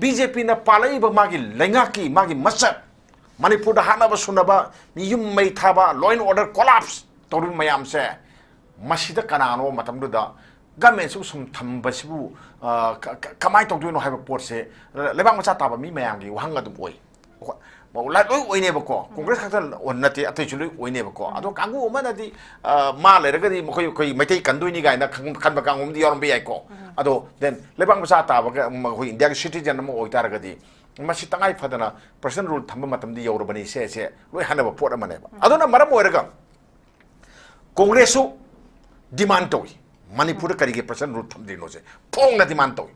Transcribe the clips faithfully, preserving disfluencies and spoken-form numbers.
B J ꯄꯤꯅ ꯄꯥꯜꯂꯛꯏꯕ ꯃꯥꯒꯤ ꯂꯩꯉꯥꯛꯀꯤ ꯃꯥꯒꯤ ꯃꯁꯛ, ꯃꯅꯤꯄꯨꯔꯗ ꯍꯥꯠꯅꯕ ꯁꯨꯅꯕ, ꯃꯤ ꯌꯨꯝ ꯃꯩ ꯊꯥꯕ, law and order collapse ꯇꯧꯔꯤꯕ ꯃꯌꯥꯝꯁꯦ, ꯃꯁꯤꯗ ꯀꯅꯥꯅꯣ ꯃꯇꯝꯗꯨꯗ ꯒꯃꯦꯟꯁꯤꯕꯨ ꯁꯨꯝ ꯊꯝꯕꯁꯤꯕꯨ, ꯑ, ꯀ-, ꯀ-, ꯀꯃꯥꯏꯅ ꯇꯧꯗꯣꯏꯅꯣ ꯍꯥꯏꯕ ꯄꯣꯠꯁꯦ ꯂꯩꯕꯥꯛ ꯃꯆꯥ ꯇꯥꯕ ꯃꯤ ꯃꯌꯥꯝꯒꯤ ꯋꯥꯍꯪ ꯑꯗꯨꯝ ꯑꯣꯏ꯫ ꯑꯩꯈꯣꯏ ꯂꯣꯏ ꯑꯣꯏꯅꯦꯕꯀꯣ, ꯀꯣꯡꯒ꯭ꯔꯦꯁ ꯈꯛꯇ ꯅꯠꯇꯦ, ꯑꯇꯩꯁꯨ ꯂꯣꯏ ꯑꯣꯏꯅꯦꯕꯀꯣ꯫ ꯑꯗꯣ ꯀꯥꯡꯕꯨ ꯑꯃꯅꯗꯤ, ꯑ, ꯃꯥ ꯂꯩꯔꯒꯗꯤ ꯃꯈꯣꯏ, ꯑꯩꯈꯣꯏ ꯃꯩꯇꯩ ꯀꯟꯗꯣꯏꯅꯤ ꯀꯥꯏꯅ ꯈꯟ-, ꯈꯟꯕ ꯀꯥꯡꯕꯨ ꯑꯃꯗꯤ ꯌꯥꯎꯔꯝꯕ ꯌꯥꯏꯀꯣ꯫ ꯑꯗꯣ then ꯂꯩꯕꯥꯛ ꯃꯆꯥ ꯇꯥꯕꯒ ꯑꯩꯈꯣꯏ ꯏꯟꯗꯤꯌꯥꯒꯤ citizen ꯑꯃ ꯑꯣꯏꯇꯥꯔꯒꯗꯤ ꯃꯁꯤ ꯇꯉꯥꯏ ꯐꯗꯅ personal rule ꯊꯝꯕ ꯃꯇꯝꯗꯤ ꯌꯧꯔꯕꯅꯤ ꯁꯦ, ꯁꯦ ꯂꯣꯏ ꯍꯥꯏꯅꯕ ꯄꯣꯠ ꯑꯃꯅꯦꯕ꯫ ꯑꯗꯨꯅ ꯃꯔꯝ ꯑꯣꯏꯔꯒ ꯀꯣꯡꯒ꯭ꯔꯦꯁꯁꯨ demand ꯇꯧꯏ, ꯃꯅꯤꯄꯨꯔꯗ ꯀꯔꯤꯒꯤ personal rule ꯊꯝꯗ꯭ꯔꯤꯅꯣꯁꯦ ꯐꯣꯡꯅ demand ꯇꯧꯏ꯫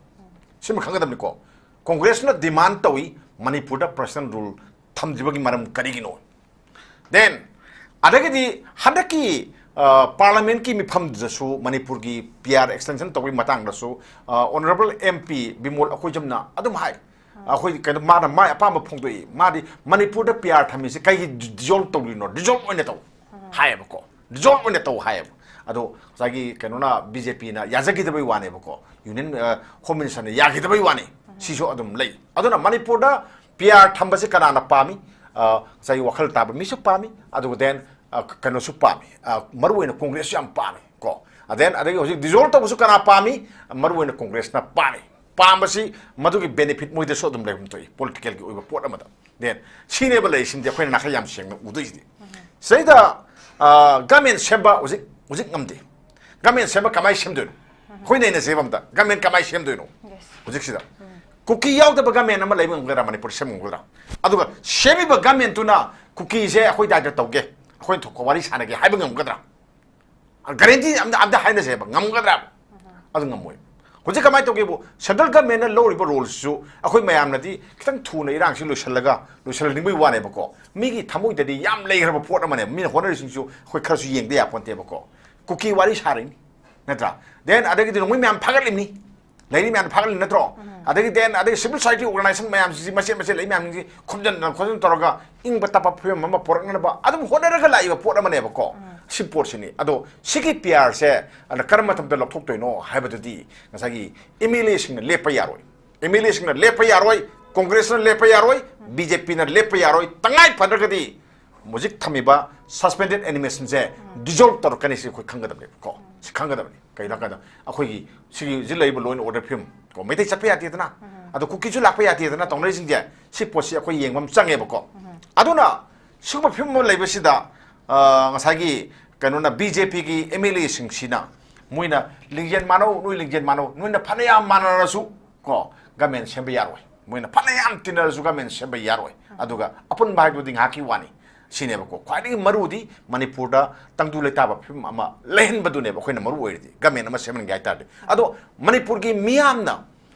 ꯁꯤꯃ ꯈꯪꯒꯗꯕꯅꯤꯀꯣ, ꯀꯣꯡꯒ꯭ꯔꯦꯁꯅ demand ꯇꯧꯏ ꯃꯅꯤꯄꯨꯔꯗ personal rule ꯊꯝꯗ꯭ꯔꯤꯕꯒꯤ ꯃꯔꯝ ꯀꯔꯤꯒꯤꯅꯣ꯫ Then ꯑꯗꯒꯤꯗꯤ ꯍꯟꯗꯛꯀꯤ, ꯑ, parliamentꯀꯤ ꯃꯤꯐꯝꯗꯨꯗꯁꯨ ꯃꯅꯤꯄꯨꯔꯒꯤ P R extension ꯇꯧꯕꯒꯤ ꯃꯇꯥꯡꯗꯁꯨ, ꯑ, honourable M P ꯕꯤꯃꯣꯜ ꯑꯀꯣꯏꯖꯝꯅ ꯑꯗꯨꯝ ꯍꯥꯏ, ꯑꯩꯈꯣꯏ ꯀꯩꯅꯣ, ꯃꯥꯅ ꯃꯥꯏ ꯑꯄꯥꯝꯕ ꯐꯣꯡꯗꯣꯛꯏ꯫ ꯃꯥꯗꯤ ꯃꯅꯤꯄꯨꯔꯗ P R ꯊꯝꯃꯤꯁꯦ ꯀꯩꯒꯤ dissolve ꯇꯧꯔꯤꯅꯣ? Dissolve ꯑꯣꯏꯅ ꯇꯧ ꯍꯥꯏꯌꯦꯕꯀꯣ꯫ Dissolve ꯑꯣꯏꯅ ꯇꯧ ꯍꯥꯏꯌꯦꯕ꯫ ꯑꯗꯣ ꯉꯁꯥꯏꯒꯤ ꯀꯩꯅꯣꯅ, ꯕꯤ ꯖꯦ ꯄꯤꯅ ꯌꯥꯖꯈꯤꯗꯕꯩ ꯋꯥꯅꯦꯕꯀꯣ꯫ Union, ꯑ, Home Ministerꯅ ꯌꯥꯈꯤꯗꯕꯩ ꯋꯥꯅꯤ꯫ ꯁꯤꯁꯨ ꯑꯗꯨꯝ ꯂꯩ꯫ ꯑꯗꯨꯅ ꯃꯅꯤꯄꯨꯔꯗ P R ꯊꯝꯕꯁꯦ ꯀꯅꯥꯅ ꯄꯥꯝꯃꯤ? ꯑ, ꯉꯁꯥꯏꯒꯤ ꯋꯥꯈꯜ ꯇꯥꯕ ꯃꯤꯁꯨ ꯄꯥꯝꯃꯤ, ꯑꯗꯨꯒ then, ꯑ, ꯀꯩꯅꯣꯁꯨ ꯄꯥꯝꯃꯤ꯫ ꯑ, ꯃꯔꯨꯑꯣꯏꯅ ꯀꯣꯡꯒ꯭ꯔꯦꯁꯁꯨ ꯌꯥꯝ ꯄꯥꯝꯃꯤ ꯀꯣ꯫ Then ꯑꯗꯒꯤ ꯍꯧꯖꯤꯛ dissolve ꯇꯧꯕꯁꯨ ꯀꯅꯥ ꯄꯥꯝꯃꯤ? ꯃꯔꯨꯑꯣꯏꯅ ꯀꯣꯡꯒ꯭ꯔꯦꯁꯅ ꯄꯥꯝꯃꯤ꯫ ꯄꯥꯝꯕꯁꯤ ꯃꯗꯨꯒꯤ benefit ꯃꯣꯏꯗꯁꯨ ꯑꯗꯨꯝ ꯂꯩꯐꯝ ꯊꯣꯛꯏ, politicalꯒꯤ ꯑꯣꯏꯕ ꯄꯣꯠ ꯑꯃꯗ꯫ Then ꯁꯤꯅꯦꯕ ꯂꯩꯔꯤꯁꯤꯃꯗꯤ ꯑꯩꯈꯣꯏꯅ ꯅꯥꯈꯩ ꯌꯥꯝ ꯁꯦꯡꯅ ꯎꯗꯣꯏꯁꯤꯗꯤ꯫ ꯁꯤꯗꯩꯗ, ꯑ, government ꯁꯦꯝꯕ ꯍꯧꯖꯤꯛ, ꯍꯧꯖꯤꯛ ꯉꯝꯗꯦ꯫ Government ꯁꯦꯝꯕ ꯀꯃꯥꯏꯅ ꯁꯦꯝꯗꯣꯏꯅꯣ? ꯑꯩꯈꯣꯏ ꯅꯩꯅꯁꯦꯕ ꯑꯝꯇ, government ꯀꯃꯥꯏꯅ ꯁꯦꯝꯗꯣꯏꯅꯣ? Yes. ꯍꯧꯖꯤꯛꯁꯤꯗ ꯀꯨꯀꯤ ꯌꯥꯎꯗꯕ government ꯑꯃ ꯂꯩꯕ ꯉꯝꯒꯗ꯭ꯔꯥ? ꯃꯅꯤꯄꯨꯔ ꯁꯦꯝꯕ ꯉꯝꯒꯗ꯭ꯔꯥ? ꯑꯗꯨꯒ ꯁꯦꯝꯃꯤꯕ governmentꯇꯨꯅ ꯀꯨꯀꯤꯁꯦ ꯑꯩꯈꯣꯏ ꯗꯥꯏꯇ ꯇꯧꯒꯦ, ꯑꯩꯈꯣꯏꯅ ꯊꯣꯛꯄ ꯋꯥꯔꯤ ꯁꯥꯟꯅꯒꯦ ꯍꯥꯏꯕ ꯉꯝꯒꯗ꯭ꯔꯥ? Guarantee ꯑꯝꯇ, ꯑꯝꯇ ꯍꯥꯏꯅꯁꯦꯕ, ꯉꯝꯒꯗ꯭ꯔꯥ? ꯑꯗꯨ ꯉꯝꯃꯣꯏ꯫ ꯍꯧꯖꯤꯛ ꯀꯃꯥꯏꯅ ꯇꯧꯒꯦꯕꯨ, central governmentꯅ ꯂꯧꯔꯤꯕ roleꯁꯤꯁꯨ ꯑꯩꯈꯣꯏ ꯃꯌꯥꯝꯅꯗꯤ ꯈꯤꯇꯪ ꯊꯨꯅ ꯏꯔꯥꯡꯁꯤ ꯂꯣꯏꯁꯤꯜꯂꯒ, ꯂꯣꯏꯁꯤꯜꯍꯟꯅꯤꯡꯕꯒꯤ ꯋꯥꯅꯦꯕꯀꯣ꯫ ꯃꯤꯒꯤ ꯊꯃꯣꯏꯗꯗꯤ ꯌꯥꯝ ꯂꯩꯈ꯭ꯔꯕ ꯄꯣꯠ ꯑꯃꯅꯦꯕ꯫ ꯃꯤꯅ ꯍꯣꯠꯅꯔꯤꯁꯤꯡꯁꯨ ꯑꯩꯈꯣꯏ ꯈꯔꯁꯨ ꯌꯦꯡꯗ ꯌꯥꯄꯣꯟꯇꯦꯕꯀꯣ꯫ ꯀꯨꯀꯤ ꯋꯥꯔꯤ ꯁꯥꯔꯤꯅꯤ, ꯅꯠꯇ꯭ꯔꯥ? Then ꯑꯗꯒꯤꯗꯤ ꯅꯣꯡꯃꯩ ꯃꯌꯥꯝ ꯐꯥꯒꯠꯂꯤꯕꯅꯤ, ꯂꯩꯔꯤ ꯃꯌꯥꯝ ꯐꯥꯒꯠꯂꯤ, ꯅꯠꯇ꯭ꯔꯣ? ꯑꯗꯒꯤ then ꯑꯗꯒꯤ civil society organisation ꯃꯌꯥꯝꯁꯤꯡꯁꯤ, ꯃꯆꯦꯠ ꯃꯆꯦꯠ ꯂꯩ ꯃꯌꯥꯝꯁꯤꯡꯁꯤ ꯈꯣꯝꯖꯤꯟꯗꯅ ꯈꯣꯠꯆꯤꯟ ꯇꯧꯔꯒ ꯏꯪꯕ ꯇꯞꯄ ꯐꯤꯕꯝ ꯑꯃ ꯄꯨꯔꯛꯅꯅꯕ ꯑꯗꯨꯝ ꯍꯣꯠꯅꯔꯒ ꯂꯥꯛꯏꯕ ꯄꯣꯠ ꯑꯃꯅꯦꯕꯀꯣ꯫ ꯁꯤ ꯄꯣꯠꯁꯤꯅꯤ꯫ ꯑꯗꯣ ꯁꯤꯒꯤ P Rꯁꯦ ꯑꯗ ꯀꯔꯝꯕ ꯃꯇꯝꯗ ꯂꯧꯊꯣꯛꯇꯣꯏꯅꯣ ꯍꯥꯏꯕꯗꯨꯗꯤ ꯉꯁꯥꯏꯒꯤ M L Aꯁꯤꯡꯅ ꯂꯦꯞꯄ ꯌꯥꯔꯣꯏ꯫ ꯑꯦꯝ ꯑꯦꯜ ꯑꯦꯁꯤꯡꯅ ꯂꯦꯞꯄ ꯌꯥꯔꯣꯏ, ꯀꯣꯡꯒ꯭ꯔꯦꯁꯅ ꯂꯦꯞꯄ ꯌꯥꯔꯣꯏ, ꯕꯤ ꯖꯦ ꯄꯤꯅ ꯂꯦꯞꯄ ꯌꯥꯔꯣꯏ꯫ ꯇꯉꯥꯏ ꯐꯗ꯭ꯔꯒꯗꯤ ꯍꯧꯖꯤꯛ ꯊꯝꯃꯤꯕ suspended animationꯁꯦ dissolve ꯇꯧꯔꯛꯀꯅꯤ, ꯁꯤ ꯑꯩꯈꯣꯏ ꯈꯪꯒꯗꯕꯅꯦꯕꯀꯣ꯫ ꯁꯤ ꯈꯪꯒꯗꯕꯅꯤ꯫ ꯀꯩꯅꯣ ꯍꯥꯏꯀꯥꯟꯗ ꯑꯩꯈꯣꯏꯒꯤ ꯁꯤꯒꯤ ꯍꯧꯖꯤꯛ ꯂꯩꯔꯤꯕ law and order ꯐꯤꯕꯝ ꯀꯣ, ꯃꯩꯇꯩ ꯆꯠꯄ ꯌꯥꯗꯦꯗꯅ, ꯑꯗꯣ ꯀꯨꯀꯤꯁꯨ ꯂꯥꯛꯄ ꯌꯥꯗꯦꯗꯅ ꯇꯧꯅꯔꯤꯁꯤꯡꯁꯦ, ꯁꯤ ꯄꯣꯠꯁꯤ ꯑꯩꯈꯣꯏ ꯌꯦꯡꯕ ꯑꯃ ꯆꯪꯉꯦꯕꯀꯣ꯫ ꯑꯗꯨꯅ ꯁꯤꯒꯨꯝꯕ ꯐꯤꯕꯝ ꯑꯃ ꯂꯩꯕꯁꯤꯗ, ꯑ, ꯉꯁꯥꯏꯒꯤ ꯀꯩꯅꯣꯅ, ꯕꯤ ꯖꯦ ꯄꯤꯒꯤ ꯑꯦꯝ ꯑꯦꯜ ꯑꯦꯁꯤꯡꯁꯤꯅ ꯃꯣꯏꯅ ꯂꯤꯡꯖꯦꯜ ꯃꯥꯟꯅꯧ, ꯅꯣꯏ ꯂꯤꯡꯖꯦꯜ ꯃꯥꯟꯅꯧ, ꯅꯣꯏꯅ ꯐꯅꯌꯥꯝ ꯃꯥꯟꯅꯔꯁꯨ ꯀꯣ, government ꯁꯦꯝꯕ ꯌꯥꯔꯣꯏ꯫ ꯃꯣꯏꯅ ꯐꯅꯌꯥꯝ ꯇꯤꯟꯅꯔꯁꯨ government ꯁꯦꯝꯕ ꯌꯥꯔꯣꯏ꯫ ꯑꯗꯨꯒ ꯑꯄꯨꯟꯕ ꯍꯥꯏꯕꯗꯨꯗꯤ ꯉꯥꯏꯍꯥꯛꯀꯤ ꯋꯥꯅꯤ꯫ ꯁꯤꯅꯦꯕꯀꯣ, ꯈ꯭ꯋꯥꯏꯗꯒꯤ ꯃꯔꯨꯗꯤ ꯃꯅꯤꯄꯨꯔꯗ ꯇꯪꯗꯨ ꯂꯩꯇꯥꯕ ꯐꯤꯕꯝ ꯑꯃ ꯂꯩꯍꯟꯕꯗꯨꯅꯦꯕ ꯑꯩꯈꯣꯏꯅ ꯃꯔꯨ ꯑꯣꯏꯔꯤꯗꯤ, government ꯑꯃ ꯁꯦꯝꯍꯟꯒꯦ ꯍꯥꯏ ꯇꯥꯔꯗꯤ꯫ ꯑꯗꯣ ꯃꯅꯤꯄꯨꯔꯒꯤ ꯃꯤꯌꯥꯝꯅ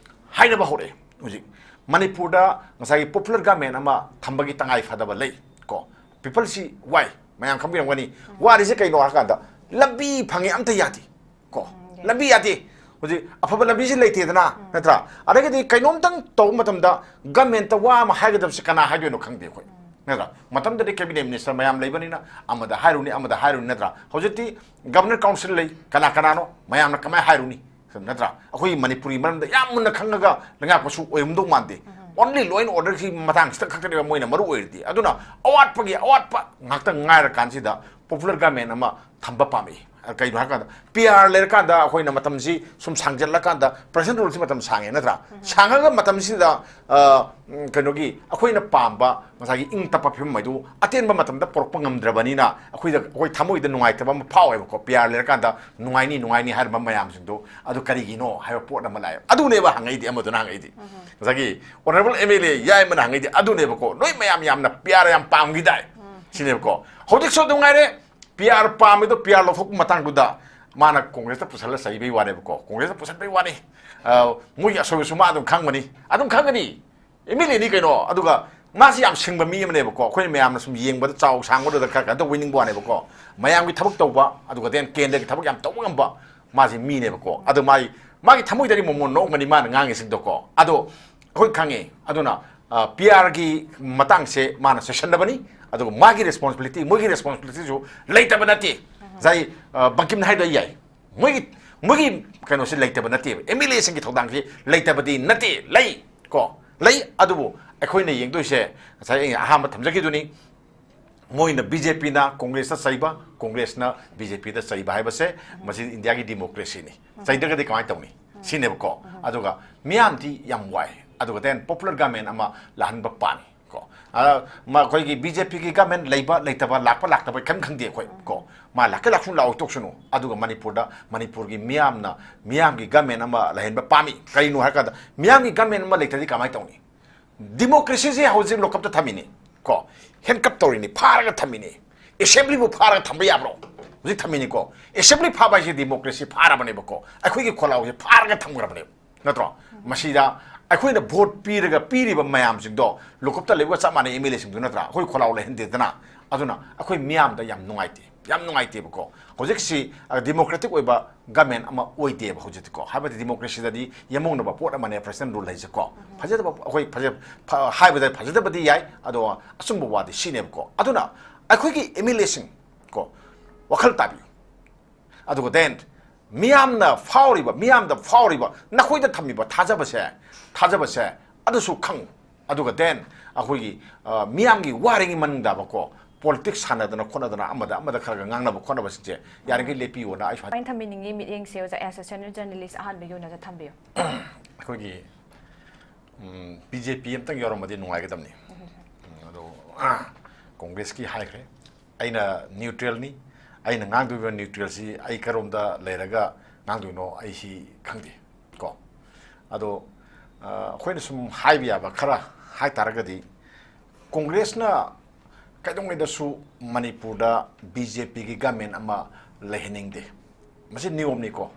ꯍꯥꯏꯅꯕ ꯍꯧꯔꯛꯑꯦ ꯍꯧꯖꯤꯛ, ꯃꯅꯤꯄꯨꯔꯗ ꯉꯁꯥꯏꯒꯤ popular government ꯑꯃ ꯊꯝꯕꯒꯤ ꯇꯉꯥꯏ ꯐꯗꯕ ꯂꯩ ꯀꯣ꯫ Peopleꯁꯤ ꯋꯥꯏ, ꯃꯌꯥꯝ ꯈꯪꯕꯤꯔꯝꯒꯅꯤ꯫ ꯋꯥꯔꯤꯁꯦ ꯀꯩꯅꯣ ꯍꯥꯏꯔꯀꯥꯟꯗ, ꯂꯝꯕꯤ ꯐꯪꯉꯦ ꯑꯝꯇ ꯌꯥꯗꯦ ꯀꯣ꯫ ꯎꯝ, ꯌꯥꯏ꯫ ꯂꯝꯕꯤ ꯌꯥꯗꯦ꯫ ꯍꯧꯖꯤꯛ ꯑꯐꯕ ꯂꯝꯕꯤꯁꯤ ꯂꯩꯇꯦꯗꯅ, ꯎꯝ꯫ ꯅꯠꯇ꯭ꯔꯥ? ꯑꯗꯒꯤꯗꯤ ꯀꯩꯅꯣꯝꯇꯪ ꯇꯧꯕ ꯃꯇꯝꯗ governmentꯇ ꯋꯥ ꯑꯃ ꯍꯥꯏꯒꯗꯕꯁꯦ ꯀꯅꯥ ꯍꯥꯏꯗꯣꯏꯅꯣ ꯈꯪꯗꯦ ꯑꯩꯈꯣꯏ, ꯎꯝ꯫ ꯅꯠꯇ꯭ꯔꯥ? ꯃꯇꯝꯗꯨꯗꯗꯤ cabinet minister ꯃꯌꯥꯝ ꯂꯩꯕꯅꯤꯅ, ꯑꯃꯗ ꯍꯥꯏꯔꯨꯅꯤ, ꯑꯃꯗ ꯍꯥꯏꯔꯨꯅꯤ, ꯅꯠꯇ꯭ꯔꯥ? ꯍꯧꯖꯤꯛꯇꯤ governor council ꯂꯩ, ꯀꯅꯥ ꯀꯅꯥꯅꯣ, ꯃꯌꯥꯝꯅ ꯀꯃꯥꯏꯅ ꯍꯥꯏꯔꯨꯅꯤ? ꯅꯠꯇ꯭ꯔꯥ? ꯑꯩꯈꯣꯏꯒꯤ ꯃꯅꯤꯄꯨꯔꯤ ꯃꯔꯝꯗ ꯌꯥꯝ ꯃꯨꯟꯅ ꯈꯪꯉꯒ ꯂꯩꯉꯥꯛꯄꯁꯨ ꯑꯣꯏꯔꯝꯗꯧ ꯃꯥꯟꯗꯦ꯫ ꯎꯝ꯫ Only law and orderꯒꯤ ꯃꯇꯥꯡꯁꯤꯗ ꯈꯛꯇꯅꯦꯕ ꯃꯣꯏꯅ ꯃꯔꯨ ꯑꯣꯏꯔꯤꯗꯤ꯫ ꯑꯗꯨꯅ ꯑꯋꯥꯠꯄꯒꯤ ꯑꯋꯥꯠꯄ ꯉꯥꯛꯇ ꯉꯥꯏꯔꯀꯥꯟꯁꯤꯗ popular government ꯑꯃ ꯊꯝꯕ ꯄꯥꯝꯃꯤ꯫ ꯀꯩꯅꯣ ꯍꯥꯏꯔꯀꯥꯟꯗ, ꯄꯤ ꯑꯥꯔ ꯂꯩꯔꯀꯥꯟꯗ ꯑꯩꯈꯣꯏꯅ ꯃꯇꯝꯁꯤ ꯁꯨꯝ ꯁꯥꯡꯖꯜꯂꯀꯥꯟꯗ, President ruleꯁꯤ ꯃꯇꯝ ꯁꯥꯡꯉꯦ, ꯅꯠꯇ꯭ꯔꯥ? ꯎꯝ꯫ ꯁꯥꯡꯉꯒ ꯃꯇꯝꯁꯤꯗ, ꯑ, ꯎꯝ, ꯀꯩꯅꯣꯒꯤ ꯑꯩꯈꯣꯏꯅ ꯄꯥꯝꯕ ꯉꯁꯥꯏꯒꯤ ꯏꯪ ꯇꯞꯄ ꯐꯤꯕꯝ ꯍꯥꯏꯗꯨ ꯑꯇꯦꯟꯕ ꯃꯇꯝꯗ ꯄꯨꯔꯛꯄ ꯉꯝꯗ꯭ꯔꯕꯅꯤꯅ ꯑꯩꯈꯣꯏꯗ, ꯑꯩꯈꯣꯏ ꯊꯃꯣꯏꯗ ꯅꯨꯡꯉꯥꯏꯇꯕ ꯑꯃ ꯐꯥꯎꯋꯦꯕꯀꯣ꯫ ꯄꯤ ꯑꯥꯔ ꯂꯩꯔꯀꯥꯟꯗ ꯅꯨꯡꯉꯥꯏꯅꯤ, ꯅꯨꯡꯉꯥꯏꯅꯤ ꯍꯥꯏꯔꯝꯕ ꯃꯌꯥꯝꯁꯤꯡꯗꯣ, ꯑꯗꯨ ꯀꯔꯤꯒꯤꯅꯣ ꯍꯥꯏꯕ ꯄꯣꯠ ꯑꯃ ꯂꯥꯛꯑꯦꯕ꯫ ꯑꯗꯨꯅꯦꯕ ꯍꯪꯉꯛꯏꯗꯤ, ꯑꯃꯗꯨꯅ ꯍꯪꯉꯛꯏꯗꯤ꯫ ꯎꯝ꯫ ꯉꯁꯥꯏꯒꯤ honourable ꯑꯦꯝ ꯑꯦꯜ ꯑꯦ ꯌꯥꯏꯃꯅ ꯍꯪꯉꯛꯏꯗꯤ ꯑꯗꯨꯅꯦꯕꯀꯣ꯫ ꯅꯣꯏ ꯃꯌꯥꯝ ꯌꯥꯝꯅ ꯄꯤ ꯑꯥꯔ ꯌꯥꯝ ꯄꯥꯝꯈꯤꯗꯥꯏ? ꯎꯝ꯫ ꯁꯤꯅꯦꯕꯀꯣ꯫ ꯍꯧꯖꯤꯛꯁꯨ ꯑꯗꯨꯝ ꯉꯥꯏꯔꯦ, ꯄꯤ ꯑꯥꯔ ꯄꯥꯝꯃꯤꯗꯣ, ꯄꯤ ꯑꯥꯔ ꯂꯧꯊꯣꯛꯄ ꯃꯇꯥꯡꯗꯨꯗ ꯃꯥꯅ ꯀꯣꯡꯒ꯭ꯔꯦꯁꯇ ꯄꯨꯁꯜꯂ ꯆꯩꯕꯩ ꯋꯥꯅꯦꯕꯀꯣ, ꯀꯣꯡꯒ꯭ꯔꯦꯁꯇ ꯄꯨꯁꯟꯕꯩ ꯋꯥꯅꯤ꯫ ꯑ, ꯃꯣꯏꯒꯤ ꯑꯁꯣꯏꯕꯁꯨ ꯃꯥ ꯑꯗꯨꯝ ꯈꯪꯕꯅꯤ, ꯑꯗꯨꯝ ꯈꯪꯒꯅꯤ꯫ ꯑꯦꯝ ꯑꯦꯜ ꯑꯦꯅꯤ ꯀꯩꯅꯣ꯫ ꯑꯗꯨꯒ ꯃꯥꯁꯤ ꯌꯥꯝ ꯁꯤꯡꯕ ꯃꯤ ꯑꯃꯅꯦꯕꯀꯣ, ꯑꯩꯈꯣꯏꯅ ꯃꯌꯥꯝꯅ ꯁꯨꯝ ꯌꯦꯡꯕꯗ ꯆꯥꯎ ꯁꯥꯡꯕꯗꯨꯗ ꯈꯔ ꯀꯩꯅꯣ ꯇꯧꯕ ꯅꯤꯡꯕ ꯋꯥꯅꯦꯕꯀꯣ꯫ ꯃꯌꯥꯝꯒꯤ ꯊꯕꯛ ꯇꯧꯕ, ꯑꯗꯨꯒ then ꯀꯦꯟꯗ꯭ꯔꯒꯤ ꯊꯕꯛ ꯌꯥꯝ ꯇꯧꯕ ꯉꯝꯕ ꯃꯥꯁꯤ ꯃꯤꯅꯦꯕꯀꯣ꯫ ꯑꯗꯣ ꯃꯥꯒꯤ, ꯃꯥꯒꯤ ꯊꯃꯣꯏꯗꯗꯤ ꯃꯣꯃꯣꯟ ꯅꯣꯛꯑꯝꯒꯅꯤ ꯃꯥꯅ ꯉꯥꯡꯉꯤꯁꯤꯡꯗꯣꯀꯣ꯫ ꯑꯗꯣ ꯑꯩꯈꯣꯏ ꯈꯪꯉꯦ꯫ ꯑꯗꯨꯅ, ꯑ, ꯄꯤ ꯑꯥꯔꯒꯤ ꯃꯇꯥꯡꯁꯦ ꯃꯥꯅ ꯆꯦꯁꯟꯅꯕꯅꯤ, ꯑꯗꯨꯒ ꯃꯥꯒꯤ responsibility, ꯃꯣꯏꯒꯤ responsibilityꯁꯨ ꯂꯩꯇꯕ ꯅꯠꯇꯦ꯫ ꯉꯁꯥꯏ, ꯑ, ꯕꯪꯀꯤꯝꯅ ꯍꯥꯏꯗꯣ ꯑꯩ ꯌꯥꯏ꯫ ꯃꯣꯏꯒꯤ, ꯃꯣꯏꯒꯤ ꯀꯩꯅꯣꯁꯤ ꯂꯩꯇꯕ ꯅꯠꯇꯦꯕ, ꯑꯦꯝ ꯑꯦꯜ ꯑꯦꯁꯤꯡꯒꯤ ꯊꯧꯗꯥꯡꯁꯤ ꯂꯩꯇꯕꯗꯤ ꯅꯠꯇꯦ, ꯂꯩ ꯀꯣ, ꯂꯩ꯫ ꯑꯗꯨꯕꯨ ꯑꯩꯈꯣꯏꯅ ꯌꯦꯡꯗꯣꯏꯁꯦ, ꯉꯁꯥꯏ ꯑꯩꯅ ꯑꯍꯥꯟꯕ ꯊꯝꯖꯈꯤꯗꯨꯅꯤ, ꯃꯣꯏꯅ ꯕꯤ ꯖꯦ ꯄꯤꯅ ꯀꯣꯡꯒ꯭ꯔꯦꯁꯇ ꯆꯩꯕ, ꯀꯣꯡꯒ꯭ꯔꯦꯁꯅ ꯕꯤ ꯖꯦ ꯄꯤꯗ ꯆꯩꯕ ꯍꯥꯏꯕꯁꯦ, ꯃꯁꯤ ꯏꯟꯗꯤꯌꯥꯒꯤ ꯗꯤꯃꯣꯀ꯭ꯔꯦꯁꯤꯅꯤ꯫ ꯆꯩꯗ꯭ꯔꯒꯗꯤ ꯀꯃꯥꯏꯅ ꯇꯧꯅꯤ? ꯁꯤꯅꯦꯕꯀꯣ꯫ ꯑꯗꯨꯒ ꯃꯤꯌꯥꯝꯗꯤ ꯌꯥꯝ ꯋꯥꯏ꯫ ꯑꯗꯨꯒ then popular government ꯑꯃ ꯂꯥꯛꯍꯟꯕ ꯄꯥꯝꯃꯤ ꯀꯣ꯫ ꯑ, ꯃ-, ꯑꯩꯈꯣꯏꯒꯤ ꯕꯤ ꯖꯦ ꯄꯤꯒꯤ government ꯂꯩꯕ ꯂꯩꯇꯕ, ꯂꯥꯛꯄ ꯂꯥꯛꯇꯕ ꯀꯔꯤꯝ ꯈꯪꯗꯦ ꯑꯩꯈꯣꯏ ꯀꯣ꯫ ꯃꯥ ꯂꯥꯛꯀꯦ ꯂꯥꯛꯁꯨ ꯂꯥꯛꯑꯣ ꯇꯣꯛꯁꯅꯨ꯫ ꯑꯗꯨꯒ ꯃꯅꯤꯄꯨꯔꯗ, ꯃꯅꯤꯄꯨꯔꯒꯤ ꯃꯤꯌꯥꯝꯅ, ꯃꯤꯌꯥꯝꯒꯤ government ꯑꯃ ꯂꯩꯍꯟꯕ ꯄꯥꯝꯃꯤ꯫ ꯀꯔꯤꯅꯣ ꯍꯥꯏꯔꯀꯥꯟꯗ, ꯃꯤꯌꯥꯝꯒꯤ government ꯑꯃ ꯂꯩꯇ꯭ꯔꯗꯤ ꯀꯃꯥꯏꯅ ꯇꯧꯅꯤ? ꯗꯤꯃꯣꯀ꯭ꯔꯦꯁꯤꯁꯦ ꯍꯧꯖꯤꯛ ꯂꯣꯀꯞꯇ ꯊꯝꯃꯤꯅꯤ ꯀꯣ, handcuff ꯇꯧꯔꯤꯅꯤ, ꯐꯥꯔꯒ ꯊꯝꯃꯤꯅꯤ꯫ ꯑꯦꯁꯦꯝꯕ꯭ꯂꯤꯕꯨ ꯐꯥꯔꯒ ꯊꯝꯕ ꯌꯥꯕ꯭ꯔꯣ? ꯍꯧꯖꯤꯛ ꯊꯝꯃꯤꯅꯤꯀꯣ꯫ ꯑꯦꯁꯦꯝꯕ꯭ꯂꯤ ꯐꯥꯕ ꯍꯥꯏꯁꯦ ꯗꯤꯃꯣꯀ꯭ꯔꯦꯁꯤ ꯐꯥꯔꯕꯅꯦꯕꯀꯣ, ꯑꯩꯈꯣꯏꯒꯤ ꯈꯣꯜꯂꯥꯎꯁꯦ ꯐꯥꯔꯒ ꯊꯝꯈ꯭ꯔꯕꯅꯦꯕ, ꯅꯠꯇ꯭ꯔꯣ? ꯃꯁꯤꯗ ꯑꯩꯈꯣꯏꯅ ꯚꯣꯠ ꯄꯤꯔꯒ ꯄꯤꯔꯤꯕ ꯃꯌꯥꯝꯁꯤꯡꯗꯣ ꯂꯣꯀꯞꯇ ꯂꯩꯕꯒ ꯆꯞ ꯃꯥꯟꯅꯩ, ꯑꯦꯝ ꯑꯦꯜ ꯑꯦꯁꯤꯡꯗꯨ, ꯅꯠꯇ꯭ꯔꯥ? ꯑꯩꯈꯣꯏ ꯈꯣꯜꯂꯥꯎ ꯂꯩꯍꯟꯗꯦꯗꯅ꯫ ꯑꯗꯨꯅ ꯑꯩꯈꯣꯏ ꯃꯤꯌꯥꯝꯗ ꯌꯥꯝ ꯅꯨꯡꯉꯥꯏꯇꯦ, ꯌꯥꯝ ꯅꯨꯡꯉꯥꯏꯇꯦꯕꯀꯣ꯫ ꯍꯧꯖꯤꯛꯁꯤ, ꯑ, ꯗꯤꯃꯣꯀ꯭ꯔꯦꯇꯤꯛ ꯑꯣꯏꯕ ꯒꯃꯦꯟ ꯑꯃ ꯑꯣꯏꯗꯦꯕ ꯍꯧꯖꯤꯛꯇꯤꯀꯣ꯫ ꯍꯥꯏꯕꯗꯤ ꯗꯤꯃꯣꯀ꯭ꯔꯦꯁꯤꯗꯗꯤ ꯌꯥꯝꯃꯧꯅꯕ ꯄꯣꯠ ꯑꯃꯅꯦ ꯄ꯭ꯔꯁꯤꯗꯦꯟ ꯔꯨꯜ ꯍꯥꯏꯁꯦꯀꯣ꯫ ꯐꯖꯗꯕ, ꯑꯩꯈꯣꯏ ꯐꯖ-, ꯐ-, ꯍꯥꯏꯕꯗ ꯐꯖꯗꯕꯗꯤ ꯌꯥꯏ, ꯑꯗꯣ ꯑꯆꯨꯝꯕ ꯋꯥꯗꯤ ꯁꯤꯅꯦꯕꯀꯣ꯫ ꯑꯗꯨꯅ ꯑꯩꯈꯣꯏꯒꯤ ꯑꯦꯝ ꯑꯦꯜ ꯑꯦꯁꯤꯡ ꯀꯣ, ꯋꯥꯈꯜ ꯇꯥꯕꯤꯌꯨ꯫ ꯑꯗꯨꯒ then ꯃꯤꯌꯥꯝꯅ ꯐꯥꯎꯔꯤꯕ, ꯃꯤꯌꯥꯝꯗ ꯐꯥꯎꯔꯤꯕ, ꯅꯈꯣꯏꯗ ꯊꯝꯃꯤꯕ ꯊꯥꯖꯕꯁꯦ, ꯊꯥꯖꯕꯁꯦ ꯑꯗꯨꯁꯨ ꯈꯪꯉꯨ꯫ ꯑꯗꯨꯒ then ꯑꯩꯈꯣꯏꯒꯤ, ꯑ, ꯃꯤꯌꯥꯝꯒꯤ ꯋꯥꯔꯤꯉꯩ ꯃꯅꯨꯡꯗꯕꯀꯣ, ꯄꯣꯂꯤꯇꯤꯛꯁ ꯁꯥꯟꯅꯗꯅ ꯈꯣꯠꯅꯗꯅ ꯑꯃꯗ ꯑꯃꯗ ꯈꯔ ꯈꯔ ꯉꯥꯡꯅꯕ ꯈꯣꯠꯅꯕꯁꯤꯡꯁꯦ ꯌꯥꯔꯤꯈꯩ ꯂꯦꯞꯄꯤꯌꯣꯅ ꯑꯩꯁꯨ ꯍꯥꯏ-, ꯀꯃꯥꯏꯅ ꯊꯝꯕꯤꯅꯤꯡꯉꯤ ꯃꯤꯠꯌꯦꯡꯁꯦ ꯑꯣꯖꯥ, as a senior journalist ꯑꯍꯥꯟꯕꯒꯤ ꯑꯣꯏꯅ ꯑꯣꯖꯥ ꯊꯝꯕꯤꯌꯨ꯫ ꯑꯩꯈꯣꯏꯒꯤ, ꯎꯝ, ꯕꯤ ꯖꯦ ꯄꯤ ꯑꯝꯇꯪ ꯌꯥꯎꯔꯝꯃꯗꯤ ꯅꯨꯡꯉꯥꯏꯒꯗꯕꯅꯤ꯫ ꯎꯝ, ꯑꯗꯣ, ꯑ, ꯀꯣꯡꯒ꯭ꯔꯦꯁꯀꯤ ꯍꯥꯏꯈ꯭ꯔꯦ, ꯑꯩꯅ ꯅ꯭ꯌꯨꯇ꯭ꯔꯦꯜꯅꯤ꯫ ꯑꯩꯅ ꯉꯥꯡꯗꯣꯏꯕ ꯅ꯭ꯌꯨꯇ꯭ꯔꯦꯜꯁꯤ ꯑꯩ ꯀꯔꯣꯝꯗ ꯂꯩꯔꯒ ꯉꯥꯡꯗꯣꯏꯅꯣ ꯑꯩꯁꯤ ꯈꯪꯗꯦ ꯀꯣ꯫ ꯑꯗꯣ, ꯑ, ꯑꯩꯈꯣꯏꯅ ꯁꯨꯝ ꯍꯥꯏꯕ ꯌꯥꯕ ꯈꯔ ꯍꯥꯏ ꯇꯥꯔꯒꯗꯤ, ꯀꯣꯡꯒ꯭ꯔꯦꯁꯅ ꯀꯩꯗꯧꯉꯩꯗꯁꯨ ꯃꯅꯤꯄꯨꯔꯗ ꯕꯤ ꯖꯦ ꯄꯤꯒꯤ ꯒꯃꯦꯟ ꯑꯃ ꯂꯩꯍꯟꯅꯤꯡꯗꯦ꯫ ꯃꯁꯤ ꯅꯤꯌꯣꯝꯅꯤꯀꯣ꯫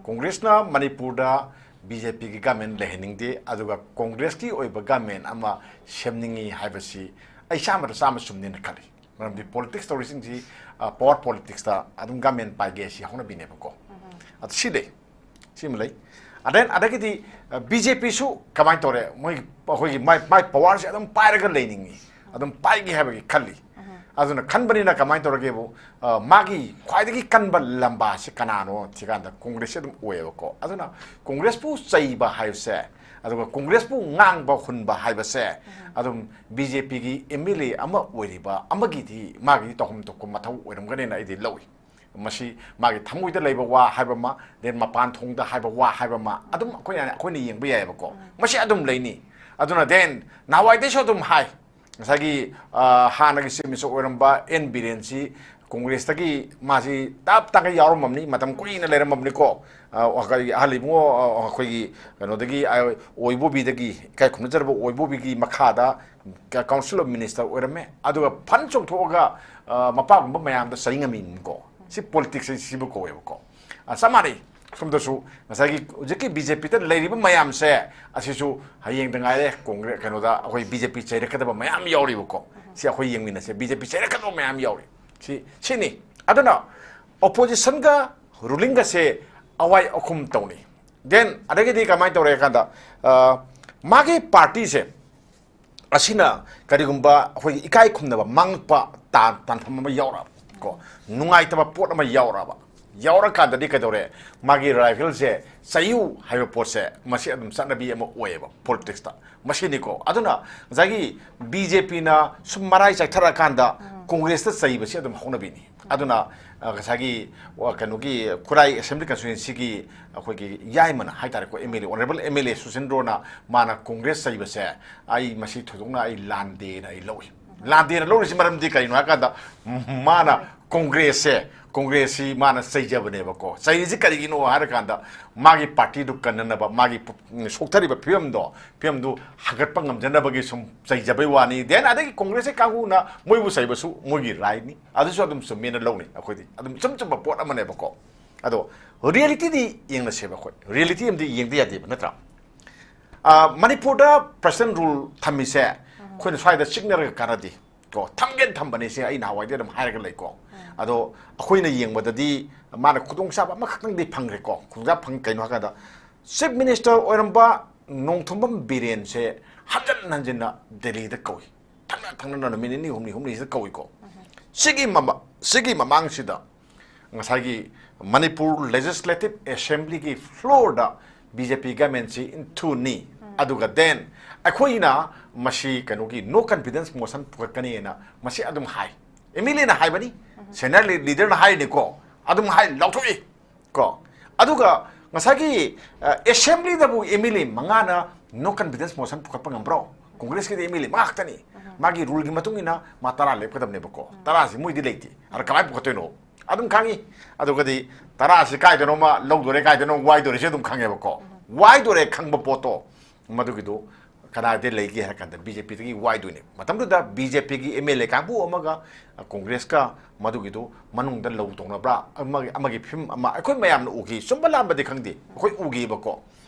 ꯀꯣꯡꯒ꯭ꯔꯦꯁꯅ ꯃꯅꯤꯄꯨꯔꯗ ꯕꯤ ꯖꯦ ꯄꯤꯒꯤ ꯒꯃꯦꯟ ꯂꯩꯍꯟꯅꯤꯡꯗꯦ, ꯑꯗꯨꯒ ꯀꯣꯡꯒ꯭ꯔꯦꯁꯀꯤ ꯑꯣꯏꯕ ꯒꯃꯦꯟ ꯑꯃ ꯁꯦꯝꯅꯤꯡꯉꯤ ꯍꯥꯏꯕꯁꯤ ꯑꯩ ꯆꯥꯝꯃꯗ ꯆꯥꯝꯃ ꯆꯨꯝꯅꯤꯅ ꯈꯜꯂꯤ꯫ ꯃꯔꯝꯗꯤ ꯄꯣꯂꯤꯇꯤꯛꯁ ꯇꯧꯔꯤꯁꯤꯡꯁꯤ, ꯑ, ꯄꯋꯥꯔ ꯄꯣꯂꯤꯇꯤꯛꯁꯇ ꯑꯗꯨꯝ ꯒꯃꯦꯟ ꯄꯥꯏꯒꯦ ꯁꯤ ꯍꯧꯅꯕꯤꯅꯦꯕꯀꯣ꯫ ꯑꯗꯨ ꯁꯤ ꯂꯩ, ꯁꯤꯃ ꯂꯩ꯫ And then ꯑꯗꯒꯤꯗꯤ, ꯑ, ꯕꯤ ꯖꯦ ꯄꯤꯁꯨ ꯀꯃꯥꯏꯅ ꯇꯧꯔꯦ? ꯃꯣꯏ, ꯑꯩꯈꯣꯏꯒꯤ ꯃꯥꯏ, ꯃꯥꯏ ꯄꯋꯥꯔꯁꯦ ꯑꯗꯨꯝ ꯄꯥꯏꯔꯒ ꯂꯩꯅꯤꯡꯉꯤ, ꯑꯗꯨꯝ ꯄꯥꯏꯒꯦ ꯍꯥꯏꯕꯒꯤ ꯈꯜꯂꯤ꯫ ꯑꯗꯨꯅ ꯈꯟꯕꯅꯤꯅ ꯀꯃꯥꯏꯅ ꯇꯧꯔꯒꯦꯕꯨ, ꯑ, ꯃꯥꯒꯤ ꯈ꯭ꯋꯥꯏꯗꯒꯤ ꯀꯟꯕ ꯂꯝꯕꯥꯁꯤ ꯀꯅꯥꯅꯣ ꯊꯤꯀꯥꯟꯗ ꯀꯣꯡꯒ꯭ꯔꯦꯁꯁꯦ ꯑꯗꯨꯝ ꯑꯣꯏꯌꯦꯕꯀꯣ꯫ ꯑꯗꯨꯅ ꯀꯣꯡꯒ꯭ꯔꯦꯁꯄꯨ ꯆꯩꯕ ꯍꯥꯏꯕꯁꯦ, ꯑꯗꯨꯒ ꯀꯣꯡꯒ꯭ꯔꯦꯁꯄꯨ ꯉꯥꯡꯕ ꯍꯨꯟꯕ ꯍꯥꯏꯕꯁꯦ, ꯑꯗꯨꯝ ꯕꯤ ꯖꯦ ꯄꯤꯒꯤ ꯑꯦꯝ ꯑꯦꯜ ꯑꯦ ꯑꯃ ꯑꯣꯏꯔꯤꯕ ꯑꯃꯒꯤꯗꯤ ꯃꯥꯒꯤꯗꯤ ꯇꯧꯐꯝ ꯊꯣꯛꯄ ꯃꯊꯧ ꯑꯣꯏꯔꯝꯒꯅꯦꯅ ꯑꯩꯗꯤ ꯂꯧꯏ꯫ ꯃꯁꯤ ꯃꯥꯒꯤ ꯊꯃꯣꯏꯗ ꯂꯩꯕ ꯋꯥ ꯍꯥꯏꯕ ꯑꯃ, then ꯃꯄꯥꯟ ꯊꯣꯡꯗ ꯍꯥꯏꯕ ꯋꯥ ꯍꯥꯏꯕ ꯑꯃ, ꯑꯗꯨꯝ ꯑꯩꯈꯣꯏꯅ, ꯑꯩꯈꯣꯏꯅ ꯌꯦꯡꯕ ꯌꯥꯏꯑꯕꯀꯣ꯫ ꯃꯁꯤ ꯑꯗꯨꯝ ꯂꯩꯅꯤ꯫ ꯑꯗꯨꯅ then ꯅꯍꯥꯟꯋꯥꯏꯗꯩꯁꯨ ꯑꯗꯨꯝ ꯍꯥꯏ, ꯉꯁꯥꯏꯒꯤ, ꯑ, ꯍꯥꯟꯅꯒꯤ ꯆꯤꯐ ꯃꯤꯅꯤꯁꯇꯔ ꯑꯣꯏꯔꯝꯕ ꯑꯦꯟ ꯕꯤꯔꯦꯟꯁꯤ ꯀꯣꯡꯒ꯭ꯔꯦꯁꯇꯒꯤ ꯃꯥꯁꯤ ꯇꯞ ꯇꯥꯒꯩ ꯌꯥꯎꯔꯝꯃꯕꯅꯤ, ꯃꯇꯝ ꯀꯨꯏꯅ ꯂꯩꯔꯝꯃꯕꯅꯤꯀꯣ꯫ ꯑ, ꯑꯩꯈꯣꯏꯒꯤ ꯑꯍꯜ ꯏꯕꯨꯡꯉꯣ, ꯑ, ꯑꯩꯈꯣꯏꯒꯤ ꯀꯩꯅꯣꯗꯒꯤ, ꯑ, ꯑꯣꯏꯕꯣꯕꯤꯗꯒꯤ, ꯏꯀꯥꯏ ꯈꯨꯝꯅꯖꯔꯕ ꯑꯣꯏꯕꯣꯕꯤꯒꯤ ꯃꯈꯥꯗ ꯀ-, ꯀꯥꯎꯟꯁꯤꯜ ꯑꯣꯐ ꯃꯤꯅꯤꯁꯇꯔ ꯑꯣꯏꯔꯝꯃꯦ꯫ ꯑꯗꯨꯒ ꯐꯟ ꯆꯣꯡꯊꯣꯛꯑꯒ, ꯑ, ꯃꯄꯥꯒꯨꯝꯕ ꯃꯌꯥꯝꯗ ꯆꯩ ꯉꯝꯃꯤꯅꯤꯀꯣ꯫ ꯁꯤ ꯄꯣꯂꯤꯇꯤꯛꯁ ꯁꯤꯕꯨ ꯀꯧꯋꯦꯕꯀꯣ꯫ ꯑ, ꯆꯞ ꯃꯥꯟꯅꯩ꯫ ꯁꯣꯝꯗꯁꯨ ꯉꯁꯥꯏꯒꯤ ꯍꯧꯖꯤꯛꯀꯤ ꯕꯤ ꯖꯦ ꯄꯤꯗ ꯂꯩꯔꯤꯕ ꯃꯌꯥꯝꯁꯦ ꯑꯁꯤꯁꯨ ꯍꯌꯦꯡꯗ ꯉꯥꯏꯔꯦ ꯀꯣꯡꯒ꯭ꯔꯦꯁ, ꯀꯩꯅꯣꯗ ꯑꯩꯈꯣꯏ ꯕꯤ ꯖꯦ ꯄꯤ ꯆꯩꯔꯛꯀꯗꯕ ꯃꯌꯥꯝ ꯌꯥꯎꯔꯤꯕꯀꯣ꯫ ꯁꯤ ꯑꯩꯈꯣꯏ ꯌꯦꯡꯃꯤꯟꯅꯁꯦ, ꯕꯤ ꯖꯦ ꯄꯤ ꯆꯩꯔꯛꯀꯗꯕ ꯃꯌꯥꯝ ꯌꯥꯎꯔꯤ꯫ ꯁꯤ, ꯁꯤꯅꯤ꯫ ꯑꯗꯨꯅ ꯑꯣꯄꯣꯖꯤꯁꯟꯒ ꯔꯨꯂꯤꯡꯒꯁꯦ ꯑꯋꯥꯏ ꯑꯈꯨꯝ ꯇꯧꯅꯤ꯫ Then ꯑꯗꯒꯤꯗꯤ ꯀꯃꯥꯏꯅ ꯇꯧꯔꯦ ꯍꯥꯏ ꯀꯥꯟꯗ, ꯑ, ꯃꯥꯒꯤ ꯄꯥꯔꯇꯤꯁꯦ ꯑꯁꯤꯅ ꯀꯔꯤꯒꯨꯝꯕ ꯑꯩꯈꯣꯏꯒꯤ ꯏꯀꯥꯏ ꯈꯨꯝꯅꯕ ꯃꯥꯡꯉꯛꯄ ꯇꯥ-, ꯇꯥꯟꯐꯝ ꯑꯃ ꯌꯥꯎꯔꯛꯑꯕ ꯀꯣ, ꯅꯨꯡꯉꯥꯏꯇꯕ ꯄꯣꯠ ꯑꯃ ꯌꯥꯎꯔꯛꯑꯕ, ꯌꯥꯎꯔꯀꯥꯟꯗꯗꯤ ꯀꯩꯗꯧꯔꯦ? ꯃꯥꯒꯤ ꯔꯥꯏꯚꯦꯜꯁꯦ ꯆꯩꯌꯨ ꯍꯥꯏꯕ ꯄꯣꯠꯁꯦ, ꯃꯁꯤ ꯑꯗꯨꯝ ꯆꯠꯅꯕꯤ ꯑꯃ ꯑꯣꯏꯌꯦꯕ ꯄꯣꯂꯤꯇꯤꯛꯁꯇ꯫ ꯃꯁꯤꯅꯤꯀꯣ꯫ ꯑꯗꯨꯅ ꯉꯁꯥꯏꯒꯤ ꯕꯤ ꯖꯦ ꯄꯤꯅ ꯁꯨꯝ ꯃꯔꯥꯏ ꯆꯥꯏꯊꯔꯛꯑꯀꯥꯟꯗ ꯀꯣꯡꯒ꯭ꯔꯦꯁꯇ ꯆꯩꯕꯁꯤ ꯑꯗꯨꯝ ꯍꯧꯅꯕꯤꯅꯤ꯫ ꯑꯗꯨꯅ, ꯑ, ꯉꯁꯥꯏꯒꯤ, ꯋꯥ-, ꯀꯩꯅꯣꯒꯤ ꯈꯨꯔꯥꯏ ꯑꯦꯁꯦꯝꯕ꯭ꯂꯤ ꯀꯟꯁꯇꯤꯇ꯭ꯋꯦꯟꯁꯤꯒꯤ ꯑꯩꯈꯣꯏꯒꯤ ꯌꯥꯏꯃꯅ ꯍꯥꯏꯇꯥꯔꯦꯀꯣ, M L A, honourable M L A ꯁꯨꯁꯤꯟꯗ꯭ꯔꯣꯅ ꯃꯥꯅ ꯀꯣꯡꯒ꯭ꯔꯦꯁ ꯆꯩꯕꯁꯦ, ꯑꯩ ꯃꯁꯤ ꯊꯣꯏꯗꯣꯛꯅ ꯑꯩ ꯂꯥꯟꯗꯦꯅ ꯑꯩ ꯂꯧꯏ꯫ ꯂꯥꯟꯗꯦꯅ ꯂꯧꯔꯤꯁꯤ ꯃꯔꯝꯗꯤ ꯀꯩꯅꯣ ꯍꯥꯏ ꯀꯥꯟꯗ, ꯃꯥꯅ ꯀꯣꯡꯒ꯭ꯔꯦꯁꯁꯦ, ꯀꯣꯡꯒ꯭ꯔꯦꯁꯁꯤ ꯃꯥꯅ ꯆꯩꯖꯕꯅꯦꯕꯀꯣ꯫ ꯆꯩꯔꯤꯁꯤ ꯀꯔꯤꯒꯤꯅꯣ ꯍꯥꯏꯔꯀꯥꯟꯗ, ꯃꯥꯒꯤ ꯄꯥꯔꯇꯤꯗꯨ ꯀꯟꯅꯅꯕ, ꯃꯥꯒꯤ ꯄꯨ-, ꯁꯣꯛꯊꯔꯤꯕ ꯐꯤꯕꯝꯗꯣ, ꯐꯤꯕꯝꯗꯨ ꯍꯥꯒꯠꯄ ꯉꯝꯖꯅꯕꯒꯤ ꯁꯨꯝ ꯆꯩꯖꯕꯩ ꯋꯥꯅꯤ꯫ Then ꯑꯗꯒꯤ ꯀꯣꯡꯒ꯭ꯔꯦꯁꯀꯤ ꯀꯥꯡꯕꯨꯅ ꯃꯣꯏꯕꯨ ꯆꯩꯕꯁꯨ ꯃꯣꯏꯒꯤ ꯔꯥꯏꯠꯅꯤ꯫ ꯑꯗꯨꯁꯨ ꯑꯗꯨꯝ ꯆꯨꯝꯃꯦꯅ ꯂꯧꯅꯤ ꯑꯩꯈꯣꯏꯗꯤ꯫ ꯑꯗꯨꯝ ꯏꯆꯨꯝ ꯆꯨꯝꯕ ꯄꯣꯠ ꯑꯃꯅꯦꯕꯀꯣ꯫ ꯑꯗꯣ ꯔꯤꯌꯦꯂꯤꯇꯤꯗꯤ ꯌꯦꯡꯅꯁꯦꯕ ꯑꯩꯈꯣꯏ꯫ ꯔꯤꯌꯦꯂꯤꯇꯤ ꯑꯃꯗꯤ ꯌꯦꯡꯗ ꯌꯥꯗꯦꯕ, ꯅꯠꯇ꯭ꯔꯥ? ꯑ, ꯃꯅꯤꯄꯨꯔꯗ ꯄ꯭ꯔꯦꯁꯤꯗꯦꯟ ꯔꯨꯜ ꯊꯝꯃꯤꯁꯦ ꯑꯩꯈꯣꯏꯅ ꯁ꯭ꯋꯥꯏꯗ ꯆꯤꯛꯅꯔꯒ ꯀꯥꯟꯅꯗꯦ ꯀꯣ꯫ ꯊꯝꯒꯦꯅ ꯊꯝꯕꯅꯦ ꯁꯤ ꯑꯩ ꯅꯍꯥꯟꯋꯥꯏꯗꯩ ꯑꯗꯨꯝ ꯍꯥꯏꯔꯒ ꯂꯩꯀꯣ꯫ ꯑꯗꯣ ꯑꯩꯈꯣꯏꯅ ꯌꯦꯡꯕꯗꯗꯤ ꯃꯥꯅ ꯈꯨꯗꯣꯡꯆꯥꯕ ꯑꯃꯈꯛꯇꯪꯗꯤ ꯐꯪꯈ꯭ꯔꯦꯀꯣ꯫ ꯈꯨꯗꯣꯡꯆꯥꯕ ꯐꯪ-, ꯀꯩꯅꯣ ꯍꯥꯏ ꯀꯥꯟꯗ, ꯆꯤꯐ ꯃꯤꯅꯤꯁꯇꯔ ꯑꯣꯏꯔꯝꯕ ꯅꯣꯡꯊꯣꯝꯕꯝ ꯕꯤꯔꯦꯟꯁꯦ ꯍꯟꯖꯟ ꯍꯟꯖꯟꯅ ꯗꯦꯜꯂꯤꯗ ꯀꯧꯏ꯫ ꯊꯪꯅ ꯊꯪꯅꯅ ꯅꯨꯃꯤꯠ ꯅꯤꯅꯤ ꯍꯨꯝꯅꯤ, ꯍꯨꯝꯅꯤꯁꯤꯗ ꯀꯧꯏꯀꯣ꯫ ꯁꯤꯒꯤ ꯃꯃꯥ ꯁꯤꯒꯤ ꯃꯃꯥꯡꯁꯤꯗ ꯉꯁꯥꯏꯒꯤ ꯃꯅꯤꯄꯨꯔ ꯂꯦꯖꯤꯁꯂꯦꯇꯤꯚ ꯑꯦꯁꯦꯝꯕ꯭ꯂꯤꯒꯤ ꯐ꯭ꯂꯣꯔꯗ ꯕꯤ ꯖꯦ ꯄꯤ ꯒꯃꯦꯟꯁꯤ ꯏꯟꯊꯨꯅꯤ꯫ ꯑꯗꯨꯒ ꯗꯦꯟ ꯑꯩꯈꯣꯏꯅ ꯃꯁꯤ ꯀꯩꯅꯣꯒꯤ ꯅꯣ ꯀꯟꯐꯤꯗꯦꯟꯁ ꯃꯣꯁꯟ ꯄꯨꯈꯠꯀꯅꯤꯅ ꯃꯁꯤ ꯑꯗꯨꯝ ꯍꯥꯏ꯫ ꯑꯦꯝ ꯑꯦꯜ ꯑꯦꯅ ꯍꯥꯏꯕꯅꯤ, ꯁꯦꯅꯤꯌꯔ ꯂꯤꯗꯔꯅ ꯍꯥꯏꯔꯤꯅꯤꯀꯣ, ꯑꯗꯨꯝ ꯍꯥꯏ, ꯂꯥꯎꯊꯣꯛꯏ꯫ ꯀꯣ, ꯑꯗꯨꯒ ꯉꯁꯥꯏꯒꯤ ꯑꯦꯁꯦꯝꯕ꯭ꯂꯤꯗꯕꯨ ꯑꯦꯝ ꯑꯦꯜ ꯑꯦ ꯃꯉꯥꯅ ꯅꯣ ꯀꯟꯐꯤꯗꯦꯟꯁ ꯃꯣꯁꯟ ꯄꯨꯈꯠꯄ ꯉꯝꯕ꯭ꯔꯣ? ꯀꯣꯡꯒ꯭ꯔꯦꯁꯀꯤꯗꯤ ꯑꯦꯝ ꯑꯦꯜ ꯑꯦ ꯃꯉꯥ ꯈꯛꯇꯅꯤ꯫ ꯃꯥꯒꯤ ꯔꯨꯜꯒꯤ ꯃꯇꯨꯡ ꯏꯟꯅ ꯃꯥ ꯇꯔꯥ ꯂꯦꯞꯀꯗꯕꯅꯦꯕꯀꯣ, ꯇꯔꯥꯁꯤ ꯃꯣꯏꯗꯤ ꯂꯩꯇꯦ꯫ ꯑꯗ ꯀꯃꯥꯏꯅ ꯄꯨꯈꯠꯇꯣꯏꯅꯣ? ꯑꯗꯨꯝ ꯈꯪꯉꯤ꯫ ꯑꯗꯨꯒꯗꯤ ꯇꯔꯥꯁꯤ ꯀꯥꯏꯗꯅꯣꯃ ꯂꯧꯗꯣꯔꯦ, ꯀꯥꯏꯗꯅꯣ ꯋꯥꯏꯗꯣꯔꯦꯁꯦ ꯑꯗꯨꯝ ꯈꯪꯉꯦꯕꯀꯣ꯫ ꯋꯥꯏꯗꯣꯔꯦ ꯈꯪꯕ ꯄꯣꯠꯇꯣ, ꯃꯗꯨꯒꯤꯗꯨ ꯀꯗꯥꯏꯗ ꯂꯩꯒꯦ ꯍꯥꯏꯔ ꯀꯥꯟꯗ ꯕꯤ ꯖꯦ ꯄꯤꯗꯒꯤ ꯋꯥꯏꯗꯣꯏꯅꯦ꯫ ꯃꯇꯝꯗꯨꯗ ꯕꯤ ꯖꯦ ꯄꯤꯒꯤ ꯑꯦꯝ ꯑꯦꯜ ꯑꯦ ꯀꯥꯡꯕꯨ ꯑꯃꯒ ꯀꯣꯡꯒ꯭ꯔꯦꯁꯀ ꯃꯗꯨꯒꯤꯗꯨ ꯃꯅꯨꯡꯗ ꯂꯧ ꯇꯧꯅꯕ꯭ꯔꯥ, ꯑꯃꯒꯤ, ꯑꯃꯒꯤ ꯐꯤꯕꯝ ꯑꯃ ꯑꯩꯈꯣꯏ ꯃꯌꯥꯝꯅ ꯎꯈꯤ꯫ ꯆꯨꯝꯕ ꯂꯥꯟꯕꯗꯤ ꯈꯪꯗꯦ, ꯑꯩꯈꯣꯏ ꯎꯈꯤꯕꯀꯣ꯫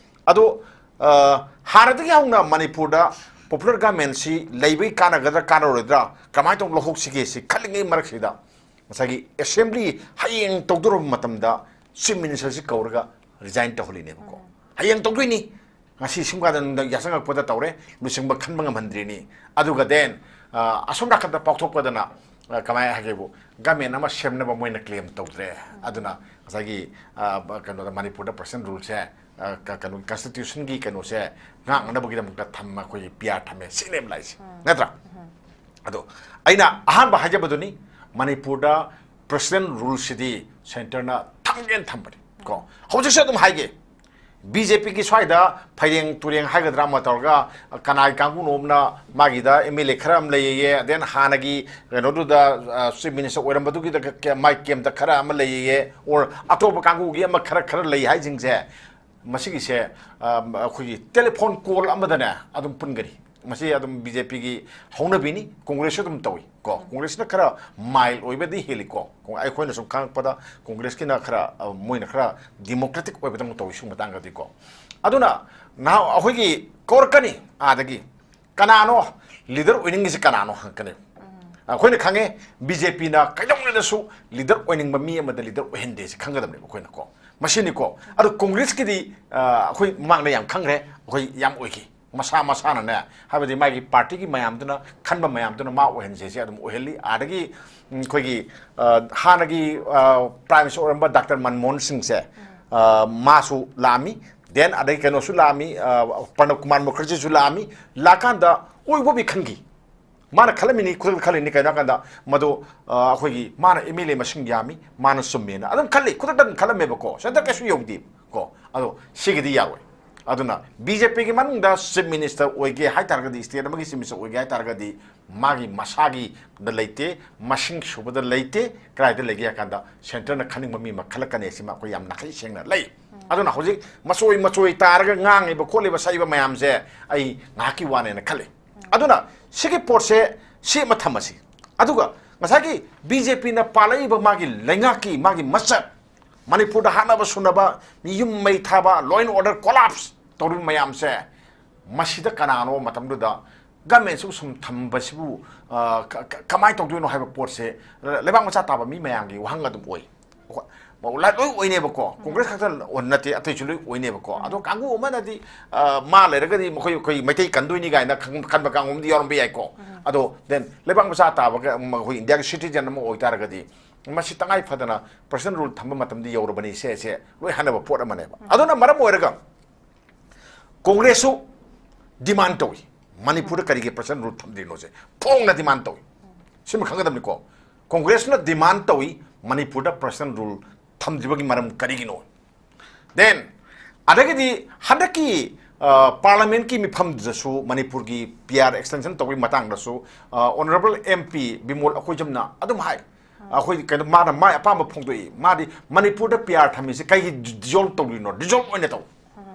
ꯑꯗꯣ, ꯑ, ꯍꯥꯟꯅꯗꯒꯤ ꯍꯧꯅ ꯃꯅꯤꯄꯨꯔꯗ ꯄꯣꯄꯨꯂꯔ ꯒꯚꯔꯟꯃꯦꯟꯁꯤ ꯂꯩꯕꯒꯤ ꯀꯥꯟꯅꯒꯗ꯭ꯔꯥ ꯀꯥꯟꯅꯔꯣꯏꯗ꯭ꯔꯥ, ꯀꯃꯥꯏꯅ ꯇꯧꯅ ꯂꯧꯍꯧꯁꯤꯒꯦ ꯁꯤ ꯈꯜꯂꯤꯉꯩ ꯃꯔꯛꯁꯤꯗ ꯉꯁꯥꯏꯒꯤ ꯑꯦꯁꯦꯝꯕ꯭ꯂꯤ ꯍꯌꯦꯡ ꯇꯧꯗꯣꯔꯕ ꯃꯇꯝꯗ ꯆꯤꯐ ꯃꯤꯅꯤꯁꯇꯔꯁꯤ ꯀꯧꯔꯒ ꯔꯤꯖꯥꯏꯟ ꯇꯧꯍꯜꯂꯤꯅꯦꯕꯀꯣ꯫ ꯍꯌꯦꯡ ꯇꯧꯗꯣꯏꯅꯤ, ꯉꯁꯤ ꯁꯨꯝꯀꯥꯟꯗ ꯅꯨꯡꯗꯥꯡ ꯌꯥꯆꯪꯉꯛꯄꯗ ꯇꯧꯔꯦ, ꯂꯨꯆꯤꯡꯕ ꯈꯟꯕ ꯉꯝꯍꯟꯗ꯭ꯔꯤꯅꯤ꯫ ꯑꯗꯨꯒ ꯗꯦꯟ, ꯑ, ꯑꯁꯣꯝ ꯅꯥꯀꯟꯗ ꯄꯥꯎꯊꯣꯛꯄꯗꯅ, ꯑ, ꯀꯃꯥꯏꯅ ꯍꯥꯏꯒꯦꯕꯨ, ꯒꯃꯦꯟ ꯑꯃ ꯁꯦꯝꯅꯕ ꯃꯣꯏꯅ ꯀ꯭ꯂꯦꯝ ꯇꯧꯗ꯭ꯔꯦ꯫ ꯑꯗꯨꯅ ꯉꯁꯥꯏꯒꯤ, ꯑ, ꯀꯩꯅꯣꯗ, ꯃꯅꯤꯄꯨꯔꯗ ꯄ꯭ꯔꯁꯤꯗꯦꯟ ꯔꯨꯜꯁꯦ, ꯑ, ꯀ-, ꯀꯩꯅꯣ, ꯀꯟꯁꯇꯤꯇ꯭ꯌꯨꯁꯟꯒꯤ ꯀꯩꯅꯣꯁꯦ ꯉꯥꯛꯅꯅꯕꯒꯤꯗꯃꯛꯇ ꯊꯝꯃ ꯑꯩꯈꯣꯏꯒꯤ ꯄꯤ ꯑꯥꯔ ꯊꯝꯃꯦ, ꯁꯤꯅꯦꯕ ꯂꯥꯛꯏꯁꯦ, ꯅꯠꯇ꯭ꯔꯥ? ꯑꯗꯣ ꯑꯩꯅ ꯑꯍꯥꯟꯕ ꯍꯥꯏꯖꯕꯗꯨꯅꯤ, ꯃꯅꯤꯄꯨꯔꯗ ꯄ꯭ꯔꯁꯤꯗꯦꯟ ꯔꯨꯜꯁꯤꯗꯤ ꯁꯦꯟꯇꯔꯅ ꯊꯝꯒꯦꯅ ꯊꯝꯕꯅꯤ ꯀꯣ꯫ ꯍꯧꯖꯤꯛꯁꯨ ꯑꯗꯨꯝ ꯍꯥꯏꯒꯦ, ꯕꯤ ꯖꯦ ꯄꯤꯒꯤ ꯁ꯭ꯋꯥꯏꯗ ꯐꯩꯔꯦꯡ ꯇꯨꯔꯦꯡ ꯍꯥꯏꯒꯗ꯭ꯔꯥ ꯑꯃ ꯇꯧꯔꯒ, ꯀꯅꯥꯏ ꯀꯥꯡꯕꯨꯅꯣꯝꯅ ꯃꯥꯒꯤꯗ ꯑꯦꯝ ꯑꯦꯜ ꯑꯦ ꯈꯔ ꯑꯃ ꯂꯩꯌꯦ, ꯗꯦꯟ ꯍꯥꯟꯅꯒꯤ ꯀꯩꯅꯣꯗꯨꯗ, ꯑ, ꯆꯤꯐ ꯃꯤꯅꯤꯁꯇꯔ ꯑꯣꯏꯔꯝꯕꯗꯨꯒꯤꯗ ꯀ-, ꯀ-, ꯃꯥꯏ ꯀꯦꯝꯇ ꯈꯔ ꯑꯃ ꯂꯩꯌꯦ, ꯑꯣꯔ ꯑꯇꯣꯞꯄ ꯀꯥꯡꯕꯨꯒꯤ ꯑꯃ ꯈꯔ ꯈꯔ ꯂꯩ ꯍꯥꯏꯁꯤꯡꯁꯦ, ꯃꯁꯤꯒꯤꯁꯦ, ꯑ, ꯑꯩꯈꯣꯏꯒꯤ ꯇꯦꯂꯤꯐꯣꯟ ꯀꯣꯜ ꯑꯃꯗꯅꯦ ꯑꯗꯨꯝ ꯄꯨꯟꯒꯅꯤ꯫ ꯃꯁꯤ ꯑꯗꯨꯝ ꯕꯤ ꯖꯦ ꯄꯤꯒꯤ ꯍꯧꯅꯕꯤꯅꯤ, ꯀꯣꯡꯒ꯭ꯔꯦꯁꯁꯨ ꯑꯗꯨꯝ ꯇꯧꯏ ꯀꯣ꯫ ꯀꯣꯡꯒ꯭ꯔꯦꯁꯅ ꯈꯔ ꯃꯥꯏꯜ ꯑꯣꯏꯕꯗꯤ ꯍꯦꯜꯂꯤꯀꯣ꯫ ꯀꯣ-, ꯑꯩꯈꯣꯏꯅ ꯁꯨꯝ ꯈꯪꯉꯛꯄꯗ ꯀꯣꯡꯒ꯭ꯔꯦꯁꯀꯤꯅ ꯈꯔ, ꯑ, ꯃꯣꯏꯅ ꯈꯔ ꯗꯤꯃꯣꯀ꯭ꯔꯦꯇꯤꯛ ꯑꯣꯏꯕꯗꯧꯅ ꯇꯧꯏ ꯁꯤꯒꯨꯝꯕ ꯃꯇꯥꯡꯗꯗꯤꯀꯣ꯫ ꯑꯗꯨꯅ ꯅꯍꯥꯟ ꯑꯩꯈꯣꯏꯒꯤ ꯀꯧꯔꯛꯀꯅꯤ ꯑꯥꯗꯒꯤ, ꯀꯅꯥꯅꯣ ꯂꯤꯗꯔ ꯑꯣꯏꯅꯤꯡꯉꯤꯁꯤ, ꯀꯅꯥꯅꯣ ꯍꯪꯉꯛꯀꯅꯤ꯫ ꯑꯩꯈꯣꯏꯅ ꯈꯪꯉꯦ, ꯕꯤ ꯖꯦ ꯄꯤꯅ ꯀꯩꯗꯧꯅꯨꯡꯗꯁꯨ ꯂꯤꯗꯔ ꯑꯣꯏꯅꯤꯡꯕ ꯃꯤ ꯑꯃꯗ ꯂꯤꯗꯔ ꯑꯣꯏꯍꯟꯗꯦ ꯁꯤ ꯈꯪꯒꯗꯕꯅꯦꯕ ꯑꯩꯈꯣꯏꯅꯀꯣ꯫ ꯃꯁꯤꯅꯤꯀꯣ꯫ ꯑꯗꯣ ꯀꯣꯡꯒ꯭ꯔꯦꯁꯀꯤꯗꯤ, ꯑ, ꯑꯩꯈꯣꯏ ꯃꯃꯥꯡꯗ ꯌꯥꯝ ꯈꯪꯈ꯭ꯔꯦ, ꯑꯩꯈꯣꯏ ꯌꯥꯝ ꯑꯣꯏꯈꯤ꯫ ꯃꯁꯥ ꯃꯁꯥꯅꯅꯦ, ꯍꯥꯏꯕꯗꯤ ꯃꯥꯒꯤ ꯄꯥꯔꯇꯤꯒꯤ ꯃꯌꯥꯝꯗꯨꯅ ꯈꯟꯕ ꯃꯌꯥꯝꯗꯨꯅ ꯃꯥ ꯑꯣꯏꯍꯟꯁꯦꯁꯦ ꯑꯗꯨꯝ ꯑꯣꯏꯍꯜꯂꯤ꯫ ꯑꯗꯒꯤ, ꯎꯝ, ꯑꯩꯈꯣꯏꯒꯤ, ꯑ, ꯍꯥꯟꯅꯒꯤ, ꯑ, ꯄ꯭ꯔꯥꯏꯝ ꯃꯤꯅꯤꯁꯇꯔ ꯑꯣꯏꯔꯝꯕ ꯗꯥꯛꯇꯔ ꯃꯟꯃꯣꯍꯟ ꯁꯤꯡꯁꯦ, ꯑ, ꯃꯥꯁꯨ ꯂꯥꯛꯑꯝꯃꯤ꯫ ꯗꯦꯟ ꯑꯗꯩ ꯀꯩꯅꯣꯁꯨ ꯂꯥꯛꯑꯝꯃꯤ, ꯑ, ꯄ꯭ꯔꯅꯕ ꯀꯨꯃꯥꯔ ꯃꯨꯈꯔꯖꯤꯁꯨ ꯂꯥꯛꯑꯝꯃꯤ꯫ ꯂꯥꯛꯀꯥꯟꯗ ꯑꯣꯏꯕ ꯈꯟꯈꯤ꯫ ꯃꯥꯅ ꯈꯜꯂꯝꯃꯤꯅꯤ, ꯈꯨꯗꯛꯇ ꯈꯜꯂꯤꯅꯤ꯫ ꯀꯩꯅꯣ ꯍꯥꯏꯀꯥꯟꯗ ꯃꯗꯨ, ꯑ, ꯑꯩꯈꯣꯏꯒꯤ ꯃꯥꯅ ꯑꯦꯝ ꯑꯦꯜ ꯑꯦ ꯃꯁꯤꯡ ꯌꯥꯝꯃꯤ, ꯃꯥꯅ ꯆꯨꯝꯃꯦꯅ ꯑꯗꯨꯝ ꯈꯜꯂꯤ, ꯈꯨꯗꯛꯇ ꯑꯗꯨꯝ ꯈꯜꯂꯝꯃꯦꯕꯀꯣ꯫ ꯁꯦꯟꯇꯔ ꯀꯩꯁꯨ ꯌꯧꯗꯦ ꯀꯣ꯫ ꯑꯗꯣ ꯁꯤꯒꯤꯗꯤ ꯌꯥꯔꯣꯏ꯫ ꯑꯗꯨꯅ ꯕꯤ ꯖꯦ ꯄꯤꯒꯤ ꯃꯅꯨꯡꯗ ꯆꯤꯐ ꯃꯤꯅꯤꯁꯇꯔ ꯑꯣꯏꯒꯦ ꯍꯥꯏꯇꯥꯔꯒꯗꯤ, ꯁ꯭ꯇꯦꯠ ꯑꯃꯒꯤ ꯆꯤꯐ ꯃꯤꯅꯤꯁꯇꯔ ꯑꯣꯏꯒꯦ ꯍꯥꯏꯇꯥꯔꯒꯗꯤ, ꯃꯥꯒꯤ ꯃꯁꯥꯒꯤꯗ ꯂꯩꯇꯦ, ꯃꯁꯤꯡ ꯁꯨꯕꯗ ꯂꯩꯇꯦ꯫ ꯀꯗꯥꯏꯗ ꯂꯩꯒꯦ ꯍꯥꯏ ꯀꯥꯟꯗ, ꯁꯦꯟꯇꯔꯅ ꯈꯟꯅꯤꯡꯕ ꯃꯤ ꯑꯃ ꯈꯜꯂꯛꯀꯅꯤ꯫ ꯁꯤꯃ ꯑꯩꯈꯣꯏ ꯌꯥꯝ ꯅꯥꯈꯩ ꯁꯦꯡꯅ ꯂꯩ꯫ ꯑꯗꯨꯅ ꯍꯧꯖꯤꯛ ꯃꯆꯣꯏ ꯃꯆꯣꯏ ꯇꯥꯔꯒ ꯉꯥꯡꯉꯤꯕ ꯈꯣꯠꯂꯤꯕ ꯁꯛꯏꯕ ꯃꯌꯥꯝꯁꯦ ꯑꯩ ꯉꯥꯏꯍꯥꯛꯀꯤ ꯋꯥꯅꯦꯅ ꯈꯜꯂꯤ꯫ ꯑꯗꯨꯅ ꯁꯤꯒꯤ ꯄꯣꯠꯁꯦ ꯁꯤ ꯑꯃ ꯊꯝꯃꯁꯤ꯫ ꯑꯗꯨꯒ ꯉꯁꯥꯏꯒꯤ ꯕꯤ ꯖꯦ ꯄꯤꯅ ꯄꯥꯜꯂꯛꯏꯕ ꯃꯥꯒꯤ ꯂꯩꯉꯥꯛꯀꯤ ꯃꯥꯒꯤ ꯃꯆꯠ, ꯃꯅꯤꯄꯨꯔꯗ ꯍꯥꯠꯅꯕ ꯁꯨꯅꯕ, ꯃꯤ ꯌꯨꯝ ꯃꯩ ꯊꯥꯕ, law and order collapse ꯇꯧꯔꯤꯕ ꯃꯌꯥꯝꯁꯦ, ꯃꯁꯤꯗ ꯀꯅꯥꯅꯣ ꯃꯇꯝꯗꯨꯗ ꯒꯃꯦꯟꯁꯤꯕꯨ ꯁꯨꯝ ꯊꯝꯕꯁꯤꯕꯨ, ꯑ, ꯀ-, ꯀ-, ꯀꯃꯥꯏꯅ ꯇꯧꯗꯣꯏꯅꯣ ꯍꯥꯏꯕ ꯄꯣꯠꯁꯦ ꯂꯩꯕꯥꯛ ꯃꯆꯥ ꯇꯥꯕ ꯃꯤ ꯃꯌꯥꯝꯒꯤ ꯋꯥꯍꯪ ꯑꯗꯨꯝ ꯑꯣꯏ꯫ ꯑꯩꯈꯣꯏ ꯂꯣꯏ ꯑꯣꯏꯅꯦꯕꯀꯣ, ꯀꯣꯡꯒ꯭ꯔꯦꯁ ꯈꯛꯇ ꯅꯠꯇꯦ, ꯑꯇꯩꯁꯨ ꯂꯣꯏ ꯑꯣꯏꯅꯦꯕꯀꯣ꯫ ꯑꯗꯣ ꯀꯥꯡꯕꯨ ꯑꯃꯅꯗꯤ, ꯑ, ꯃꯥ ꯂꯩꯔꯒꯗꯤ ꯃꯈꯣꯏ, ꯑꯩꯈꯣꯏ ꯃꯩꯇꯩ ꯀꯟꯗꯣꯏꯅꯤ ꯀꯥꯏꯅ ꯈꯟ-, ꯈꯟꯕ ꯀꯥꯡꯕꯨ ꯑꯃꯗꯤ ꯌꯥꯎꯔꯝꯕ ꯌꯥꯏꯀꯣ꯫ ꯑꯗꯣ then ꯂꯩꯕꯥꯛ ꯃꯆꯥ ꯇꯥꯕꯒ ꯑꯩꯈꯣꯏ ꯏꯟꯗꯤꯌꯥꯒꯤ citizen ꯑꯃ ꯑꯣꯏꯇꯥꯔꯒꯗꯤ ꯃꯁꯤ ꯇꯉꯥꯏ ꯐꯗꯅ personal rule ꯊꯝꯕ ꯃꯇꯝꯗꯤ ꯌꯧꯔꯕꯅꯤ꯫ ꯁꯦ, ꯁꯦ ꯂꯣꯏ ꯍꯥꯏꯅꯕ ꯄꯣꯠ ꯑꯃꯅꯦꯕ꯫ ꯑꯗꯨꯅ ꯃꯔꯝ ꯑꯣꯏꯔꯒ ꯀꯣꯡꯒ꯭ꯔꯦꯁꯁꯨ demand ꯇꯧꯏ, ꯃꯅꯤꯄꯨꯔꯗ ꯀꯔꯤꯒꯤ personal rule ꯊꯝꯗ꯭ꯔꯤꯅꯣꯁꯦ ꯐꯣꯡꯅ demand ꯇꯧꯏ꯫ ꯁꯤꯃ ꯈꯪꯒꯗꯕꯅꯤꯀꯣ, ꯀꯣꯡꯒ꯭ꯔꯦꯁꯅ demand ꯇꯧꯏ ꯃꯅꯤꯄꯨꯔꯗ personal rule ꯊꯝꯗ꯭ꯔꯤꯕꯒꯤ ꯃꯔꯝ ꯀꯔꯤꯒꯤꯅꯣ꯫ Then ꯑꯗꯒꯤꯗꯤ ꯍꯟꯗꯛꯀꯤ, ꯑ, ꯄꯥꯔꯂꯤꯌꯥꯃꯦꯟꯠꯀꯤ ꯃꯤꯐꯝꯗꯨꯗꯁꯨ ꯃꯅꯤꯄꯨꯔꯒꯤ P R extension ꯇꯧꯕꯒꯤ ꯃꯇꯥꯡꯗꯁꯨ, ꯑ, ꯑꯣꯅꯔꯦꯕꯜ ꯑꯦꯝ ꯄꯤ ꯕꯤꯃꯣꯜ ꯑꯀꯣꯏꯖꯝꯅ ꯑꯗꯨꯝ ꯍꯥꯏ꯫ ꯑꯩꯈꯣꯏ ꯀꯩꯅꯣ, ꯃꯥꯅ ꯃꯥꯏ ꯑꯄꯥꯝꯕ ꯐꯣꯡꯗꯣꯛꯏ꯫ ꯃꯥꯗꯤ ꯃꯅꯤꯄꯨꯔꯗ P R ꯊꯝꯃꯤꯁꯦ ꯀꯩꯒꯤ dissolve ꯇꯧꯔꯤꯅꯣ? Dissolve ꯑꯣꯏꯅ ꯇꯧ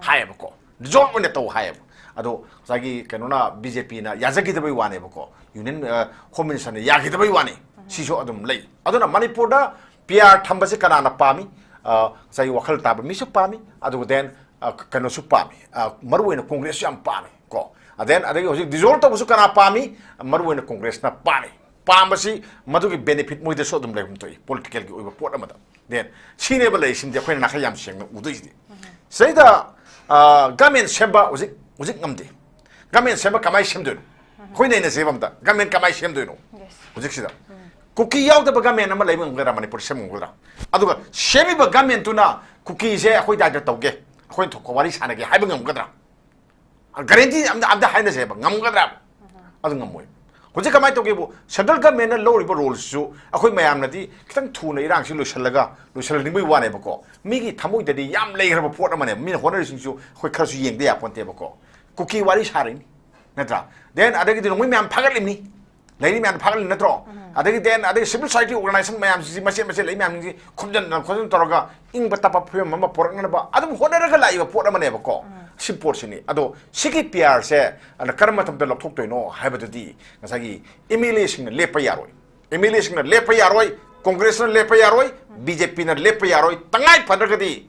ꯍꯥꯏꯌꯦꯕꯀꯣ꯫ Dissolve ꯑꯣꯏꯅ ꯇꯧ ꯍꯥꯏꯌꯦꯕ꯫ ꯑꯗꯣ ꯉꯁꯥꯏꯒꯤ ꯀꯩꯅꯣꯅ, ꯕꯤ ꯖꯦ ꯄꯤꯅ ꯌꯥꯖꯈꯤꯗꯕꯩ ꯋꯥꯅꯦꯕꯀꯣ꯫ Union, ꯑ, Home Minister ꯅ ꯌꯥꯈꯤꯗꯕꯩ ꯋꯥꯅꯤ꯫ ꯁꯤꯁꯨ ꯑꯗꯨꯝ ꯂꯩ꯫ ꯑꯗꯨꯅ ꯃꯅꯤꯄꯨꯔꯗ P R ꯊꯝꯕꯁꯦ ꯀꯅꯥꯅ ꯄꯥꯝꯃꯤ? ꯑ, ꯉꯁꯥꯏꯒꯤ ꯋꯥꯈꯜ ꯇꯥꯕ ꯃꯤꯁꯨ ꯄꯥꯝꯃꯤ꯫ ꯑꯗꯨꯒ then, ꯑ, ꯀꯩꯅꯣꯁꯨ ꯄꯥꯝꯃꯤ꯫ ꯑ, ꯃꯔꯨꯑꯣꯏꯅ ꯀꯣꯡꯒ꯭ꯔꯦꯁꯁꯨ ꯌꯥꯝ ꯄꯥꯝꯃꯤ ꯀꯣ꯫ ꯑ, then ꯑꯗꯒꯤ ꯍꯧꯖꯤꯛ dissolve ꯇꯧꯕꯁꯨ ꯀꯅꯥ ꯄꯥꯝꯃꯤ? ꯃꯔꯨꯑꯣꯏꯅ ꯀꯣꯡꯒ꯭ꯔꯦꯁꯅ ꯄꯥꯝꯃꯤ꯫ ꯄꯥꯝꯕꯁꯤ ꯃꯗꯨꯒꯤ benefit ꯃꯣꯏꯗꯁꯨ ꯑꯗꯨꯝ ꯂꯩꯐꯝ ꯊꯣꯛꯏ, political ꯒꯤ ꯑꯣꯏꯕ ꯄꯣꯠ ꯑꯃꯗ꯫ Then ꯁꯤꯅꯦꯕ ꯂꯩꯔꯤꯁꯤꯃꯗꯤ ꯑꯩꯈꯣꯏꯅ ꯅꯥꯈꯩ ꯌꯥꯝ ꯁꯦꯡꯅ ꯎꯗꯣꯏꯁꯤꯗꯤ꯫ ꯁꯤꯗꯩꯗ, ꯑ, government ꯁꯦꯝꯕ ꯍꯧꯖꯤꯛ, ꯍꯧꯖꯤꯛ ꯉꯝꯗꯦ꯫ ꯒꯃꯦꯟ ꯁꯦꯝꯕ ꯀꯃꯥꯏꯅ ꯁꯦꯝꯗꯣꯏꯅꯣ? ꯑꯩꯈꯣꯏ ꯅꯩꯅꯁꯦꯕ ꯑꯝꯇ, ꯒꯃꯦꯟ ꯀꯃꯥꯏꯅ ꯁꯦꯝꯗꯣꯏꯅꯣ? ꯍꯧꯖꯤꯛꯁꯤꯗ ꯀꯨꯀꯤ ꯌꯥꯎꯗꯕ ꯒꯃꯦꯟ ꯑꯃ ꯂꯩꯕ ꯉꯝꯒꯗ꯭ꯔꯥ? ꯃꯅꯤꯄꯨꯔ ꯁꯦꯝꯕ ꯉꯝꯒꯗ꯭ꯔꯥ? ꯑꯗꯨꯒ ꯁꯦꯝꯃꯤꯕ ꯒꯃꯦꯟꯇꯨꯅ ꯀꯨꯀꯤꯁꯦ ꯑꯩꯈꯣꯏ ꯗꯥꯏꯇ ꯇꯧꯒꯦ, ꯑꯩꯈꯣꯏꯅ ꯊꯣꯛꯄ ꯋꯥꯔꯤ ꯁꯥꯟꯅꯒꯦ ꯍꯥꯏꯕ ꯉꯝꯒꯗ꯭ꯔꯥ? ꯒꯥꯔꯦꯟꯇꯤ ꯑꯝꯇ ꯑꯝꯇ ꯍꯥꯏꯅꯁꯦꯕ, ꯉꯝꯒꯗ꯭ꯔꯥ? ꯑꯗꯨ ꯉꯝꯃꯣꯏ꯫ ꯍꯧꯖꯤꯛ ꯀꯃꯥꯏꯅ ꯇꯧꯒꯦꯕꯨ, ꯁꯦꯟꯇ꯭ꯔꯦꯜ ꯒꯃꯦꯟꯅ ꯂꯧꯔꯤꯕ ꯔꯣꯜꯁꯤꯁꯨ ꯑꯩꯈꯣꯏ ꯃꯌꯥꯝꯅꯗꯤ ꯈꯤꯇꯪ ꯊꯨꯅ ꯏꯔꯥꯡꯁꯤ ꯂꯣꯏꯁꯤꯜꯂꯒ, ꯂꯣꯏꯁꯤꯜꯍꯟꯅꯤꯡꯕꯒꯤ ꯋꯥꯅꯦꯕꯀꯣ꯫ ꯃꯤꯒꯤ ꯊꯃꯣꯏꯗꯗꯤ ꯌꯥꯝ ꯂꯩꯈ꯭ꯔꯕ ꯄꯣꯠ ꯑꯃꯅꯦꯕ, ꯃꯤꯅ ꯍꯣꯠꯅꯔꯤꯁꯤꯡꯁꯨ ꯑꯩꯈꯣꯏ ꯈꯔꯁꯨ ꯌꯦꯡꯗ ꯌꯥꯄꯣꯟꯇꯦꯕꯀꯣ꯫ ꯀꯨꯀꯤ ꯋꯥꯔꯤ ꯁꯥꯔꯤꯅꯤ, ꯅꯠꯇ꯭ꯔꯥ? ꯗꯦꯟ ꯑꯗꯒꯤꯗꯤ ꯅꯣꯡꯃꯩ ꯃꯌꯥꯝ ꯐꯥꯒꯠꯂꯤꯕꯅꯤ, ꯂꯩꯔꯤ ꯃꯌꯥꯝ ꯐꯥꯒꯠꯂꯤ ꯅꯠꯇ꯭ꯔꯣ? ꯑꯗꯒꯤ ꯗꯦꯟ ꯑꯗꯒꯤ ꯁꯤꯚꯤꯜ ꯁꯣꯁꯥꯏꯇꯤ ꯑꯣꯔꯒꯅꯥꯏꯖꯦꯁꯟ ꯃꯌꯥꯝꯁꯤꯡꯁꯤ, ꯃꯆꯦꯠ ꯃꯆꯦꯠ ꯂꯩ ꯃꯌꯥꯝꯁꯤꯡꯁꯤ ꯈꯣꯝꯖꯤꯟꯗꯅ ꯈꯣꯠꯆꯤꯟ ꯇꯧꯔꯒ ꯏꯪꯕ ꯇꯞꯄ ꯐꯤꯕꯝ ꯑꯃ ꯄꯨꯔꯛꯅꯅꯕ ꯑꯗꯨꯝ ꯍꯣꯠꯅꯔꯒ ꯂꯥꯛꯏꯕ ꯄꯣꯠ ꯑꯃꯅꯦꯕꯀꯣ꯫ ꯁꯤ ꯄꯣꯠꯁꯤꯅꯤ꯫ ꯑꯗꯣ ꯁꯤꯒꯤ ꯄꯤ ꯑꯥꯔꯁꯦ ꯑꯗ ꯀꯔꯝꯕ ꯃꯇꯝꯗ ꯂꯧꯊꯣꯛꯇꯣꯏꯅꯣ ꯍꯥꯏꯕꯗꯨꯗꯤ ꯉꯁꯥꯏꯒꯤ ꯑꯦꯝ ꯑꯦꯜ ꯑꯦꯁꯤꯡꯅ ꯂꯦꯞꯄ ꯌꯥꯔꯣꯏ꯫ ꯑꯦꯝ ꯑꯦꯜ ꯑꯦꯁꯤꯡꯅ ꯂꯦꯞꯄ ꯌꯥꯔꯣꯏ, ꯀꯣꯡꯒ꯭ꯔꯦꯁꯅ ꯂꯦꯞꯄ ꯌꯥꯔꯣꯏ, ꯕꯤ ꯖꯦ ꯄꯤꯅ ꯂꯦꯞꯄ ꯌꯥꯔꯣꯏ꯫ ꯇꯉꯥꯏ ꯐꯗ꯭ꯔꯒꯗꯤ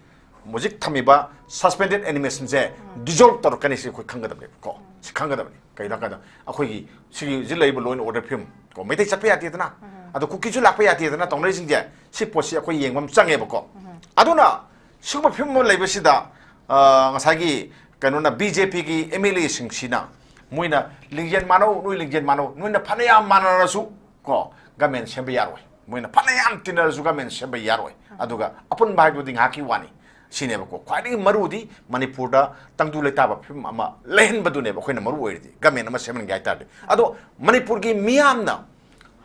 ꯍꯧꯖꯤꯛ ꯊꯝꯃꯤꯕ ꯁꯁꯄꯦꯟꯗꯦꯗ ꯑꯦꯅꯤꯃꯦꯁꯟꯁꯦ ꯗꯤꯖꯣꯜꯕ ꯇꯧꯔꯛꯀꯅꯤ, ꯁꯤ ꯑꯩꯈꯣꯏ ꯈꯪꯒꯗꯕꯅꯦꯕꯀꯣ꯫ ꯁꯤ ꯈꯪꯒꯗꯕꯅꯤ꯫ ꯀꯩꯒꯤꯅꯣ ꯍꯥꯏ ꯀꯥꯟꯗ ꯑꯩꯈꯣꯏꯒꯤ ꯁꯤꯒꯤ ꯍꯧꯖꯤꯛ ꯂꯩꯔꯤꯕ ꯂꯣ ꯑꯦꯟ ꯑꯣꯔꯗꯔ ꯐꯤꯕꯝ ꯀꯣ, ꯃꯩꯇꯩ ꯆꯠꯄ ꯌꯥꯗꯦꯗꯅ, ꯑꯗꯣ ꯀꯨꯀꯤꯁꯨ ꯂꯥꯛꯄ ꯌꯥꯗꯦꯗꯅ ꯇꯧꯅꯔꯤꯁꯤꯡꯁꯦ, ꯁꯤ ꯄꯣꯠꯁꯤ ꯑꯩꯈꯣꯏ ꯌꯦꯡꯕ ꯑꯃ ꯆꯪꯉꯦꯕꯀꯣ꯫ ꯑꯗꯨꯅ ꯁꯤꯒꯨꯝꯕ ꯐꯤꯕꯝ ꯑꯃ ꯂꯩꯕꯁꯤꯗ, ꯑ, ꯉꯁꯥꯏꯒꯤ ꯀꯩꯅꯣꯅ, ꯕꯤ ꯖꯦ ꯄꯤꯒꯤ ꯑꯦꯝ ꯑꯦꯜ ꯑꯦꯁꯤꯡꯁꯤꯅ ꯃꯣꯏꯅ ꯂꯤꯡꯖꯦꯜ ꯃꯥꯟꯅꯧ, ꯅꯣꯏ ꯂꯤꯡꯖꯦꯜ ꯃꯥꯟꯅꯧ, ꯅꯣꯏꯅ ꯐꯅꯌꯥꯝ ꯃꯥꯟꯅꯔꯁꯨ ꯀꯣ, ꯒꯃꯦꯟ ꯁꯦꯝꯕ ꯌꯥꯔꯣꯏ꯫ ꯃꯣꯏꯅ ꯐꯅꯌꯥꯝ ꯇꯤꯟꯅꯔꯁꯨ ꯒꯃꯦꯟ ꯁꯦꯝꯕ ꯌꯥꯔꯣꯏ꯫ ꯑꯗꯨꯒ ꯑꯄꯨꯟꯕ ꯍꯥꯏꯕꯗꯨꯗꯤ ꯉꯥꯏꯍꯥꯛꯀꯤ ꯋꯥꯅꯤ꯫ ꯁꯤꯅꯦꯕꯀꯣ꯫ ꯈ꯭ꯋꯥꯏꯗꯒꯤ ꯃꯔꯨꯗꯤ ꯃꯅꯤꯄꯨꯔꯗ ꯇꯪꯗꯨ ꯂꯩꯇꯥꯕ ꯐꯤꯕꯝ ꯑꯃ ꯂꯩꯍꯟꯕꯗꯨꯅꯦꯕ ꯑꯩꯈꯣꯏꯅ ꯃꯔꯨ ꯑꯣꯏꯔꯤꯗꯤ, ꯒꯃꯦꯟ ꯑꯃ ꯁꯦꯝꯍꯟꯒꯦ ꯍꯥꯏ ꯇꯥꯔꯗꯤ꯫ ꯑꯗꯣ ꯃꯅꯤꯄꯨꯔꯒꯤ ꯃꯤꯌꯥꯝꯅ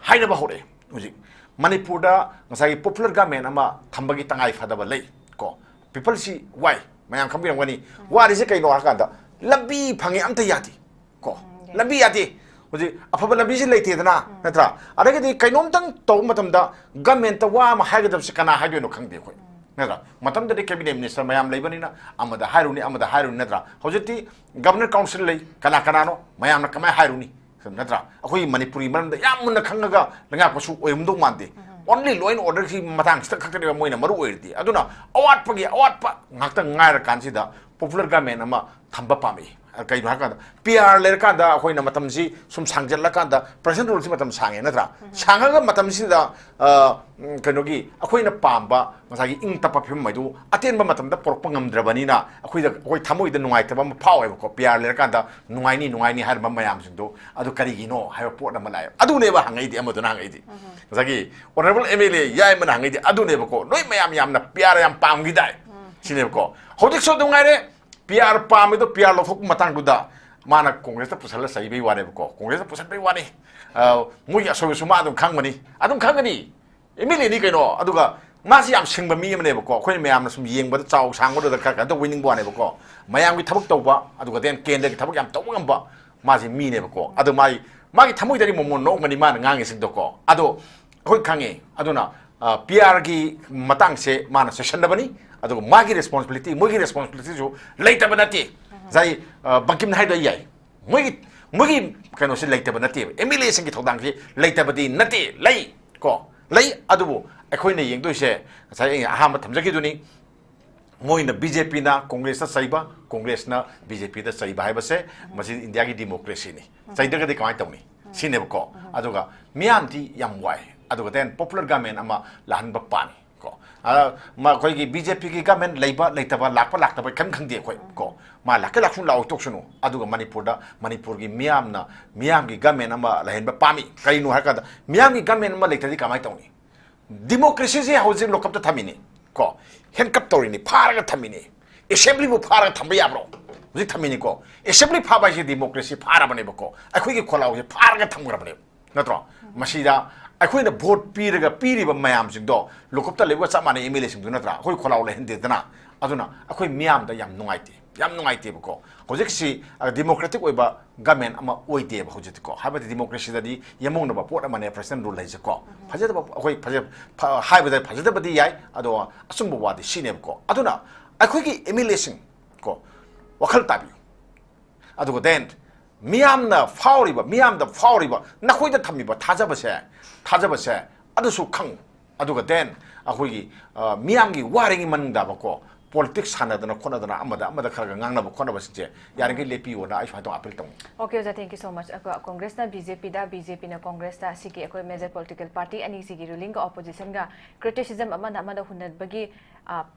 ꯍꯥꯏꯅꯕ ꯍꯧꯔꯛꯑꯦ ꯍꯧꯖꯤꯛ, ꯃꯅꯤꯄꯨꯔꯗ ꯉꯁꯥꯏꯒꯤ ꯄꯣꯄꯨꯂꯔ ꯒꯃꯦꯟ ꯑꯃ ꯊꯝꯕꯒꯤ ꯇꯉꯥꯏ ꯐꯗꯕ ꯂꯩ ꯀꯣ꯫ ꯄꯤꯄꯜꯁꯤ ꯋꯥꯏ, ꯃꯌꯥꯝ ꯈꯪꯕꯤꯔꯝꯒꯅꯤ꯫ ꯋꯥꯔꯤꯁꯦ ꯀꯩꯅꯣ ꯍꯥꯏꯔꯀꯥꯟꯗ, ꯂꯝꯕꯤ ꯐꯪꯉꯦ ꯑꯝꯇ ꯌꯥꯗꯦ ꯀꯣ꯫ ꯎꯝ, ꯌꯥꯏ꯫ ꯂꯝꯕꯤ ꯌꯥꯗꯦ꯫ ꯍꯧꯖꯤꯛ ꯑꯐꯕ ꯂꯝꯕꯤꯁꯤ ꯂꯩꯇꯦꯗꯅ, ꯎꯝ꯫ ꯅꯠꯇ꯭ꯔꯥ? ꯑꯗꯒꯤꯗꯤ ꯀꯩꯅꯣꯝꯇꯪ ꯇꯧꯕ ꯃꯇꯝꯗ ꯒꯃꯦꯟꯇ ꯋꯥ ꯑꯃ ꯍꯥꯏꯒꯗꯕꯁꯤ ꯀꯅꯥ ꯍꯥꯏꯗꯣꯏꯅꯣ ꯈꯪꯗꯦ ꯑꯩꯈꯣꯏ, ꯎꯝ꯫ ꯅꯠꯇ꯭ꯔꯥ? ꯃꯇꯝꯗꯨꯗꯤ ꯀꯦꯕꯤꯅꯦꯠ ꯃꯤꯅꯤꯁꯇꯔ ꯃꯌꯥꯝ ꯂꯩꯕꯅꯤꯅ ꯑꯃꯗ ꯍꯥꯏꯔꯨꯅꯤ, ꯑꯃꯗ ꯍꯥꯏꯔꯨꯅꯤ, ꯅꯠꯇ꯭ꯔꯥ? ꯍꯧꯖꯤꯛꯇꯤ ꯒꯕꯔꯅꯔ ꯀꯥꯎꯟꯁꯤꯜ ꯂꯩ, ꯀꯅꯥ ꯀꯅꯥꯅꯣ, ꯃꯌꯥꯝꯅ ꯀꯃꯥꯏꯅ ꯍꯥꯏꯔꯨꯅꯤ, ꯅꯠꯇ꯭ꯔꯥ? ꯑꯩꯈꯣꯏꯒꯤ ꯃꯅꯤꯄꯨꯔꯤ ꯃꯔꯝꯗ ꯌꯥꯝ ꯃꯨꯟꯅ ꯈꯪꯉꯒ ꯂꯩꯉꯥꯛꯄꯁꯨ ꯑꯣꯏꯔꯝꯗꯧ ꯃꯥꯟꯗꯦ꯫ ꯎꯝ꯫ ꯑꯣꯟꯂꯤ ꯂꯣ ꯑꯦꯟ ꯑꯣꯔꯗꯔꯒꯤ ꯃꯇꯥꯡꯁꯤꯗ ꯈꯛꯇꯅꯦꯕ ꯃꯣꯏꯅ ꯃꯔꯨ ꯑꯣꯏꯔꯤꯗꯤ꯫ ꯑꯗꯨꯅ ꯑꯋꯥꯠꯄꯒꯤ ꯑꯋꯥꯠꯄ ꯉꯥꯛꯇ ꯉꯥꯏꯔꯀꯥꯟꯁꯤꯗ ꯄꯣꯄꯨꯂꯔ ꯒꯃꯦꯟ ꯑꯃ ꯊꯝꯕ ꯄꯥꯝꯃꯛꯏ꯫ ꯀꯩꯅꯣ ꯍꯥꯏꯔꯀꯥꯟꯗ, ꯄꯤ ꯑꯥꯔ ꯂꯩꯔꯀꯥꯟꯗ ꯑꯩꯈꯣꯏꯅ ꯃꯇꯝꯁꯤ ꯁꯨꯝ ꯁꯥꯡꯖꯜꯂꯀꯥꯟꯗ, ꯄ꯭ꯔꯦꯁꯤꯗꯦꯟ ꯔꯨꯜꯁꯤ ꯃꯇꯝ ꯁꯥꯡꯉꯦ ꯅꯠꯇ꯭ꯔꯥ? ꯁꯥꯡꯉꯒ ꯃꯇꯝꯁꯤꯗ, ꯑ, ꯎꯝ, ꯀꯩꯅꯣꯒꯤ ꯑꯩꯈꯣꯏꯅ ꯄꯥꯝꯕ ꯉꯁꯥꯏꯒꯤ ꯏꯪ ꯇꯞꯄ ꯐꯤꯕꯝ ꯍꯥꯏꯗꯨ ꯑꯇꯦꯟꯕ ꯃꯇꯝꯗ ꯄꯨꯔꯛꯄ ꯉꯝꯗ꯭ꯔꯕꯅꯤꯅ, ꯑꯩꯈꯣꯏꯗ, ꯑꯩꯈꯣꯏ ꯊꯃꯣꯏꯗ ꯅꯨꯡꯉꯥꯏꯇꯕ ꯑꯃ ꯐꯥꯎꯋꯦꯕꯀꯣ꯫ ꯄꯤ ꯑꯥꯔ ꯂꯩꯔꯀꯥꯟꯗ ꯅꯨꯡꯉꯥꯏꯅꯤ, ꯅꯨꯡꯉꯥꯏꯅꯤ ꯍꯥꯏꯔꯝꯕ ꯃꯌꯥꯝꯁꯤꯡꯗꯣ, ꯑꯗꯨ ꯀꯔꯤꯒꯤꯅꯣ ꯍꯥꯏꯕ ꯄꯣꯠ ꯑꯃ ꯂꯥꯛꯑꯦ꯫ ꯑꯗꯨꯅꯦꯕ ꯍꯪꯉꯛꯏꯗꯤ, ꯑꯃꯗꯨꯅ ꯍꯪꯉꯛꯏꯗꯤ꯫ ꯉꯁꯥꯏꯒꯤ ꯑꯣꯅꯔꯦꯕꯜ ꯑꯦꯝ ꯑꯦꯜ ꯑꯦ ꯌꯥꯏꯃꯅ ꯍꯪꯉꯛꯏꯗꯤ ꯑꯗꯨꯅꯦꯕꯀꯣ꯫ ꯅꯣꯏ ꯃꯌꯥꯝ ꯌꯥꯝꯅ ꯄꯤ ꯑꯥꯔ ꯌꯥꯝ ꯄꯥꯝꯈꯤꯗꯥꯏ? ꯁꯤꯅꯦꯕꯀꯣ꯫ ꯍꯧꯖꯤꯛꯁꯨ ꯑꯗꯨꯝ ꯉꯥꯏꯔꯦ, ꯄꯤ ꯑꯥꯔ ꯄꯥꯝꯃꯤꯗꯣ, ꯄꯤ ꯑꯥꯔ ꯂꯧꯊꯣꯛꯄ ꯃꯇꯥꯡꯗꯨꯗ ꯃꯥꯅ ꯀꯣꯡꯒ꯭ꯔꯦꯁꯇ ꯄꯨꯁꯜꯂ ꯆꯩꯕꯩ ꯋꯥꯅꯦꯕꯀꯣ, ꯀꯣꯡꯒ꯭ꯔꯦꯁꯇ ꯄꯨꯁꯟꯕꯩ ꯋꯥꯅꯤ꯫ ꯑ, ꯃꯣꯏꯒꯤ ꯑꯁꯣꯏꯕꯁꯨ ꯃꯥ ꯑꯗꯨꯝ ꯈꯪꯕꯅꯤ, ꯑꯗꯨꯝ ꯈꯪꯒꯅꯤ꯫ ꯑꯦꯝ ꯑꯦꯜ ꯑꯦꯅꯤ ꯀꯩꯅꯣ꯫ ꯑꯗꯨꯒ ꯃꯥꯁꯤ ꯌꯥꯝ ꯁꯤꯡꯕ ꯃꯤ ꯑꯃꯅꯦꯕꯀꯣ, ꯑꯩꯈꯣꯏꯅ ꯃꯌꯥꯝꯅ ꯁꯨꯝ ꯌꯦꯡꯕꯗ ꯆꯥꯎ ꯁꯥꯡꯕꯗꯨꯗ ꯈꯔ ꯀꯩꯅꯣ ꯇꯧꯕ ꯅꯤꯡꯕ ꯋꯥꯅꯦꯕꯀꯣ꯫ ꯃꯌꯥꯝꯒꯤ ꯊꯕꯛ ꯇꯧꯕ, ꯑꯗꯨꯒ then ꯀꯦꯟꯗ꯭ꯔꯒꯤ ꯊꯕꯛ ꯌꯥꯝ ꯇꯧꯕ ꯉꯝꯕ ꯃꯥꯁꯤ ꯃꯤꯅꯦꯕꯀꯣ꯫ ꯑꯗꯨ ꯃꯥꯒꯤ, ꯃꯥꯒꯤ ꯊꯃꯣꯏꯗꯗꯤ ꯃꯣꯃꯣꯟ ꯅꯣꯛꯑꯝꯒꯅꯤ ꯃꯥꯅ ꯉꯥꯡꯉꯤꯁꯤꯡꯗꯣꯀꯣ꯫ ꯑꯗꯣ ꯑꯩꯈꯣꯏ ꯈꯪꯉꯦ꯫ ꯑꯗꯨꯅ, ꯑ, ꯄꯤ ꯑꯥꯔꯒꯤ ꯃꯇꯥꯡꯁꯦ ꯃꯥꯅ ꯆꯦꯁꯟꯅꯕꯅꯤ꯫ ꯑꯗꯨꯒ ꯃꯥꯒꯤ ꯔꯦꯁꯄꯣꯟꯁꯤꯕꯤꯂꯤꯇꯤ, ꯃꯣꯏꯒꯤ ꯔꯦꯁꯄꯣꯟꯁꯤꯕꯤꯂꯤꯇꯤꯁꯨ ꯂꯩꯇꯕ ꯅꯠꯇꯦ꯫ ꯉꯁꯥꯏ, ꯑ, ꯕꯪꯀꯤꯝꯅ ꯍꯥꯏꯗꯣ ꯌꯥꯏ꯫ ꯃꯣꯏꯒꯤ, ꯃꯣꯏꯒꯤ ꯀꯩꯅꯣꯁꯦ ꯂꯩꯇꯕ ꯅꯠꯇꯦꯕ, ꯑꯦꯝ ꯑꯦꯜ ꯑꯦꯁꯤꯡꯒꯤ ꯊꯧꯗꯥꯡꯁꯤ ꯂꯩꯇꯕꯗꯤ ꯅꯠꯇꯦ, ꯂꯩ ꯀꯣ, ꯂꯩ꯫ ꯑꯗꯨꯕꯨ ꯑꯩꯈꯣꯏꯅ ꯌꯦꯡꯗꯣꯏꯁꯦ, ꯉꯁꯥꯏ ꯑꯩꯅ ꯑꯍꯥꯟꯕ ꯊꯝꯖꯈꯤꯗꯨꯅꯤ, ꯃꯣꯏꯅ ꯕꯤ ꯖꯦ ꯄꯤꯅ ꯀꯣꯡꯒ꯭ꯔꯦꯁꯇ ꯆꯩꯕ, ꯀꯣꯡꯒ꯭ꯔꯦꯁꯅ ꯕꯤ ꯖꯦ ꯄꯤꯗ ꯆꯩꯕ ꯍꯥꯏꯕꯁꯦ, ꯃꯁꯤ ꯏꯟꯗꯤꯌꯥꯒꯤ ꯗꯤꯃꯣꯀ꯭ꯔꯦꯁꯤꯅꯤ꯫ ꯆꯩꯗ꯭ꯔꯒꯗꯤ ꯀꯃꯥꯏꯅ ꯇꯧꯅꯤ? ꯁꯤꯅꯦꯕꯀꯣ꯫ ꯑꯗꯨꯒ ꯃꯤꯌꯥꯝꯗꯤ ꯌꯥꯝ ꯋꯥꯏ꯫ ꯑꯗꯨꯒ then popular government ꯑꯃ ꯂꯥꯛꯍꯟꯕ ꯄꯥꯝꯃꯤ ꯀꯣ꯫ ꯑ, ꯃ-, ꯑꯩꯈꯣꯏꯒꯤ ꯕꯤ ꯖꯦ ꯄꯤꯒꯤ government ꯂꯩꯕ ꯂꯩꯇꯕ, ꯂꯥꯛꯄ ꯂꯥꯛꯇꯕ ꯀꯔꯤꯝ ꯈꯪꯗꯦ ꯑꯩꯈꯣꯏ ꯀꯣ꯫ ꯃꯥ ꯂꯥꯛꯀꯦ ꯂꯥꯛꯁꯨ ꯂꯥꯛꯑꯣ ꯇꯣꯛꯁꯅꯨ꯫ ꯑꯗꯨꯒ ꯃꯅꯤꯄꯨꯔꯗ, ꯃꯅꯤꯄꯨꯔꯒꯤ ꯃꯤꯌꯥꯝꯅ, ꯃꯤꯌꯥꯝꯒꯤ government ꯑꯃ ꯂꯩꯍꯟꯕ ꯄꯥꯝꯃꯤ꯫ ꯀꯔꯤꯅꯣ ꯍꯥꯏꯔꯀꯥꯟꯗ, ꯃꯤꯌꯥꯝꯒꯤ government ꯑꯃ ꯂꯩꯇ꯭ꯔꯗꯤ ꯀꯃꯥꯏꯅ ꯇꯧꯅꯤ? ꯗꯤꯃꯣꯀ꯭ꯔꯦꯁꯤꯁꯦ ꯍꯧꯖꯤꯛ ꯂꯣꯀꯞꯇ ꯊꯝꯃꯤꯅꯤ ꯀꯣ, handcuff ꯇꯧꯔꯤꯅꯤ, ꯐꯥꯔꯒ ꯊꯝꯃꯤꯅꯤ꯫ ꯑꯦꯁꯦꯝꯕ꯭ꯂꯤꯕꯨ ꯐꯥꯔꯒ ꯊꯝꯕ ꯌꯥꯕ꯭ꯔꯣ? ꯍꯧꯖꯤꯛ ꯊꯝꯃꯤꯅꯤꯀꯣ꯫ ꯑꯦꯁꯦꯝꯕ꯭ꯂꯤ ꯐꯥꯕ ꯍꯥꯏꯁꯦ ꯗꯤꯃꯣꯀ꯭ꯔꯦꯁꯤ ꯐꯥꯔꯕꯅꯦꯕꯀꯣ꯫ ꯑꯩꯈꯣꯏꯒꯤ ꯈꯣꯜꯂꯥꯎꯁꯦ ꯐꯥꯔꯒ ꯊꯝꯈ꯭ꯔꯕꯅꯦꯕ, ꯅꯠꯇ꯭ꯔꯣ? ꯃꯁꯤꯗ ꯑꯩꯈꯣꯏꯅ ꯚꯣꯠ ꯄꯤꯔꯒ ꯄꯤꯔꯤꯕ ꯃꯌꯥꯝꯁꯤꯡꯗꯣ ꯂꯣꯀꯞꯇ ꯂꯩꯕꯒ ꯆꯞ ꯃꯥꯟꯅꯩ, ꯑꯦꯝ ꯑꯦꯜ ꯑꯦꯁꯤꯡꯗꯨ, ꯅꯠꯇ꯭ꯔꯥ? ꯑꯩꯈꯣꯏ ꯈꯣꯜꯂꯥꯎ ꯂꯩꯍꯟꯗꯦꯗꯅ꯫ ꯑꯗꯨꯅ ꯑꯩꯈꯣꯏ ꯃꯤꯌꯥꯝꯗ ꯌꯥꯝ ꯅꯨꯡꯉꯥꯏꯇꯦ, ꯌꯥꯝ ꯅꯨꯡꯉꯥꯏꯇꯦꯕꯀꯣ꯫ ꯍꯧꯖꯤꯛꯁꯤ, ꯑ, ꯗꯤꯃꯣꯀ꯭ꯔꯦꯇꯤꯛ ꯑꯣꯏꯕ ꯒꯃꯦꯟ ꯑꯃ ꯑꯣꯏꯗꯦꯕ ꯍꯧꯖꯤꯛꯇꯤꯀꯣ꯫ ꯍꯥꯏꯕꯗꯤ ꯗꯤꯃꯣꯀ꯭ꯔꯦꯁꯤꯗꯗꯤ ꯌꯥꯝꯃꯧꯅꯕ ꯄꯣꯠ ꯑꯃꯅꯦ ꯄ꯭ꯔꯦꯁꯤꯗꯦꯟ ꯔꯨꯜ ꯍꯥꯏꯁꯦꯀꯣ꯫ ꯐꯖꯗꯕ, ꯑꯩꯈꯣꯏ ꯐꯖ-, ꯐ-, ꯍꯥꯏꯕꯗ ꯐꯖꯗꯕꯗꯤ ꯌꯥꯏ, ꯑꯗꯣ ꯑꯆꯨꯝꯕ ꯋꯥꯗꯤ ꯁꯤꯅꯦꯕꯀꯣ꯫ ꯑꯗꯨꯅ ꯑꯩꯈꯣꯏꯒꯤ ꯑꯦꯝ ꯑꯦꯜ ꯑꯦꯁꯤꯡ ꯀꯣ, ꯋꯥꯈꯜ ꯇꯥꯕꯤꯌꯨ꯫ ꯑꯗꯨꯒ then ꯃꯤꯌꯥꯝꯅ ꯐꯥꯎꯔꯤꯕ, ꯃꯤꯌꯥꯝꯗ ꯐꯥꯎꯔꯤꯕ, ꯅꯈꯣꯏꯗ ꯊꯝꯃꯤꯕ ꯊꯥꯖꯕꯁꯦ, ꯊꯥꯖꯕꯁꯦ ꯑꯗꯨꯁꯨ ꯈꯪꯉꯨ꯫ ꯑꯗꯨꯒ then ꯑꯩꯈꯣꯏꯒꯤ, ꯑ, ꯃꯤꯌꯥꯝꯒꯤ ꯋꯥꯔꯤꯉꯩ ꯃꯅꯨꯡꯗꯕꯀꯣ, ꯄꯣꯂꯤꯇꯤꯛꯁ ꯁꯥꯟꯅꯗꯅ ꯈꯣꯠꯅꯗꯅ ꯑꯃꯗ ꯑꯃꯗ ꯈꯔ ꯈꯔ ꯉꯥꯡꯅꯕ ꯈꯣꯠꯅꯕꯁꯤꯡꯁꯦ ꯌꯥꯔꯤꯈꯩ ꯂꯦꯞꯄꯤꯌꯣꯅ ꯑꯩ ꯁꯨꯃꯥꯏꯅ ꯇꯧ ꯑꯄꯤꯜ ꯇꯧꯅꯤ꯫ Okay, ꯑꯣꯖꯥ, thank you so much. ꯑꯩꯈꯣꯏ ꯀꯣꯡꯒ꯭ꯔꯦꯁꯅ ꯕꯤ ꯖꯦ ꯄꯤꯗ, ꯕꯤ ꯖꯦ ꯄꯤꯅ ꯀꯣꯡꯒ꯭ꯔꯦꯁꯇ, ꯁꯤꯒꯤ ꯑꯩꯈꯣꯏ ꯃꯦꯖꯔ ꯄꯣꯂꯤꯇꯤꯀꯦꯜ ꯄꯥꯔꯇꯤ ꯑꯅꯤꯁꯤꯒꯤ ꯔꯨꯂꯤꯡꯒ ꯑꯣꯄꯣꯖꯤꯁꯟꯒ ꯀ꯭ꯔꯤꯇꯤꯁꯤꯖꯝ ꯑꯃꯅ ꯑꯃꯗ ꯍꯨꯟꯅꯕꯒꯤ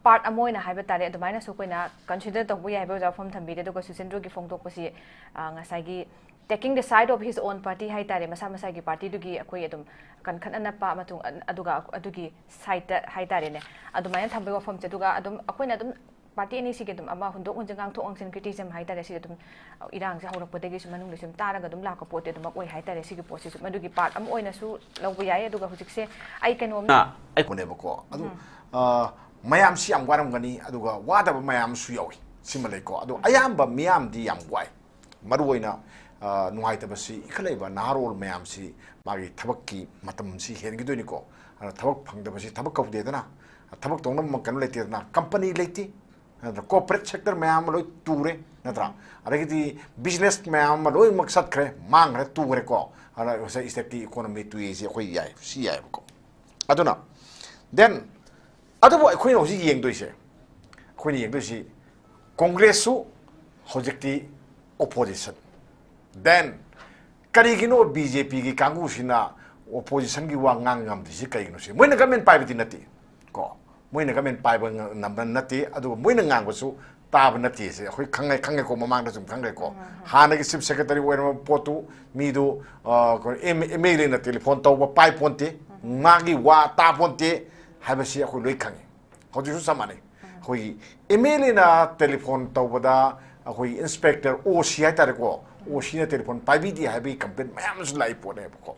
ꯄꯥꯔꯠ ꯑꯃ ꯑꯣꯏꯅ ꯍꯥꯏꯕ ꯇꯥꯔꯦ, ꯑꯗꯨꯃꯥꯏꯅꯁꯨ ꯑꯩꯈꯣꯏꯅ ꯀꯟꯁꯤꯗꯔ ꯇꯧꯕ ꯌꯥꯏ ꯍꯥꯏꯕ ꯋꯥꯐꯝ ꯊꯝꯕꯤꯔꯦ꯫ ꯑꯗꯨꯒ ꯁꯨꯁꯤꯟꯗ꯭ꯔꯣꯒꯤ ꯐꯣꯡꯗꯣꯛꯄꯁꯤ ꯉꯁꯥꯏꯒꯤ taking the side of his own party ꯍꯥꯏ ꯇꯥꯔꯦ, ꯃꯁꯥ ꯃꯁꯥꯒꯤ ꯄꯥꯔꯇꯤꯗꯨꯒꯤ ꯑꯩꯈꯣꯏ ꯑꯗꯨꯝ ꯀꯟꯈꯠꯅꯅꯕ ꯃꯇꯨꯡ ꯑꯗꯨꯒ ꯑꯗꯨꯒꯤ ꯁꯥꯏꯠꯇ ꯍꯥꯏ ꯇꯥꯔꯦꯅꯦ, ꯑꯗꯨꯃꯥꯏꯅ ꯊꯝꯕꯒꯤ ꯋꯥꯐꯝꯁꯦ꯫ ꯑꯗꯨꯒ ꯑꯗꯨꯝ ꯑꯩꯈꯣꯏꯅ ꯑꯗꯨꯝ ꯄꯥꯔꯇꯤ ꯑꯅꯤꯁꯤꯒꯤ ꯑꯗꯨꯝ ꯑꯃ ꯍꯨꯟꯗꯣꯛ ꯍꯨꯟꯖꯤꯟ, ꯉꯥꯡꯊꯣꯛ ꯉꯥꯡꯁꯤꯟ, ꯀ꯭ꯔꯤꯇꯤꯁꯤꯖꯝ ꯍꯥꯏ ꯇꯥꯔꯦ, ꯁꯤ ꯑꯗꯨꯝ ꯏꯔꯥꯡꯁꯦ ꯍꯧꯔꯛꯄꯗꯒꯤꯁꯨ ꯃꯅꯨꯡꯗ ꯁꯨꯝ ꯇꯥꯔꯒ ꯑꯗꯨꯝ ꯂꯥꯛꯄ ꯄꯣꯠꯇꯤ ꯑꯗꯨꯃꯛ ꯑꯣꯏ ꯍꯥꯏ ꯇꯥꯔꯦ꯫ ꯁꯤꯒꯤ ꯄꯣꯠꯁꯤꯁꯨ ꯃꯗꯨꯒꯤ ꯄꯥꯔꯠ ꯑꯃ ꯑꯣꯏꯅꯁꯨ ꯂꯧꯕ ꯌꯥꯏ꯫ ꯑꯗꯨꯒ ꯍꯧꯖꯤꯛꯁꯦ ꯑꯩ ꯀꯩꯅꯣꯝ ꯑꯩꯈꯣꯏꯅꯦꯕꯀꯣ ꯑꯗꯨ ꯃꯌꯥꯝꯁꯤ ꯌꯥꯝ ꯋꯥꯔꯝꯒꯅꯤ, ꯑꯗꯨꯒ ꯋꯥꯗꯕ ꯃꯌꯥꯝꯁꯨ ꯌꯥꯎꯏ꯫ ꯁꯤꯃ ꯂꯩꯀꯣ꯫ ꯑꯗꯣ ꯑꯌꯥꯝꯕ ꯃꯤꯌꯥꯝꯗꯤ ꯌꯥꯝ ꯋꯥꯏ꯫ ꯃꯔꯨꯑꯣꯏꯅ ꯅꯨꯡꯉꯥꯏꯇꯕꯁꯤ ꯏꯟꯈꯠꯂꯛꯏꯕ ꯅꯍꯥꯔꯣꯜ ꯃꯌꯥꯝꯁꯤ ꯃꯥꯒꯤ ꯊꯕꯛꯀꯤ ꯃꯇꯝꯁꯤ ꯍꯦꯟꯈꯤꯗꯣꯏꯅꯤꯀꯣ꯫ ꯑꯗꯨꯅ ꯊꯕꯛ ꯐꯪꯗꯕꯁꯤ, ꯊꯕꯛ ꯀꯧꯗꯦꯗꯅ, ꯊꯕꯛ ꯇꯧꯅꯕ ꯀꯩꯅꯣ ꯂꯩꯇꯦꯗꯅ, ꯀꯝꯄꯅꯤ ꯂꯩꯇꯦ, ꯅꯠꯇ꯭ꯔ? ꯀꯣꯔꯄꯣꯔꯦꯠ ꯁꯦꯛꯇꯔ ꯃꯌꯥꯝ ꯑꯃ ꯂꯣꯏ ꯇꯨꯔꯦ, ꯅꯠꯇ꯭ꯔꯥ? ꯑꯗꯒꯤꯗꯤ ꯕꯤꯖꯤꯅꯦꯁ ꯃꯌꯥꯝ ꯑꯃ ꯂꯣꯏꯅꯃꯛ ꯆꯠꯈ꯭ꯔꯦ, ꯃꯥꯡꯈ꯭ꯔꯦ, ꯇꯨꯈ꯭ꯔꯦꯀꯣ꯫ ꯑꯗꯨꯅ ꯉꯁꯥꯏ ꯏꯁꯇꯦꯠꯀꯤ ꯏꯀꯣꯅꯣꯃꯤ ꯇꯨꯏꯁꯦ ꯑꯩꯈꯣꯏ ꯌꯥꯏ, ꯁꯤ ꯌꯥꯏꯑꯕꯀꯣ꯫ ꯑꯗꯨꯅ ꯗꯦꯟ ꯑꯗꯨꯕꯨ ꯑꯩꯈꯣꯏꯅ ꯍꯧꯖꯤꯛ ꯌꯦꯡꯗꯣꯏꯁꯦ, ꯑꯩꯈꯣꯏꯅ ꯌꯦꯡꯗꯣꯏꯁꯤ ꯀꯣꯡꯒ꯭ꯔꯦꯁꯁꯨ ꯍꯧꯖꯤꯛꯇꯤ ꯑꯣꯄꯣꯖꯤꯁꯟ, ꯗꯦꯟ ꯀꯔꯤꯒꯤꯅꯣ ꯕꯤ ꯖꯦ ꯄꯤꯒꯤ ꯀꯥꯡꯕꯨꯁꯤꯅ ꯑꯣꯄꯣꯖꯤꯁꯟꯒꯤ ꯋꯥ ꯉꯥꯡ ꯉꯝꯗ꯭ꯔꯤꯁꯤ ꯀꯔꯤꯒꯤꯅꯣ? ꯁꯤ ꯃꯣꯏꯅ ꯒꯃꯦꯟ ꯄꯥꯏꯕꯗꯤ ꯅꯠꯇꯦ ꯀꯣ, ꯃꯣꯏꯅ ꯒꯃꯦꯟ ꯄꯥꯏꯕ ꯉꯝꯕ ꯅꯠꯇꯦ, ꯑꯗꯨꯒ ꯃꯣꯏꯅ ꯉꯥꯡꯕꯁꯨ ꯇꯥꯕ ꯅꯠꯇꯦꯁꯦ ꯑꯩꯈꯣꯏ ꯈꯪꯉꯦ, ꯈꯪꯉꯦꯀꯣ꯫ ꯃꯃꯥꯡꯗꯁꯨ ꯑꯗꯨꯝ ꯈꯪꯈ꯭ꯔꯦꯀꯣ꯫ ꯍꯥꯟꯅꯒꯤ ꯆꯤꯐ ꯁꯦꯀ꯭ꯔꯦꯇꯔꯤ ꯑꯣꯏꯔꯝꯕ ꯄꯣꯠꯇꯨ ꯃꯤꯗꯨ ꯑꯦꯝ ꯑꯦꯜ ꯑꯦꯅ ꯇꯦꯂꯤꯐꯣꯟ ꯇꯧꯕ ꯄꯥꯏ ꯄꯣꯟꯇꯦ, ꯃꯥꯒꯤ ꯋꯥ ꯇꯥ ꯄꯣꯟꯇꯦ ꯍꯥꯏꯕꯁꯤ ꯑꯩꯈꯣꯏ ꯂꯣꯏ ꯈꯪꯉꯤ꯫ ꯍꯧꯖꯤꯛꯁꯨ ꯆꯞ ꯃꯥꯟꯅꯩ꯫ ꯑꯩꯈꯣꯏꯒꯤ ꯑꯦꯝ ꯑꯦꯜ ꯑꯦꯅ ꯇꯦꯂꯤꯐꯣꯟ ꯇꯧꯕꯗ ꯑꯩꯈꯣꯏꯒꯤ ꯏꯟꯁꯄꯦꯛꯇꯔ ꯑꯣ ꯁꯤ ꯍꯥꯏꯇꯥꯔꯦꯀꯣ, ꯑꯣ ꯁꯤꯅ ꯇꯦꯂꯤꯐꯣꯟ ꯄꯥꯏꯕꯤꯗꯦ ꯍꯥꯏꯕꯒꯤ ꯀꯝꯄ꯭ꯂꯦꯟ ꯃꯌꯥꯝ ꯑꯃꯁꯨ ꯂꯥꯛꯏ ꯄꯣꯠꯅꯦꯕꯀꯣ꯫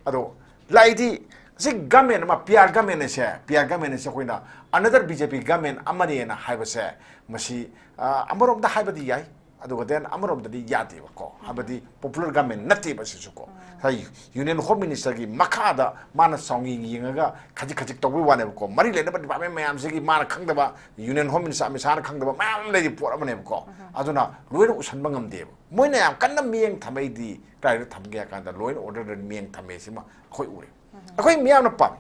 ꯑꯗꯣ ꯂꯥꯛꯏꯗꯤ ꯁꯤ ꯒꯃꯦꯟ ꯑꯃ, ꯄꯤ ꯑꯥꯔ ꯒꯃꯦꯟ ꯑꯁꯦ, ꯄꯤ ꯑꯥꯔ ꯒꯃꯦꯟ ꯑꯁꯦ ꯑꯩꯈꯣꯏꯅ ꯑꯅꯗꯔ ꯕꯤ ꯖꯦ ꯄꯤ ꯒꯃꯦꯟ ꯑꯃꯅꯦꯅ ꯍꯥꯏꯕꯁꯦ ꯃꯁꯤ ꯑꯃꯔꯣꯝꯗ ꯍꯥꯏꯕꯗꯤ ꯌꯥꯏ, ꯑꯗꯨꯒ ꯗꯦꯟ ꯑꯃꯔꯣꯝꯗꯗꯤ ꯌꯥꯗꯦꯕꯀꯣ꯫ ꯍꯥꯏꯕꯗꯤ ꯄꯣꯄꯨꯂꯔ ꯒꯃꯦꯟ ꯅꯠꯇꯦꯕ ꯁꯤꯁꯨ ꯀꯣ꯫ ꯉꯁꯥꯏ ꯌꯨꯅꯤꯌꯟ ꯍꯣꯝ ꯃꯤꯅꯤꯁꯇꯔꯒꯤ ꯃꯈꯥꯗ ꯃꯥꯅ ꯆꯥꯎꯉꯤ ꯌꯦꯡꯉꯒ ꯈꯖꯤꯛ ꯈꯖꯤꯛ ꯇꯧꯕꯩ ꯋꯥꯅꯦꯕꯀꯣ꯫ ꯃꯔꯤ ꯂꯩꯅꯕ ꯗꯤꯄꯥꯔꯠꯃꯦꯟ ꯃꯌꯥꯝꯁꯤꯒꯤ ꯃꯥꯅ ꯈꯪꯗꯕ, ꯌꯨꯅꯤꯌꯟ ꯍꯣꯝ ꯃꯤꯅꯤꯁꯇꯔ ꯑꯃꯤꯠ ꯁꯥꯍꯅ ꯈꯪꯗꯕ ꯃꯌꯥꯝ ꯑꯃ ꯂꯩꯔꯤ ꯄꯣꯠ ꯑꯃꯅꯦꯕꯀꯣ꯫ ꯑꯗꯨꯅ ꯂꯣꯏꯅ ꯎꯁꯟꯕ ꯉꯝꯗꯦꯕ꯫ ꯃꯣꯏꯅ ꯌꯥꯝ ꯀꯟꯅ ꯃꯤꯠꯌꯦꯡ ꯊꯝꯃꯛꯏꯗꯤ ꯀꯗꯥꯏꯗ ꯊꯝꯒꯦ ꯍꯥꯏ ꯀꯥꯟꯗ ꯂꯣ ꯑꯦꯟ ꯑꯣꯔꯗꯔꯗ ꯃꯤꯠꯌꯦꯡ ꯊꯝꯃꯦ ꯁꯤꯃ ꯑꯩꯈꯣꯏ ꯎꯔꯦ꯫ ꯑꯩꯈꯣꯏ ꯃꯤꯌꯥꯝꯅ ꯄꯥꯝꯃꯤ꯫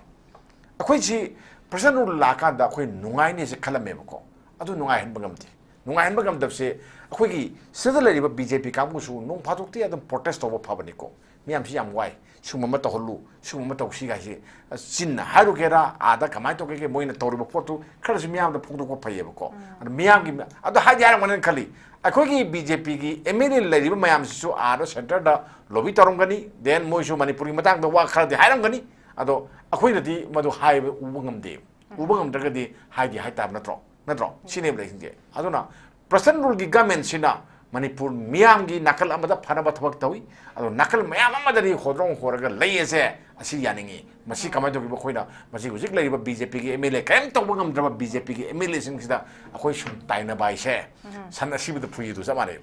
ꯑꯩꯈꯣꯏꯁꯤ ꯄ꯭ꯔꯁꯟ ꯔꯨꯜ ꯂꯥꯛꯑꯀꯥꯟꯗ ꯑꯩꯈꯣꯏ ꯅꯨꯡꯉꯥꯏꯅꯤꯁꯦ ꯈꯜꯂꯝꯃꯦꯕꯀꯣ꯫ ꯑꯗꯨ ꯅꯨꯡꯉꯥꯏꯍꯟꯕ ꯉꯝꯗꯦ꯫ ꯅꯨꯡꯉꯥꯏꯍꯟꯕ ꯉꯝꯗꯕꯁꯦ ꯑꯩꯈꯣꯏꯒꯤ ꯁꯤꯗ ꯂꯩꯔꯤꯕ ꯕꯤ ꯖꯦ ꯄꯤ ꯀꯥꯡꯕꯨꯁꯨ ꯅꯣꯡ ꯐꯥꯗꯣꯛꯇꯤ ꯑꯗꯨꯝ ꯄ꯭ꯔꯣꯇꯦꯁ ꯇꯧꯕ ꯐꯕꯅꯤꯀꯣ꯫ ꯃꯤꯌꯥꯝꯁꯤ ꯌꯥꯝ ꯋꯥꯏ, ꯁꯤꯒꯨꯝꯕ ꯑꯃ ꯇꯧꯍꯜꯂꯨ, ꯁꯤꯒꯨꯝꯕ ꯑꯃ ꯇꯧꯁꯤ ꯍꯥꯏꯁꯤ, ꯑ, ꯆꯤꯟꯅ ꯍꯥꯏꯔꯨꯒꯦꯔꯥ, ꯑꯥꯗ ꯀꯃꯥꯏꯅ ꯇꯧꯒꯦꯒꯦ, ꯃꯣꯏꯅ ꯇꯧꯔꯤꯕ ꯄꯣꯠꯇꯨ ꯈꯔꯁꯨ ꯃꯤꯌꯥꯝꯗ ꯐꯣꯡꯗꯣꯛꯄ ꯐꯩꯌꯦꯕꯀꯣ꯫ ꯑꯗꯨ ꯃꯤꯌꯥꯝꯒꯤ, ꯑꯗꯨ ꯍꯥꯏꯗꯤ ꯍꯥꯏꯔꯝꯒꯅꯤꯅ ꯈꯜꯂꯤ꯫ ꯑꯩꯈꯣꯏꯒꯤ ꯕꯤ ꯖꯦ ꯄꯤꯒꯤ ꯑꯦꯝ ꯑꯦꯜ ꯑꯦ ꯂꯩꯔꯤꯕ ꯃꯌꯥꯝꯁꯤꯁꯨ ꯑꯥꯗ ꯁꯦꯟꯇꯔꯗ ꯂꯣꯕꯤ ꯇꯧꯔꯝꯒꯅꯤ, ꯗꯦꯟ ꯃꯣꯏꯁꯨ ꯃꯅꯤꯄꯨꯔꯒꯤ ꯃꯇꯥꯡꯗ ꯋꯥ ꯈꯔꯗꯤ ꯍꯥꯏꯔꯝꯒꯅꯤ꯫ ꯑꯗꯣ ꯑꯩꯈꯣꯏꯅꯗꯤ ꯃꯗꯨ ꯍꯥꯏꯕ ꯎꯕ ꯉꯝꯗꯦ꯫ ꯎꯕ ꯉꯝꯗ꯭ꯔꯒꯗꯤ ꯍꯥꯏꯗꯤ ꯍꯥꯏꯇꯥꯕ ꯅꯠꯇ꯭ꯔꯣ? ꯅꯠꯇ꯭ꯔꯣ? ꯁꯤꯅꯦꯕ ꯂꯩꯁꯤꯡꯁꯦ꯫ ꯑꯗꯨꯅ ꯄ꯭ꯔꯁꯟ ꯔꯨꯜꯒꯤ ꯒꯃꯦꯟꯁꯤꯅ ꯃꯅꯤꯄꯨꯔ ꯃꯤꯌꯥꯝꯒꯤ ꯅꯥꯀꯜ ꯑꯃꯗ ꯐꯅꯕ ꯊꯕꯛ ꯇꯧꯏ, ꯑꯗꯣ ꯅꯥꯀꯜ ꯃꯌꯥꯝ ꯑꯃꯗꯗꯤ ꯍꯣꯗ꯭ꯔꯣꯡ ꯍꯣꯔꯒ ꯂꯩ ꯑꯁꯦ ꯑꯁꯤ ꯌꯥꯅꯤꯡꯉꯤ꯫ ꯃꯁꯤ ꯀꯃꯥꯏꯅ ꯇꯧꯒꯦꯕ? ꯑꯩꯈꯣꯏꯅ ꯃꯁꯤ ꯍꯧꯖꯤꯛ ꯂꯩꯔꯤꯕ ꯕꯤ ꯖꯦ ꯄꯤꯒꯤ ꯑꯦꯝ ꯑꯦꯜ ꯑꯦ, ꯀꯔꯤꯝ ꯇꯧꯕ ꯉꯝꯗ꯭ꯔꯕ ꯕꯤ ꯖꯦ ꯄꯤꯒꯤ ꯑꯦꯝ ꯑꯦꯜ ꯑꯦꯁꯤꯡꯁꯤꯗ ꯑꯩꯈꯣꯏ ꯁꯨꯝ ꯇꯥꯏꯅꯕ ꯍꯥꯏꯁꯦ ꯁꯟ ꯑꯁꯤꯕꯗ ꯐꯨꯏꯗꯨ ꯆꯞ ꯃꯥꯟꯅꯩ꯫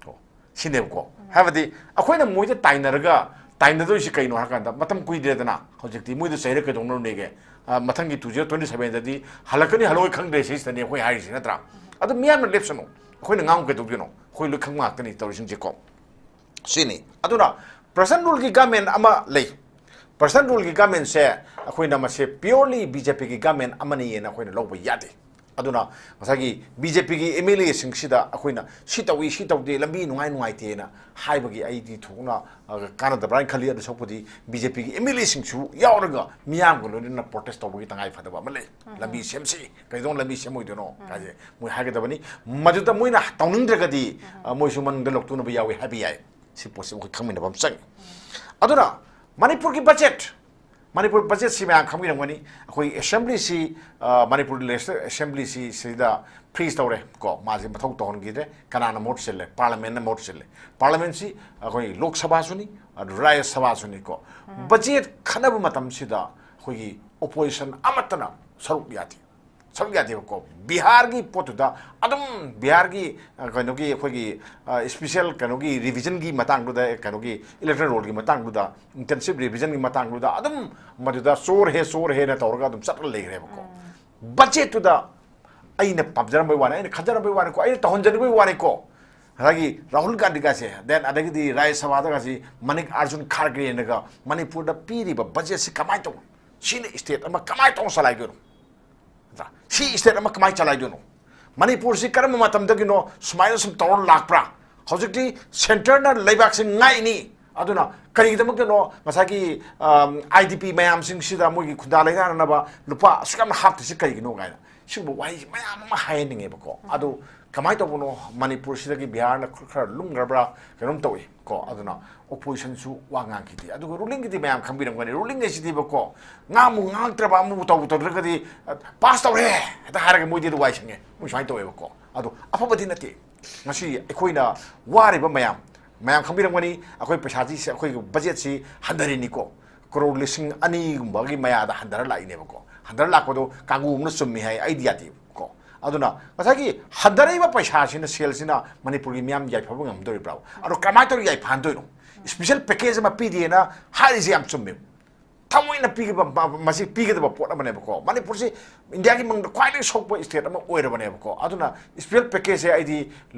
ꯀꯣ꯫ ꯁꯤꯅꯦꯕꯀꯣ꯫ ꯍꯥꯏꯕꯗꯤ ꯑꯩꯈꯣꯏꯅ ꯃꯣꯏꯗ ꯇꯥꯏꯅꯔꯒ, ꯇꯥꯏꯅꯗꯣꯏꯁꯤ ꯀꯩꯅꯣ ꯍꯥꯏꯔꯀꯥꯟꯗ, ꯃꯇꯝ ꯀꯨꯏꯗ꯭ꯔꯦꯗꯅ, ꯍꯧꯖꯤꯛꯇꯤ ꯃꯣꯏꯗ ꯆꯩꯔ ꯀꯩꯗꯧꯅꯔꯨꯅꯦꯒꯦ? ꯑ, ꯃꯊꯪꯒꯤ two zero twenty sevenꯗꯗꯤ ꯍꯜꯂꯛꯀꯅꯤ ꯍꯜꯂꯛꯑꯣꯏ ꯈꯪꯗ꯭ꯔꯦ, ꯁꯤꯁꯤꯗꯅꯤ ꯑꯩꯈꯣꯏ ꯍꯥꯏꯔꯤꯁꯤ, ꯅꯠꯇ꯭ꯔꯥ? ꯑꯗꯨ ꯃꯤꯌꯥꯝꯅ ꯂꯦꯞꯁꯅꯨ, ꯑꯩꯈꯣꯏꯅ ꯉꯥꯡꯕ ꯀꯩꯗꯧꯗꯣꯏꯅꯣ? ꯑꯩꯈꯣꯏ ꯂꯣꯏ ꯈꯪꯕ ꯉꯥꯛꯇꯅꯤ ꯇꯧꯔꯤꯁꯤꯡꯁꯦꯀꯣ꯫ ꯁꯤꯅꯤ꯫ ꯑꯗꯨꯅ ꯄ꯭ꯔꯁꯟ ꯔꯨꯜꯒꯤ ꯒꯃꯦꯟ ꯑꯃ ꯂꯩ꯫ ꯄ꯭ꯔꯁꯟ ꯔꯨꯜꯒꯤ ꯒꯃꯦꯟꯁꯦ ꯑꯩꯈꯣꯏꯅ ꯃꯁꯦ purely ꯕꯤ ꯖꯦ ꯄꯤꯒꯤ ꯒꯃꯦꯟ ꯑꯃꯅꯤꯅ ꯑꯩꯈꯣꯏꯅ ꯂꯧꯕ ꯌꯥꯗꯦ꯫ ꯑꯗꯨꯅ ꯉꯁꯥꯏꯒꯤ ꯕꯤ ꯖꯦ ꯄꯤꯒꯤ ꯑꯦꯝ ꯑꯦꯜ ꯑꯦꯁꯤꯡꯁꯤꯗ ꯑꯩꯈꯣꯏꯅ ꯁꯤ ꯇꯧꯏ, ꯁꯤ ꯇꯧꯗꯦ, ꯂꯝꯕꯤ ꯅꯨꯡꯉꯥꯏ ꯅꯨꯡꯉꯥꯏꯇꯦꯅ ꯍꯥꯏꯕꯒꯤ ꯑꯩꯗꯤ ꯊꯣꯏꯗꯣꯛꯅ, ꯑ, ꯀꯥꯟꯅꯗꯕ꯭ꯔꯥ ꯍꯥꯏꯅ ꯈꯜꯂꯤ꯫ ꯑꯗꯨ ꯁꯔꯨꯛꯄꯨꯗꯤ ꯕꯤ ꯖꯦ ꯄꯤꯒꯤ ꯑꯦꯝ ꯑꯦꯜ ꯑꯦꯁꯤꯡꯁꯨ ꯌꯥꯎꯔꯒ ꯃꯤꯌꯥꯝꯒ ꯂꯣꯏꯅꯅ ꯄ꯭ꯔꯣꯇꯦꯁ ꯇꯧꯕꯒꯤ ꯇꯉꯥꯏ ꯐꯗꯕ ꯑꯃ ꯂꯩ꯫ ꯂꯝꯕꯤ ꯁꯦꯝꯁꯤ, ꯀꯩꯗꯧꯅ ꯂꯝꯕꯤ ꯁꯦꯝꯃꯣꯏꯗꯣꯏꯅꯣ ꯍꯥꯏꯁꯦ ꯃꯣꯏ ꯍꯥꯏꯒꯗꯕꯅꯤ꯫ ꯃꯗꯨꯗ ꯃꯣꯏꯅ ꯇꯧꯅꯤꯡꯗ꯭ꯔꯒꯗꯤ, ꯑ, ꯃꯣꯏꯁꯨ ꯃꯅꯨꯡꯗ ꯂꯧꯊꯣꯛꯅꯕ ꯌꯥꯎꯏ ꯍꯥꯏꯕ ꯌꯥꯏ꯫ ꯁꯤ ꯄꯣꯠꯁꯤ ꯑꯩꯈꯣꯏ ꯈꯪꯃꯤꯟꯅꯕ ꯑꯃ ꯆꯪꯉꯤ꯫ ꯑꯗꯨꯅ ꯃꯅꯤꯄꯨꯔꯒꯤ ꯕꯖꯦꯠ, ꯃꯅꯤꯄꯨꯔ ꯕꯖꯦꯠꯁꯤ ꯃꯌꯥꯝ ꯈꯪꯕꯤꯔꯝꯒꯅꯤ꯫ ꯑꯩꯈꯣꯏ ꯑꯦꯁꯦꯝꯕ꯭ꯂꯤꯁꯤ, ꯑ, ꯃꯅꯤꯄꯨꯔ ꯂꯦꯖꯤꯁꯂꯦꯇꯤꯚ ꯑꯦꯁꯦꯝꯕ꯭ꯂꯤꯁꯤ ꯁꯤꯗ ꯐ꯭ꯔꯤꯖ ꯇꯧꯔꯦ ꯀꯣ, ꯃꯥꯁꯦ ꯃꯊꯧ ꯇꯧꯍꯟꯈꯤꯗ꯭ꯔꯦ꯫ ꯀꯅꯥꯅ ꯃꯍꯨꯠ ꯁꯤꯜꯂꯦ? ꯄꯥꯔꯂꯤꯌꯥꯃꯦꯟꯅ ꯃꯍꯨꯠ ꯁꯤꯜꯂꯦ꯫ ꯄꯥꯔꯂꯤꯌꯥꯃꯦꯟꯁꯤ ꯑꯩꯈꯣꯏ ꯂꯣꯛ ꯁꯚꯥꯁꯨꯅꯤ, ꯑꯗꯨ ꯔꯥꯖ꯭ꯌ ꯁꯚꯥꯁꯨꯅꯤꯀꯣ꯫ ꯕꯖꯦꯠ ꯈꯟꯅꯕ ꯃꯇꯝꯁꯤꯗ ꯑꯩꯈꯣꯏꯒꯤ ꯑꯣꯄꯣꯖꯤꯁꯟ ꯑꯃꯠꯇꯅ ꯁꯔꯨꯛ ꯌꯥꯗꯦ꯫ ꯁꯔꯨꯛ ꯌꯥꯗꯦꯕꯀꯣ꯫ ꯕꯤꯍꯥꯔꯒꯤ ꯄꯣꯠꯇꯨꯗ ꯑꯗꯨꯝ ꯕꯤꯍꯥꯔꯒꯤ, ꯑ, ꯀꯩꯅꯣꯒꯤ ꯑꯩꯈꯣꯏꯒꯤ, ꯑ, ꯏꯁꯄꯤꯁꯦꯜ ꯀꯩꯅꯣꯒꯤ ꯔꯤꯚꯤꯖꯟꯒꯤ ꯃꯇꯥꯡꯗꯨꯗ, ꯀꯩꯅꯣꯒꯤ ꯏꯂꯦꯛꯇꯣꯔꯦꯜ ꯔꯣꯜꯒꯤ ꯃꯇꯥꯡꯗꯨꯗ, ꯏꯟꯇꯦꯟꯁꯤꯞ ꯔꯤꯚꯤꯖꯟꯒꯤ ꯃꯇꯥꯡꯗꯨꯗ ꯑꯗꯨꯝ ꯃꯗꯨꯗ ꯆꯣꯔ ꯍꯦ, ꯆꯣꯔ ꯍꯦꯅ ꯇꯧꯔꯒ ꯑꯗꯨꯝ ꯆꯠꯂ ꯂꯩꯈ꯭ꯔꯦꯕꯀꯣ꯫ ꯕꯖꯦꯠꯇꯨꯗ ꯑꯩꯅ ꯄꯥꯝꯖꯔꯝꯕꯩ ꯋꯥꯅꯤ, ꯑꯩꯅ ꯈꯟꯖꯔꯝꯕꯩ ꯋꯥꯅꯤꯀꯣ, ꯑꯩꯅ ꯇꯧꯍꯟꯖꯅꯤꯡꯕꯩ ꯋꯥꯅꯤꯀꯣ꯫ ꯉꯁꯥꯏꯒꯤ ꯔꯥꯍꯨꯜ ꯒꯥꯟꯙꯤꯒꯁꯦ, ꯗꯦꯟ ꯑꯗꯒꯤꯗꯤ ꯔꯥꯖ꯭ꯌ ꯁꯚꯥꯗꯒꯁꯤ ꯃꯅꯤꯛ ꯑꯥꯔꯖꯨꯟ ꯈꯥꯔꯒꯦꯅꯒ ꯃꯅꯤꯄꯨꯔꯗ ꯄꯤꯔꯤꯕ ꯕꯖꯦꯠꯁꯤ ꯀꯃꯥꯏꯅ ꯇꯧꯕ? ꯁꯤꯅ ꯏꯁꯇꯦꯠ ꯑꯃ ꯀꯃꯥꯏꯅ ꯇꯧꯅ ꯆꯂꯥꯏꯗꯣꯏꯅꯣ? ꯅꯠꯇ꯭ꯔꯥ? ꯁꯤ ꯏꯁꯇꯦꯠ ꯑꯃ ꯀꯃꯥꯏꯅ ꯆꯂꯥꯏꯗꯣꯏꯅꯣ? ꯃꯅꯤꯄꯨꯔꯁꯤ ꯀꯔꯝꯕ ꯃꯇꯝꯗꯒꯤꯅꯣ ꯁꯨꯃꯥꯏꯅ ꯁꯨꯝ ꯇꯧꯔ ꯂꯥꯛꯄ꯭ꯔꯥ? ꯍꯧꯖꯤꯛꯇꯤ ꯁꯦꯟꯇꯔꯅ ꯂꯩꯕꯥꯛꯁꯤ ꯉꯥꯛꯏꯅꯤ꯫ ꯑꯗꯨꯅ ꯀꯔꯤꯒꯤꯗꯃꯛꯇꯅꯣ ꯉꯁꯥꯏꯒꯤ, ꯑꯝ, ꯑꯥꯏ ꯗꯤ ꯄꯤ ꯃꯌꯥꯝꯁꯤꯡꯁꯤꯗ ꯃꯣꯏꯒꯤ ꯈꯨꯟꯗꯥ ꯂꯩꯇꯥꯅꯅꯕ ꯂꯨꯄꯥ ꯑꯁꯨꯛ ꯌꯥꯝꯅ ꯍꯥꯞꯇ꯭ꯔꯤꯁꯤ ꯀꯩꯒꯤꯅꯣ ꯀꯥꯏꯅ ꯁꯤꯒꯨꯝꯕ ꯋꯥꯍꯩꯁꯤ ꯃꯌꯥꯝ ꯑꯃ ꯍꯥꯏꯍꯟꯅꯤꯡꯉꯦꯕꯀꯣ꯫ ꯑꯗꯨ ꯀꯃꯥꯏꯅ ꯇꯧꯕꯅꯣ? ꯃꯅꯤꯄꯨꯔꯁꯤꯗꯒꯤ ꯕꯤꯍꯥꯔꯅ ꯈꯔ, ꯈꯔ ꯂꯨꯝꯈ꯭ꯔꯕ꯭ꯔꯥ ꯀꯩꯅꯣꯝ ꯇꯧꯏ ꯀꯣ꯫ ꯑꯗꯨꯅ ꯑꯣꯄꯣꯖꯤꯁꯟꯁꯨ ꯋꯥ ꯉꯥꯡꯈꯤꯗꯦ꯫ ꯑꯗꯨꯒ ꯔꯨꯂꯤꯡꯒꯤꯗꯤ ꯃꯌꯥꯝ ꯈꯪꯕꯤꯔꯝꯒꯅꯤ, ꯔꯨꯂꯤꯡ ꯍꯥꯏꯁꯤꯗꯤꯕꯀꯣ, ꯉꯥꯡꯕꯨ ꯉꯥꯡꯉꯛꯇ꯭ꯔꯕ, ꯑꯃꯕꯨ ꯇꯧꯕꯨ ꯇꯧꯗ꯭ꯔꯒꯗꯤ, "ꯑ, ꯄꯥꯁ ꯇꯧꯔꯦ" ꯍꯦꯛꯇ ꯍꯥꯏꯔꯒ ꯃꯣꯏꯗꯤ ꯑꯗꯨ ꯋꯥꯏ ꯁꯪꯉꯦ꯫ ꯃꯣꯏ ꯁꯨꯃꯥꯏꯅ ꯇꯧꯋꯦꯕꯀꯣ꯫ ꯑꯗꯣ ꯑꯐꯕꯗꯤ ꯅꯠꯇꯦ꯫ ꯉꯁꯤ ꯑꯩꯈꯣꯏꯅ ꯋꯥꯔꯤꯕ ꯃꯌꯥꯝ, ꯃꯌꯥꯝ ꯈꯪꯕꯤꯔꯝꯒꯅꯤ, ꯑꯩꯈꯣꯏ ꯄꯩꯁꯥꯁꯤ, ꯑꯩꯈꯣꯏꯒꯤ ꯕꯖꯦꯠꯁꯤ ꯍꯟꯊꯔꯤꯅꯤꯀꯣ꯫ ꯀꯔꯣꯔ ꯂꯤꯁꯤꯡ ꯑꯅꯤꯒꯨꯝꯕꯒꯤ ꯃꯌꯥꯗ ꯍꯟꯊꯔ ꯂꯥꯛꯏꯅꯦꯕꯀꯣ꯫ ꯍꯟꯊꯔ ꯂꯥꯛꯄꯗꯣ ꯀꯥꯡꯕꯨ ꯑꯃꯅ ꯆꯨꯝꯃꯤ ꯍꯥꯏ, ꯑꯩꯗꯤ ꯌꯥꯗꯦꯕꯀꯣ꯫ ꯑꯗꯨꯅ ꯉꯁꯥꯏꯒꯤ ꯍꯟꯊꯔꯛꯏꯕ ꯄꯩꯁꯥꯁꯤꯅ, ꯁꯦꯜꯁꯤꯅ ꯃꯅꯤꯄꯨꯔꯒꯤ ꯃꯤꯌꯥꯝ ꯌꯥꯏꯐꯕ ꯉꯝꯗꯣꯔꯤꯕ꯭ꯔꯥ? ꯑꯗꯣ ꯀꯃꯥꯏꯅ ꯇꯧꯔꯒ ꯌꯥꯏꯐꯍꯟꯗꯣꯏꯅꯣ? ꯏꯁꯄꯤꯁꯦꯜ ꯄꯦꯀꯦꯖ ꯑꯃ ꯄꯤꯗꯦꯅ ꯍꯥꯏꯔꯤꯁꯦ ꯌꯥꯝ ꯆꯨꯝꯃꯦ꯫ ꯊꯃꯣꯏꯅ ꯄꯤꯒꯗꯕ, ꯃ-, ꯃꯁꯤ ꯄꯤꯒꯗꯕ ꯄꯣꯠ ꯑꯃꯅꯦꯕꯀꯣ꯫ ꯃꯅꯤꯄꯨꯔꯁꯤ ꯏꯟꯗꯤꯌꯥꯒꯤ ꯃꯅꯨꯡꯗ ꯈ꯭ꯋꯥꯏꯗꯒꯤ ꯁꯣꯛꯄ ꯁ꯭ꯇꯦꯠ ꯑꯃ ꯑꯣꯏꯔꯕꯅꯦꯕꯀꯣ꯫ ꯑꯗꯨꯅ ꯏꯁꯄꯤꯁꯦꯜ ꯄꯦꯀꯦꯖꯁꯦ ꯑꯩꯗꯤ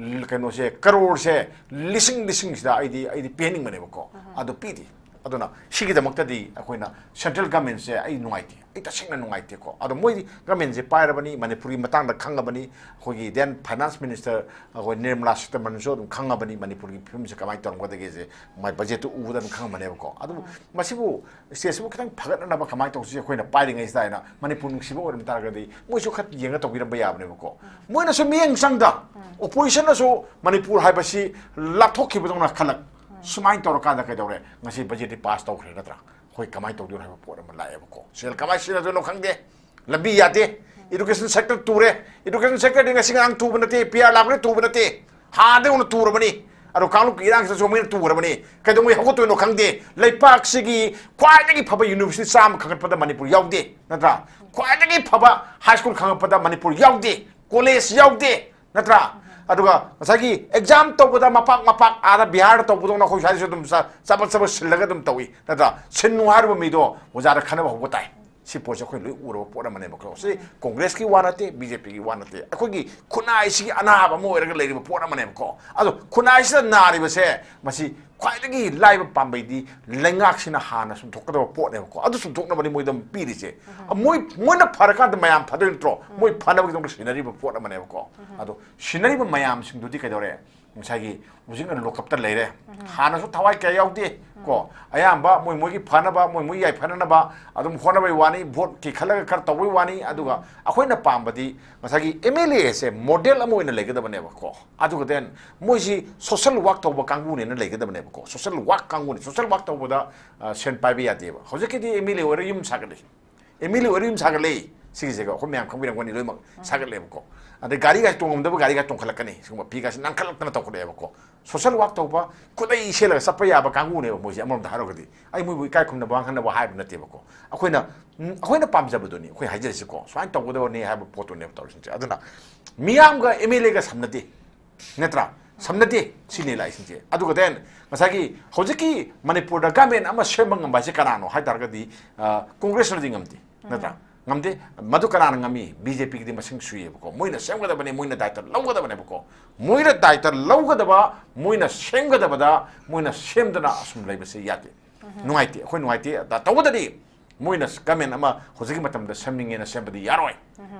ꯀꯩꯅꯣꯁꯦ, ꯀꯔꯣꯔꯁꯦ ꯂꯤꯁꯤꯡ ꯂꯤꯁꯤꯡꯁꯤꯗ ꯑꯩꯗꯤ, ꯑꯩꯗꯤ ꯄꯤꯍꯟꯅꯤꯡꯕꯅꯦꯕꯀꯣ꯫ ꯑꯗꯨ ꯄꯤꯗꯦ꯫ ꯑꯗꯨꯅ ꯁꯤꯒꯤꯗꯃꯛꯇꯗꯤ ꯑꯩꯈꯣꯏꯅ ꯁꯦꯟꯇ꯭ꯔꯦꯜ ꯒꯃꯦꯟꯁꯦ ꯑꯩ ꯅꯨꯡꯉꯥꯏꯇꯦ, ꯑꯩ ꯇꯁꯦꯡꯅ ꯅꯨꯡꯉꯥꯏꯇꯦꯀꯣ꯫ ꯑꯗꯣ ꯃꯣꯏꯗꯤ ꯒꯃꯦꯟꯁꯦ ꯄꯥꯏꯔꯕꯅꯤ, ꯃꯅꯤꯄꯨꯔꯒꯤ ꯃꯇꯥꯡꯗ ꯈꯪꯉꯕꯅꯤ, ꯑꯩꯈꯣꯏꯒꯤ ꯗꯦꯟ ꯐꯥꯏꯅꯥꯟꯁ ꯃꯤꯅꯤꯁꯇꯔ ꯑꯩꯈꯣꯏ ꯅꯤꯔꯃꯂꯥ ꯁꯤꯇꯥꯔꯃꯟꯁꯨ ꯑꯗꯨꯝ ꯈꯪꯉꯕꯅꯤ ꯃꯅꯤꯄꯨꯔꯒꯤ ꯐꯤꯕꯝꯁꯦ ꯀꯃꯥꯏꯅ ꯇꯧꯔꯝꯒꯗꯒꯦꯁꯦ꯫ ꯃꯥꯏ ꯕꯖꯦꯠꯇꯨ ꯎꯕꯗ ꯑꯗꯨꯝ ꯈꯪꯉꯝꯃꯅꯦꯕꯀꯣ꯫ ꯑꯗꯨꯕꯨ ꯃꯁꯤꯕꯨ ꯁ꯭ꯇꯦꯠꯁꯤꯕꯨ ꯈꯤꯇꯪ ꯐꯒꯠꯅꯅꯕ ꯀꯃꯥꯏꯅ ꯇꯧꯁꯤ? ꯑꯩꯈꯣꯏꯅ ꯄꯥꯏꯔꯤꯉꯩꯁꯤꯗ ꯍꯥꯏꯅ ꯃꯅꯤꯄꯨꯔ ꯅꯨꯡꯁꯤꯕ ꯑꯣꯏꯔꯝ ꯇꯥꯔꯒꯗꯤ ꯃꯣꯏꯁꯨ ꯈꯔ ꯌꯦꯡꯉ ꯇꯧꯕꯤꯔꯝꯕ ꯌꯥꯕꯅꯦꯕꯀꯣ꯫ ꯃꯣꯏꯅꯁꯨ ꯃꯤꯠꯌꯦꯡ ꯆꯪꯗ, ꯑꯣꯄꯣꯖꯤꯁꯟꯅꯁꯨ ꯃꯅꯤꯄꯨꯔ ꯍꯥꯏꯕꯁꯤ ꯂꯥꯞꯊꯣꯛꯈꯤꯕꯗꯧꯅ ꯈꯜꯂꯛ꯫ ꯁꯨꯃꯥꯏꯅ ꯇꯧꯔꯀꯥꯟꯗ ꯀꯩꯗꯧꯔꯦ? ꯉꯁꯤ ꯕꯖꯦꯠꯇꯤ ꯄꯥꯁ ꯇꯧꯈ꯭ꯔꯦ ꯅꯠꯇ꯭ꯔꯥ? ꯑꯩꯈꯣꯏ ꯀꯃꯥꯏꯅ ꯇꯧꯗꯣꯏꯅꯣ ꯍꯥꯏꯕ ꯄꯣꯠ ꯑꯃ ꯂꯥꯛꯑꯦꯕꯀꯣ꯫ ꯁꯦꯜ ꯀꯃꯥꯏꯅ ꯁꯤꯖꯤꯟꯅꯗꯣꯏꯅꯣ ꯈꯪꯗꯦ꯫ ꯂꯝꯕꯤ ꯌꯥꯗꯦ꯫ ꯏꯗꯨꯀꯦꯁꯟ ꯁꯦꯛꯇꯔ ꯇꯨꯔꯦ꯫ ꯏꯗꯨꯀꯦꯁꯟ ꯁꯦꯛꯇꯔꯗꯤ ꯉꯁꯤ ꯉꯔꯥꯡ ꯇꯨꯕ ꯅꯠꯇꯦ, ꯄꯤ ꯑꯥꯔ ꯂꯥꯛꯄꯗꯒꯤ ꯇꯨꯕ ꯅꯠꯇꯦ꯫ ꯍꯥꯟꯅꯗꯒꯤ ꯍꯧꯅ ꯇꯨꯔꯕꯅꯤ꯫ ꯑꯗꯣ ꯀꯥꯡꯂꯨꯞꯀꯤ ꯏꯔꯥꯡꯁꯤꯗꯁꯨ ꯃꯣꯏꯅ ꯇꯨꯔꯕꯅꯤ꯫ ꯀꯩꯗꯧꯉꯩ ꯍꯧꯒꯠꯇꯣꯏꯅꯣ ꯈꯪꯗꯦ꯫ ꯂꯩꯄꯥꯛꯁꯤꯒꯤ ꯈ꯭ꯋꯥꯏꯗꯒꯤ ꯐꯕ ꯌꯨꯅꯤꯚꯔꯁꯤꯇꯤ ꯆꯥꯝꯃ ꯈꯪꯒꯠꯄꯗ ꯃꯅꯤꯄꯨꯔ ꯌꯥꯎꯗꯦ, ꯅꯠꯇ꯭ꯔꯥ? ꯈ꯭ꯋꯥꯏꯗꯒꯤ ꯐꯕ ꯍꯥꯏ ꯁ꯭ꯀꯨꯜ ꯈꯪꯒꯠꯄꯗ ꯃꯅꯤꯄꯨꯔ ꯌꯥꯎꯗꯦ, ꯀꯣꯂꯦꯖ ꯌꯥꯎꯗꯦ, ꯅꯠꯇ꯭ꯔꯥ? ꯑꯗꯨꯒ ꯉꯁꯥꯏꯒꯤ ꯑꯦꯛꯖꯥꯝ ꯇꯧꯕꯗ ꯃꯄꯥꯛ ꯃꯄꯥꯛ ꯑꯥꯗ ꯕꯤꯍꯥꯔꯗ ꯇꯧꯕꯗꯧꯅ ꯑꯩꯈꯣꯏ ꯁ꯭ꯋꯥꯏꯗꯁꯨ ꯑꯗꯨꯝ ꯆ-, ꯆꯕꯠ ꯆꯕꯠ ꯁꯤꯜꯂꯒ ꯑꯗꯨꯝ ꯇꯧꯏ, ꯅꯠꯇ꯭ꯔꯥ? ꯁꯤꯟꯅꯨ ꯍꯥꯏꯔꯨꯕ ꯃꯤꯗꯣ ꯑꯣꯖꯥꯗ ꯈꯟꯅꯕ ꯍꯧꯕ ꯇꯥꯏ꯫ ꯁꯤ ꯄꯣꯠꯁꯦ ꯑꯩꯈꯣꯏ ꯂꯣꯏ ꯎꯔꯕ ꯄꯣꯠ ꯑꯃꯅꯦꯕꯀꯣ꯫ ꯁꯤ ꯀꯣꯡꯒ꯭ꯔꯦꯁꯀꯤ ꯋꯥ ꯅꯠꯇꯦ, ꯕꯤ ꯖꯦ ꯄꯤꯒꯤ ꯋꯥ ꯅꯠꯇꯦ, ꯑꯩꯈꯣꯏꯒꯤ ꯈꯨꯟꯅꯥꯏꯁꯤꯒꯤ ꯑꯅꯥꯕ ꯑꯃ ꯑꯣꯏꯔꯒ ꯂꯩꯔꯤꯕ ꯄꯣꯠ ꯑꯃꯅꯦꯕꯀꯣ꯫ ꯑꯗꯣ ꯈꯨꯟꯅꯥꯏꯁꯤꯗ ꯅꯥꯔꯤꯕꯁꯦ ꯃꯁꯤ ꯈ꯭ꯋꯥꯏꯗꯒꯤ ꯂꯥꯏꯕ ꯄꯥꯝꯕꯩꯗꯤ ꯂꯩꯉꯥꯛꯁꯤꯅ ꯍꯥꯟꯅ ꯆꯨꯝꯊꯣꯛꯀꯗꯕ ꯄꯣꯠꯅꯦꯕꯀꯣ꯫ ꯑꯗꯨ ꯆꯨꯝꯊꯣꯛꯅꯕꯅꯤ ꯃꯣꯏꯗ ꯄꯤꯔꯤꯁꯦ꯫ ꯃꯣꯏ, ꯃꯣꯏꯅ ꯐꯔꯀꯥꯟꯗ ꯃꯌꯥꯝ ꯐꯗꯣꯏ ꯅꯠꯇ꯭ꯔꯣ? ꯃꯣꯏ ꯐꯅꯕꯒꯤꯗꯃꯛꯇ ꯁꯤꯟꯅꯔꯤꯕ ꯄꯣꯠ ꯑꯃꯅꯦꯕꯀꯣ꯫ ꯑꯗꯣ ꯁꯤꯟꯅꯔꯤꯕ ꯃꯌꯥꯝꯁꯤꯡꯗꯨꯗꯤ ꯀꯩꯗꯧꯔꯦ? ꯉꯁꯥꯏꯒꯤ ꯍꯧꯖꯤꯛꯅ ꯂꯣꯀꯞꯇ ꯂꯩꯔꯦ꯫ ꯍꯥꯟꯅꯁꯨ ꯊꯋꯥꯏ ꯀꯌꯥ ꯌꯥꯎꯗꯦ ꯀꯣ꯫ ꯑꯌꯥꯝꯕ ꯃꯣꯏ ꯃꯣꯏꯒꯤ ꯐꯅꯕ, ꯃꯣꯏ ꯃꯣꯏ ꯌꯥꯏꯐꯅꯅꯕ ꯑꯗꯨꯝ ꯍꯣꯠꯅꯕꯩ ꯋꯥꯅꯤ, ꯚꯣꯠꯀꯤ ꯈꯜꯂꯒ ꯈꯔ ꯇꯧꯕꯩ ꯋꯥꯅꯤ꯫ ꯑꯗꯨꯒ ꯑꯩꯈꯣꯏꯅ ꯄꯥꯝꯕꯗꯤ ꯉꯁꯥꯏꯒꯤ ꯑꯦꯝ ꯑꯦꯜ ꯑꯦꯁꯦ ꯃꯣꯗꯦꯜ ꯑꯃ ꯑꯣꯏꯅ ꯂꯩꯒꯗꯕꯅꯦꯕꯀꯣ꯫ ꯑꯗꯨꯒ then ꯃꯣꯏꯁꯤ ꯁꯣꯁꯦꯜ ꯋꯥꯛ ꯇꯧꯕ ꯀꯥꯡꯕꯨꯅꯦꯅ ꯂꯩꯒꯗꯕꯅꯦꯕꯀꯣ꯫ Social work ꯀꯥꯡꯕꯨꯅꯤ꯫ ꯁꯣꯁꯦꯜ ꯋꯥꯛ ꯇꯧꯕꯗ, ꯑ, ꯁꯦꯟ ꯄꯥꯏꯕ ꯌꯥꯗꯦꯕ꯫ ꯍꯧꯖꯤꯛꯀꯤꯗꯤ ꯑꯦꯝ ꯑꯦꯜ ꯑꯦ ꯑꯣꯏꯔ ꯌꯨꯝ ꯁꯥꯒꯠꯂꯤ꯫ ꯑꯦꯝ ꯑꯦꯜ ꯑꯦ ꯑꯣꯏꯔ ꯌꯨꯝ ꯁꯥꯒꯠꯂꯦ꯫ ꯁꯤꯒꯤꯁꯦꯀꯣ ꯑꯩꯈꯣꯏ ꯃꯌꯥꯝ ꯈꯪꯕꯤꯔꯝꯒꯅꯤ ꯂꯣꯏꯅꯃꯛ꯫ ꯁꯥꯒꯠꯂꯦꯕꯀꯣ꯫ ꯑꯗꯩ ꯒꯥꯔꯤꯒ ꯇꯣꯡꯉꯝꯗꯕ ꯒꯥꯔꯤꯒ ꯇꯣꯡꯈꯠꯂꯛꯀꯅꯤ꯫ ꯁꯤꯒꯨꯝꯕ ꯐꯤꯒꯁꯤ ꯅꯥꯟꯈꯠꯂꯛꯇꯅ ꯇꯧꯈꯠꯂꯛꯑꯦꯕꯀꯣ꯫ ꯁꯣꯁꯦꯜ ꯋꯥꯛ ꯇꯧꯕ, ꯈꯨꯗꯩ ꯁꯦꯠꯂꯒ ꯆꯠꯄ ꯌꯥꯕ ꯀꯥꯡꯕꯨꯅꯦꯕ ꯃꯣꯏꯁꯦ꯫ ꯑꯃꯔꯣꯝꯗ ꯍꯥꯏꯔꯒꯗꯤ ꯑꯩ ꯃꯣꯏꯕꯨ ꯏꯀꯥꯏ ꯈꯨꯝꯅꯕ ꯋꯥ ꯉꯥꯡꯅꯕ ꯍꯥꯏꯕ ꯅꯠꯇꯦꯕꯀꯣ꯫ ꯑꯩꯈꯣꯏꯅ, ꯎꯝ, ꯑꯩꯈꯣꯏꯅ ꯄꯥꯝꯖꯕꯗꯨꯅꯤ ꯑꯩꯈꯣꯏ ꯍꯥꯏꯖꯔꯤꯁꯤꯀꯣ꯫ ꯁꯨꯃꯥꯏꯅ ꯇꯧꯒꯗꯕꯅꯤ ꯍꯥꯏꯕ ꯄꯣꯠꯇꯨꯅꯦꯕ ꯇꯧꯔꯤꯁꯤꯡꯁꯦ꯫ ꯑꯗꯨꯅ ꯃꯤꯌꯥꯝꯒ ꯑꯦꯝ ꯑꯦꯜ ꯑꯦꯒ ꯁꯝꯅꯗꯦ꯫ ꯅꯠꯇ꯭ꯔꯥ? ꯁꯝꯅꯗꯦ꯫ ꯁꯤꯅꯤ ꯂꯥꯛꯏꯁꯤꯡꯁꯦ꯫ ꯑꯗꯨꯒ then ꯉꯁꯥꯏꯒꯤ ꯍꯧꯖꯤꯛꯀꯤ ꯃꯅꯤꯄꯨꯔꯗ ꯒꯃꯦꯟ ꯑꯃ ꯁꯦꯝꯕ ꯉꯝꯕ ꯍꯥꯏꯁꯦ ꯀꯅꯥꯅꯣ ꯍꯥꯏ ꯇꯥꯔꯒꯗꯤ, ꯑ, ꯀꯣꯡꯒ꯭ꯔꯦꯁꯅꯗꯤ ꯉꯝꯗꯦ꯫ ꯅꯠꯇ꯭ꯔꯥ? ꯉꯝꯗꯦ꯫ ꯃꯗꯨ ꯀꯅꯥꯅ ꯉꯝꯃꯤ? ꯕꯤ ꯖꯦ ꯄꯤꯒꯤꯗꯤ ꯃꯁꯤꯡ ꯁꯨꯏꯌꯦꯕꯀꯣ꯫ ꯃꯣꯏꯅ ꯁꯦꯝꯒꯗꯕꯅꯤ, ꯃꯣꯏꯅ ꯗꯥꯏꯇ ꯂꯧꯒꯗꯕꯅꯦꯕꯀꯣ꯫ ꯃꯣꯏꯅ ꯗꯥꯏꯇ ꯂꯧꯒꯗꯕ, ꯃꯣꯏꯅ ꯁꯦꯝꯒꯗꯕꯗ ꯃꯣꯏꯅ ꯁꯦꯝꯗꯅ ꯑꯁꯨꯝ ꯂꯩꯕꯁꯦ ꯌꯥꯗꯦ꯫ ꯅꯨꯡꯉꯥꯏꯇꯦ, ꯑꯩꯈꯣꯏ ꯅꯨꯡꯉꯥꯏꯇꯦ꯫ ꯑꯗ ꯇꯧꯕꯗꯗꯤ ꯃꯣꯏꯅ ꯒꯃꯦꯟ ꯑꯃ ꯍꯧꯖꯤꯛꯀꯤ ꯃꯇꯝꯗ ꯁꯦꯝꯅꯤꯡꯉꯦꯅ ꯁꯦꯝꯕꯗꯤ ꯌꯥꯔꯣꯏ꯫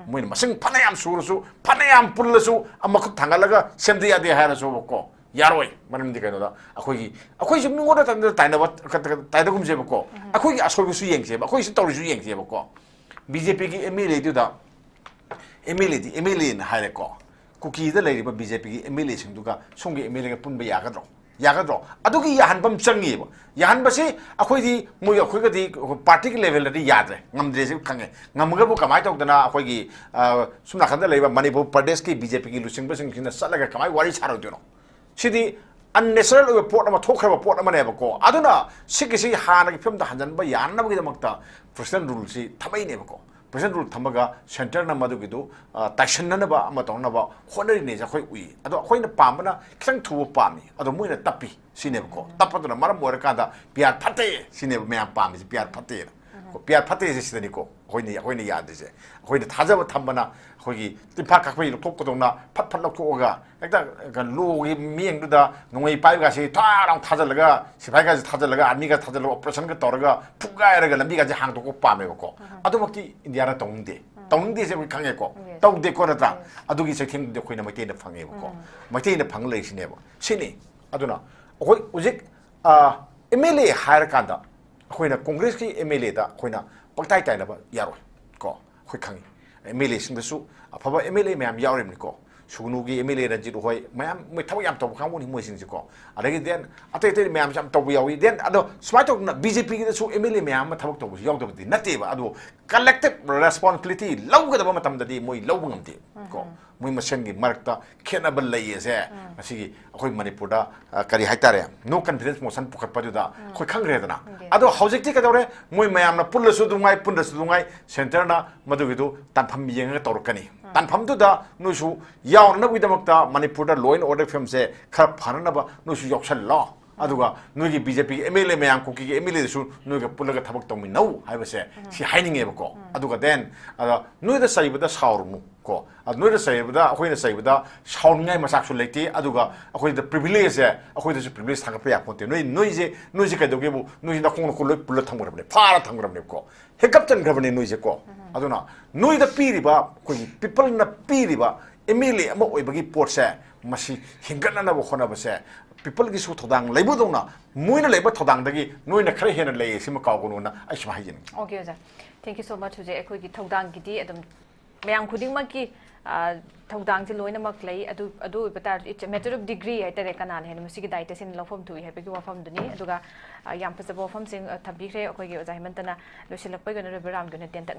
ꯃꯣꯏꯅ ꯃꯁꯤꯡ ꯐꯅꯌꯥꯝ ꯁꯨꯔꯁꯨ, ꯐꯅꯌꯥꯝ ꯄꯨꯜꯂꯁꯨ, ꯑꯃꯈꯛ ꯊꯥꯡꯒꯠꯂꯒ ꯁꯦꯝꯗ ꯌꯥꯗꯦ ꯍꯥꯏꯔꯁꯨꯕꯀꯣ, ꯌꯥꯔꯣꯏ꯫ ꯃꯔꯝꯗꯤ ꯀꯩꯅꯣꯗ ꯑꯩꯈꯣꯏꯒꯤ, ꯑꯩꯈꯣꯏꯁꯨ ꯃꯤꯉꯣꯟꯗ ꯇꯥꯏꯅ-, ꯇꯥꯏꯅꯕ, ꯇꯥꯏꯅꯒꯨꯝꯁꯦꯕꯀꯣ꯫ ꯑꯩꯈꯣꯏꯒꯤ ꯑꯁꯣꯏꯕꯁꯨ ꯌꯦꯡꯁꯦꯕ, ꯑꯩꯈꯣꯏꯁꯨ ꯇꯧꯔꯤꯁꯨ ꯌꯦꯡꯁꯦꯕꯀꯣ꯫ ꯕꯤ ꯖꯦ ꯄꯤꯒꯤ ꯑꯦꯝ ꯑꯦꯜ ꯑꯦꯗꯨꯗ, ꯑꯦꯝ ꯑꯦꯜ ꯑꯦꯗꯤ ꯑꯦꯝ ꯑꯦꯜ ꯑꯦꯅ ꯍꯥꯏꯔꯦꯀꯣ, ꯀꯨꯀꯤꯗ ꯂꯩꯔꯤꯕ ꯕꯤ ꯖꯦ ꯄꯤꯒꯤ ꯑꯦꯝ ꯑꯦꯜ ꯑꯦꯁꯤꯡꯗꯨꯒ ꯁꯣꯝꯒꯤ ꯑꯦꯝ ꯑꯦꯜ ꯑꯦꯒ ꯄꯨꯟꯕ ꯌꯥꯒꯗ꯭ꯔꯣ? ꯌꯥꯒꯗ꯭ꯔꯣ? ꯑꯗꯨꯒꯤ ꯌꯥꯍꯟꯕ ꯑꯃ ꯆꯪꯉꯤꯕ꯫ ꯌꯥꯍꯟꯕꯁꯤ ꯑꯩꯈꯣꯏꯗꯤ, ꯃꯣꯏ, ꯑꯩꯈꯣꯏꯒꯗꯤ ꯄꯥꯔꯇꯤꯒꯤ ꯂꯦꯚꯦꯜꯗꯗꯤ ꯌꯥꯗ꯭ꯔꯦ, ꯉꯝꯗ꯭ꯔꯦꯁꯤ ꯈꯪꯉꯦ꯫ ꯉꯝꯃꯒꯕꯨ ꯀꯃꯥꯏꯅ ꯇꯧꯗꯅ ꯑꯩꯈꯣꯏꯒꯤ, ꯑ, ꯁꯣꯝ ꯅꯥꯀꯟꯗ ꯂꯩꯕ ꯃꯅꯤꯄꯨꯔ ꯄ꯭ꯔꯗꯦꯁꯀꯤ ꯕꯤ ꯖꯦ ꯄꯤꯒꯤ ꯂꯨꯆꯤꯡꯕꯁꯤꯡꯁꯤꯅ ꯆꯠꯂꯒ ꯀꯃꯥꯏꯅ ꯋꯥꯔꯤ ꯁꯥꯔꯣꯏꯗꯣꯏꯅꯣ? ꯁꯤꯗꯤ ꯑꯟꯅꯦꯆꯔꯦꯜ ꯑꯣꯏꯕ ꯄꯣꯠ ꯑꯃ, ꯊꯣꯛꯈ꯭ꯔꯕ ꯄꯣꯠ ꯑꯃꯅꯦꯕꯀꯣ꯫ ꯑꯗꯨꯅ ꯁꯤꯒꯤꯁꯤ ꯍꯥꯟꯅꯒꯤ ꯐꯤꯕꯝꯗ ꯍꯟꯖꯟꯕ ꯌꯥꯅꯕꯒꯤꯗꯃꯛꯇ ꯄ꯭ꯔꯦꯁꯤꯗꯦꯟ ꯔꯨꯜꯁꯤ ꯊꯝꯃꯛꯏꯅꯦꯕꯀꯣ꯫ ꯄ꯭ꯔꯦꯁꯤꯗꯦꯟ ꯔꯨꯜ ꯊꯝꯃꯒ ꯁꯦꯟꯇꯔꯅ ꯃꯗꯨꯒꯤꯗꯨ, ꯑ, ꯇꯥꯏꯁꯟꯅꯅꯕ ꯑꯃ ꯇꯧꯅꯕ ꯍꯣꯠꯅꯔꯤꯅꯦꯁꯦ ꯑꯩꯈꯣꯏ ꯎꯏ꯫ ꯑꯗꯣ ꯑꯩꯈꯣꯏꯅ ꯄꯥꯝꯕꯅ ꯈꯤꯇꯪ ꯊꯨꯕ ꯄꯥꯝꯃꯤ, ꯑꯗꯣ ꯃꯣꯏꯅ ꯇꯞꯄꯤ ꯁꯤꯅꯦꯕꯀꯣ꯫ ꯇꯞꯄꯗꯨꯅ ꯃꯔꯝ ꯑꯣꯏꯔꯀꯥꯟꯗ ꯄꯤ ꯑꯥꯔ ꯐꯠꯇꯦ ꯁꯤꯅꯦꯕ ꯃꯌꯥꯝ ꯄꯥꯝꯃꯤꯁꯦ, ꯄꯤ ꯑꯥꯔ ꯐꯠꯇꯦꯅ꯫ ꯄꯤ ꯑꯥꯔ ꯐꯠꯇ꯭ꯔꯤꯁꯦ ꯁꯤꯗꯅꯤꯀꯣ, ꯑꯩꯈꯣꯏꯅ ꯑꯩꯈꯣꯏꯅ ꯌꯥꯗ꯭ꯔꯤꯁꯦ꯫ ꯑꯩꯈꯣꯏꯅ ꯊꯥꯖꯕ ꯊꯝꯕꯅ ꯑꯩꯈꯣꯏꯒꯤ ꯇꯤꯟꯐꯥ ꯀꯛꯄꯒꯤ ꯂꯧꯊꯣꯛꯄꯗꯧꯅ ꯐꯠ ꯐꯠ ꯂꯧꯊꯣꯛꯑꯒ ꯍꯦꯛꯇ ꯂꯣꯒꯤ ꯃꯤꯠꯌꯦꯡꯗꯨꯗ ꯅꯣꯡꯃꯩ ꯄꯥꯏꯕꯒꯁꯤ ꯊꯥꯔ ꯑꯃꯨꯛ ꯊꯥꯖꯤꯜꯂꯒ, ꯁꯤꯐꯥꯏꯒꯁꯤ ꯊꯥꯖꯤꯜꯂꯒ, ꯑꯥꯔꯃꯤꯒ ꯊꯥꯖꯤꯜꯂꯒ, ꯑꯣꯄꯔꯦꯁꯟꯒ ꯇꯧꯔꯒ ꯐꯨꯒꯥꯏꯔꯒ ꯂꯝꯕꯤꯒꯁꯦ ꯍꯥꯡꯗꯣꯛꯄ ꯄꯥꯝꯃꯦꯕꯀꯣ꯫ ꯑꯗꯨꯃꯛꯇꯤ ꯏꯟꯗꯤꯌꯥꯅ ꯇꯧꯅꯤꯡꯗꯦ꯫ ꯇꯧꯅꯤꯡꯗꯦꯁꯦ ꯑꯩꯈꯣꯏ ꯈꯪꯉꯦꯀꯣ꯫ ꯇꯧꯗꯦꯀꯣ, ꯅꯠꯇ꯭ꯔꯥ? ꯑꯗꯨꯒꯤ ꯆꯩꯊꯦꯡꯗꯨꯗꯤ ꯑꯩꯈꯣꯏꯅ ꯃꯩꯇꯩꯅ ꯐꯪꯉꯦꯕꯀꯣ꯫ ꯃꯩꯇꯩꯅ ꯐꯪ ꯂꯩꯔꯤꯁꯤꯅꯦꯕ꯫ ꯁꯤꯅꯤ꯫ ꯑꯗꯨꯅ ꯑꯩꯈꯣꯏ ꯍꯧꯖꯤꯛ ꯑꯦꯝ ꯑꯦꯜ ꯑꯦ ꯍꯥꯏꯔꯀꯥꯟꯗ ꯑꯩꯈꯣꯏꯅ ꯀꯣꯡꯒ꯭ꯔꯦꯁꯀꯤ ꯑꯦꯝ ꯑꯦꯜ ꯑꯦꯗ ꯑꯩꯈꯣꯏꯅ ꯄꯪꯇꯥꯏ ꯇꯥꯏꯅꯕ ꯌꯥꯔꯣꯏ ꯀꯣ꯫ ꯑꯩꯈꯣꯏ ꯈꯪꯉꯤ, ꯑꯦꯝ ꯑꯦꯜ ꯑꯦꯁꯤꯡꯗꯁꯨ ꯑꯐꯕ ꯑꯦꯝ ꯑꯦꯜ ꯑꯦ ꯃꯌꯥꯝ ꯌꯥꯎꯔꯤꯕꯅꯤꯀꯣ꯫ ꯁꯨꯒꯅꯨꯒꯤ ꯑꯦꯝ ꯑꯦꯜ ꯑꯦ ꯔꯟꯖꯤꯠ ꯍꯣꯏ ꯃꯌꯥꯝ, ꯃꯣꯏ ꯊꯕꯛ ꯌꯥꯝ ꯇꯧꯕ ꯀꯥꯡꯕꯨꯅꯤ ꯃꯣꯏꯁꯤꯡꯁꯦꯀꯣ꯫ ꯑꯗꯒꯤ then ꯑꯇꯩ ꯑꯇꯩ ꯃꯌꯥꯝꯁꯨ ꯌꯥꯝ ꯇꯧꯕ ꯌꯥꯎꯏ꯫ Then ꯑꯗꯣ ꯁꯨꯃꯥꯏꯅ ꯇꯧꯗꯅ ꯕꯤ ꯖꯦ ꯄꯤꯒꯤꯗꯁꯨ ꯑꯦꯝ ꯑꯦꯜ ꯑꯦ ꯃꯌꯥꯝ ꯑꯃ ꯊꯕꯛ ꯇꯧꯕꯁꯨ ꯌꯥꯎꯗꯕꯗꯤ ꯅꯠꯇꯦꯕ꯫ ꯑꯗꯨꯕꯨ ꯀꯂꯦꯛꯇꯤꯚ ꯔꯦꯁꯄꯣꯟꯁꯤꯕꯤꯂꯤꯇꯤ ꯂꯧꯒꯗꯕ ꯃꯇꯝꯗꯗꯤ ꯃꯣꯏ ꯂꯧꯕ ꯉꯝꯗꯦ ꯀꯣ꯫ ꯃꯣꯏ ꯃꯁꯦꯟꯒꯤ ꯃꯔꯛꯇ ꯈꯦꯠꯅꯕ ꯂꯩꯌꯦꯁꯦ ꯉꯁꯤꯒꯤ ꯑꯩꯈꯣꯏ ꯃꯅꯤꯄꯨꯔꯗ, ꯑ, ꯀꯔꯤ ꯍꯥꯏꯇꯥꯔꯦ, ꯅꯣ ꯀꯟꯐꯤꯗꯦꯟꯁ ꯃꯣꯁꯟ ꯄꯨꯈꯠꯄꯗꯨꯗ ꯑꯩꯈꯣꯏ ꯈꯪꯈ꯭ꯔꯦꯗꯅ꯫ ꯑꯗꯣ ꯍꯧꯖꯤꯛꯇꯤ ꯀꯩꯗꯧꯔꯦ? ꯃꯣꯏ ꯃꯌꯥꯝꯅ ꯄꯨꯜꯂꯁꯨ ꯑꯗꯨꯝ ꯉꯥꯏ, ꯄꯨꯟꯗ꯭ꯔꯁꯨ ꯑꯗꯨꯝ ꯉꯥꯏ, ꯁꯦꯟꯇꯔꯅ ꯃꯗꯨꯒꯤꯗꯨ ꯇꯥꯟꯐꯝ ꯌꯦꯡꯉꯒ ꯇꯧꯔꯛꯀꯅꯤ꯫ ꯇꯥꯟꯐꯝꯗꯨꯗ ꯅꯣꯏꯁꯨ ꯌꯥꯎꯅꯅꯕꯒꯤꯗꯃꯛꯇ ꯃꯅꯤꯄꯨꯔꯗ law and order ꯐꯤꯕꯝꯁꯦ ꯈꯔ ꯐꯅꯅꯕ ꯅꯣꯏꯁꯨ ꯌꯥꯎꯁꯜꯂꯣ꯫ ꯑꯗꯨꯒ ꯅꯣꯏꯒꯤ ꯕꯤ ꯖꯦ ꯄꯤꯒꯤ ꯑꯦꯝ ꯑꯦꯜ ꯑꯦ ꯃꯌꯥꯝ, ꯀꯨꯀꯤꯒꯤ ꯑꯦꯝ ꯑꯦꯜ ꯑꯦꯗꯁꯨ ꯅꯣꯏꯒ ꯄꯨꯜꯂꯒ ꯊꯕꯛ ꯇꯧꯃꯤꯟꯅꯧ ꯍꯥꯏꯕꯁꯦ ꯁꯤ ꯍꯥꯏꯅꯤꯡꯉꯦꯕꯀꯣ꯫ ꯑꯗꯨꯒ then, ꯑꯗ ꯅꯣꯏꯗ ꯆꯩꯕꯗ ꯁꯥꯎꯔꯨꯅꯨ ꯀꯣ꯫ ꯑꯗ ꯅꯣꯏꯗ ꯆꯩꯕꯗ, ꯑꯩꯈꯣꯏꯅ ꯆꯩꯕꯗ ꯁꯥꯎꯅꯤꯡꯉꯥꯏ ꯃꯆꯥꯛꯁꯨ ꯂꯩꯇꯦ꯫ ꯑꯗꯨꯒ ꯑꯩꯈꯣꯏꯗ ꯄ꯭ꯔꯤꯚꯤꯂꯦꯖꯁꯦ, ꯑꯩꯈꯣꯏꯗꯁꯨ ꯄ꯭ꯔꯤꯚꯤꯂꯦꯖ ꯊꯥꯡꯒꯠꯄ ꯌꯥꯄꯣꯟꯇꯦ꯫ ꯅꯣꯏ, ꯅꯣꯏꯁꯦ, ꯅꯣꯏꯁꯦ ꯀꯩꯗꯧꯒꯦꯕꯨ, ꯅꯣꯏꯁꯦ ꯅꯈꯣꯡ ꯅꯈꯨꯠ ꯂꯣꯏ ꯄꯨꯜꯂ ꯊꯝꯈ꯭ꯔꯕꯅꯦ, ꯐꯥꯔ ꯊꯝꯈ꯭ꯔꯕꯅꯦꯕꯀꯣ꯫ ꯍꯦꯛꯀꯞ ꯆꯟꯈ꯭ꯔꯕꯅꯦ ꯅꯣꯏꯁꯦꯀꯣ꯫ ꯑꯗꯨꯅ ꯅꯣꯏꯗ ꯄꯤꯔꯤꯕ, ꯑꯩꯈꯣꯏꯒꯤ ꯄꯤꯄꯜꯅ ꯄꯤꯔꯤꯕ ꯑꯦꯝ ꯑꯦꯜ ꯑꯦ ꯑꯃ ꯑꯣꯏꯕꯒꯤ ꯄꯣꯠꯁꯦ, ꯃꯁꯤ ꯍꯤꯡꯒꯠꯅꯅꯕ ꯍꯣꯠꯅꯕꯁꯦ, ꯄꯤꯄꯜꯒꯤꯁꯨ ꯊꯧꯗꯥꯡ ꯂꯩꯕꯗꯧꯅ ꯃꯣꯏꯅ ꯂꯩꯕ ꯊꯧꯗꯥꯡꯗꯒꯤ ꯅꯣꯏꯅ ꯈꯔ ꯍꯦꯟꯅ ꯂꯩꯌꯦ ꯁꯤꯃ ꯀꯥꯎꯒꯅꯨꯅ ꯑꯩ ꯁꯨꯃꯥꯏꯅ ꯍꯥꯏꯖꯅꯤꯡꯉꯤ꯫ Okay, ꯑꯣꯖꯥ꯫ Thank you so much꯫ ꯍꯧꯖꯤꯛ ꯑꯩꯈꯣꯏꯒꯤ ꯊꯧꯗꯥꯡꯒꯤꯗꯤ ꯑꯗꯨꯝ ꯃꯌꯥꯝ ꯈꯨꯗꯤꯡꯃꯛꯀꯤ, ꯑ, ꯊꯧꯗꯥꯡꯁꯦ ꯂꯣꯏꯅꯃꯛ ꯂꯩ꯫ ꯑꯗꯨ, ꯑꯗꯨ ꯑꯣꯏꯕ ꯇꯥꯔꯗꯤ, it's a matter of degree ꯍꯥꯏꯇꯥꯔꯦ, ꯀꯅꯥꯅ ꯍꯦꯟꯅ ꯃꯁꯤꯒꯤ ꯗꯥꯏꯇꯁꯦ ꯍꯦꯟꯅ ꯂꯧꯐꯝ ꯊꯣꯛꯏ ꯍꯥꯏꯕꯒꯤ ꯋꯥꯐꯝꯗꯨꯅꯤ꯫ ꯑꯗꯨꯒ, ꯑ, ꯌꯥꯝ ꯐꯖꯕ ꯋꯥꯐꯝꯁꯤꯡ, ꯑ, ꯊꯝꯕꯤꯈ꯭ꯔꯦ ꯑꯩꯈꯣꯏꯒꯤ ꯑꯣꯖꯥ ꯍꯦꯃꯟꯇꯅ꯫ ꯂꯣꯏꯁꯤꯜꯂꯛꯄꯒꯤ ꯑꯣꯏꯅ ꯔꯕꯤꯔꯥꯝꯒꯤ ꯑꯣꯏꯅ ꯇꯦꯟꯇꯛꯅ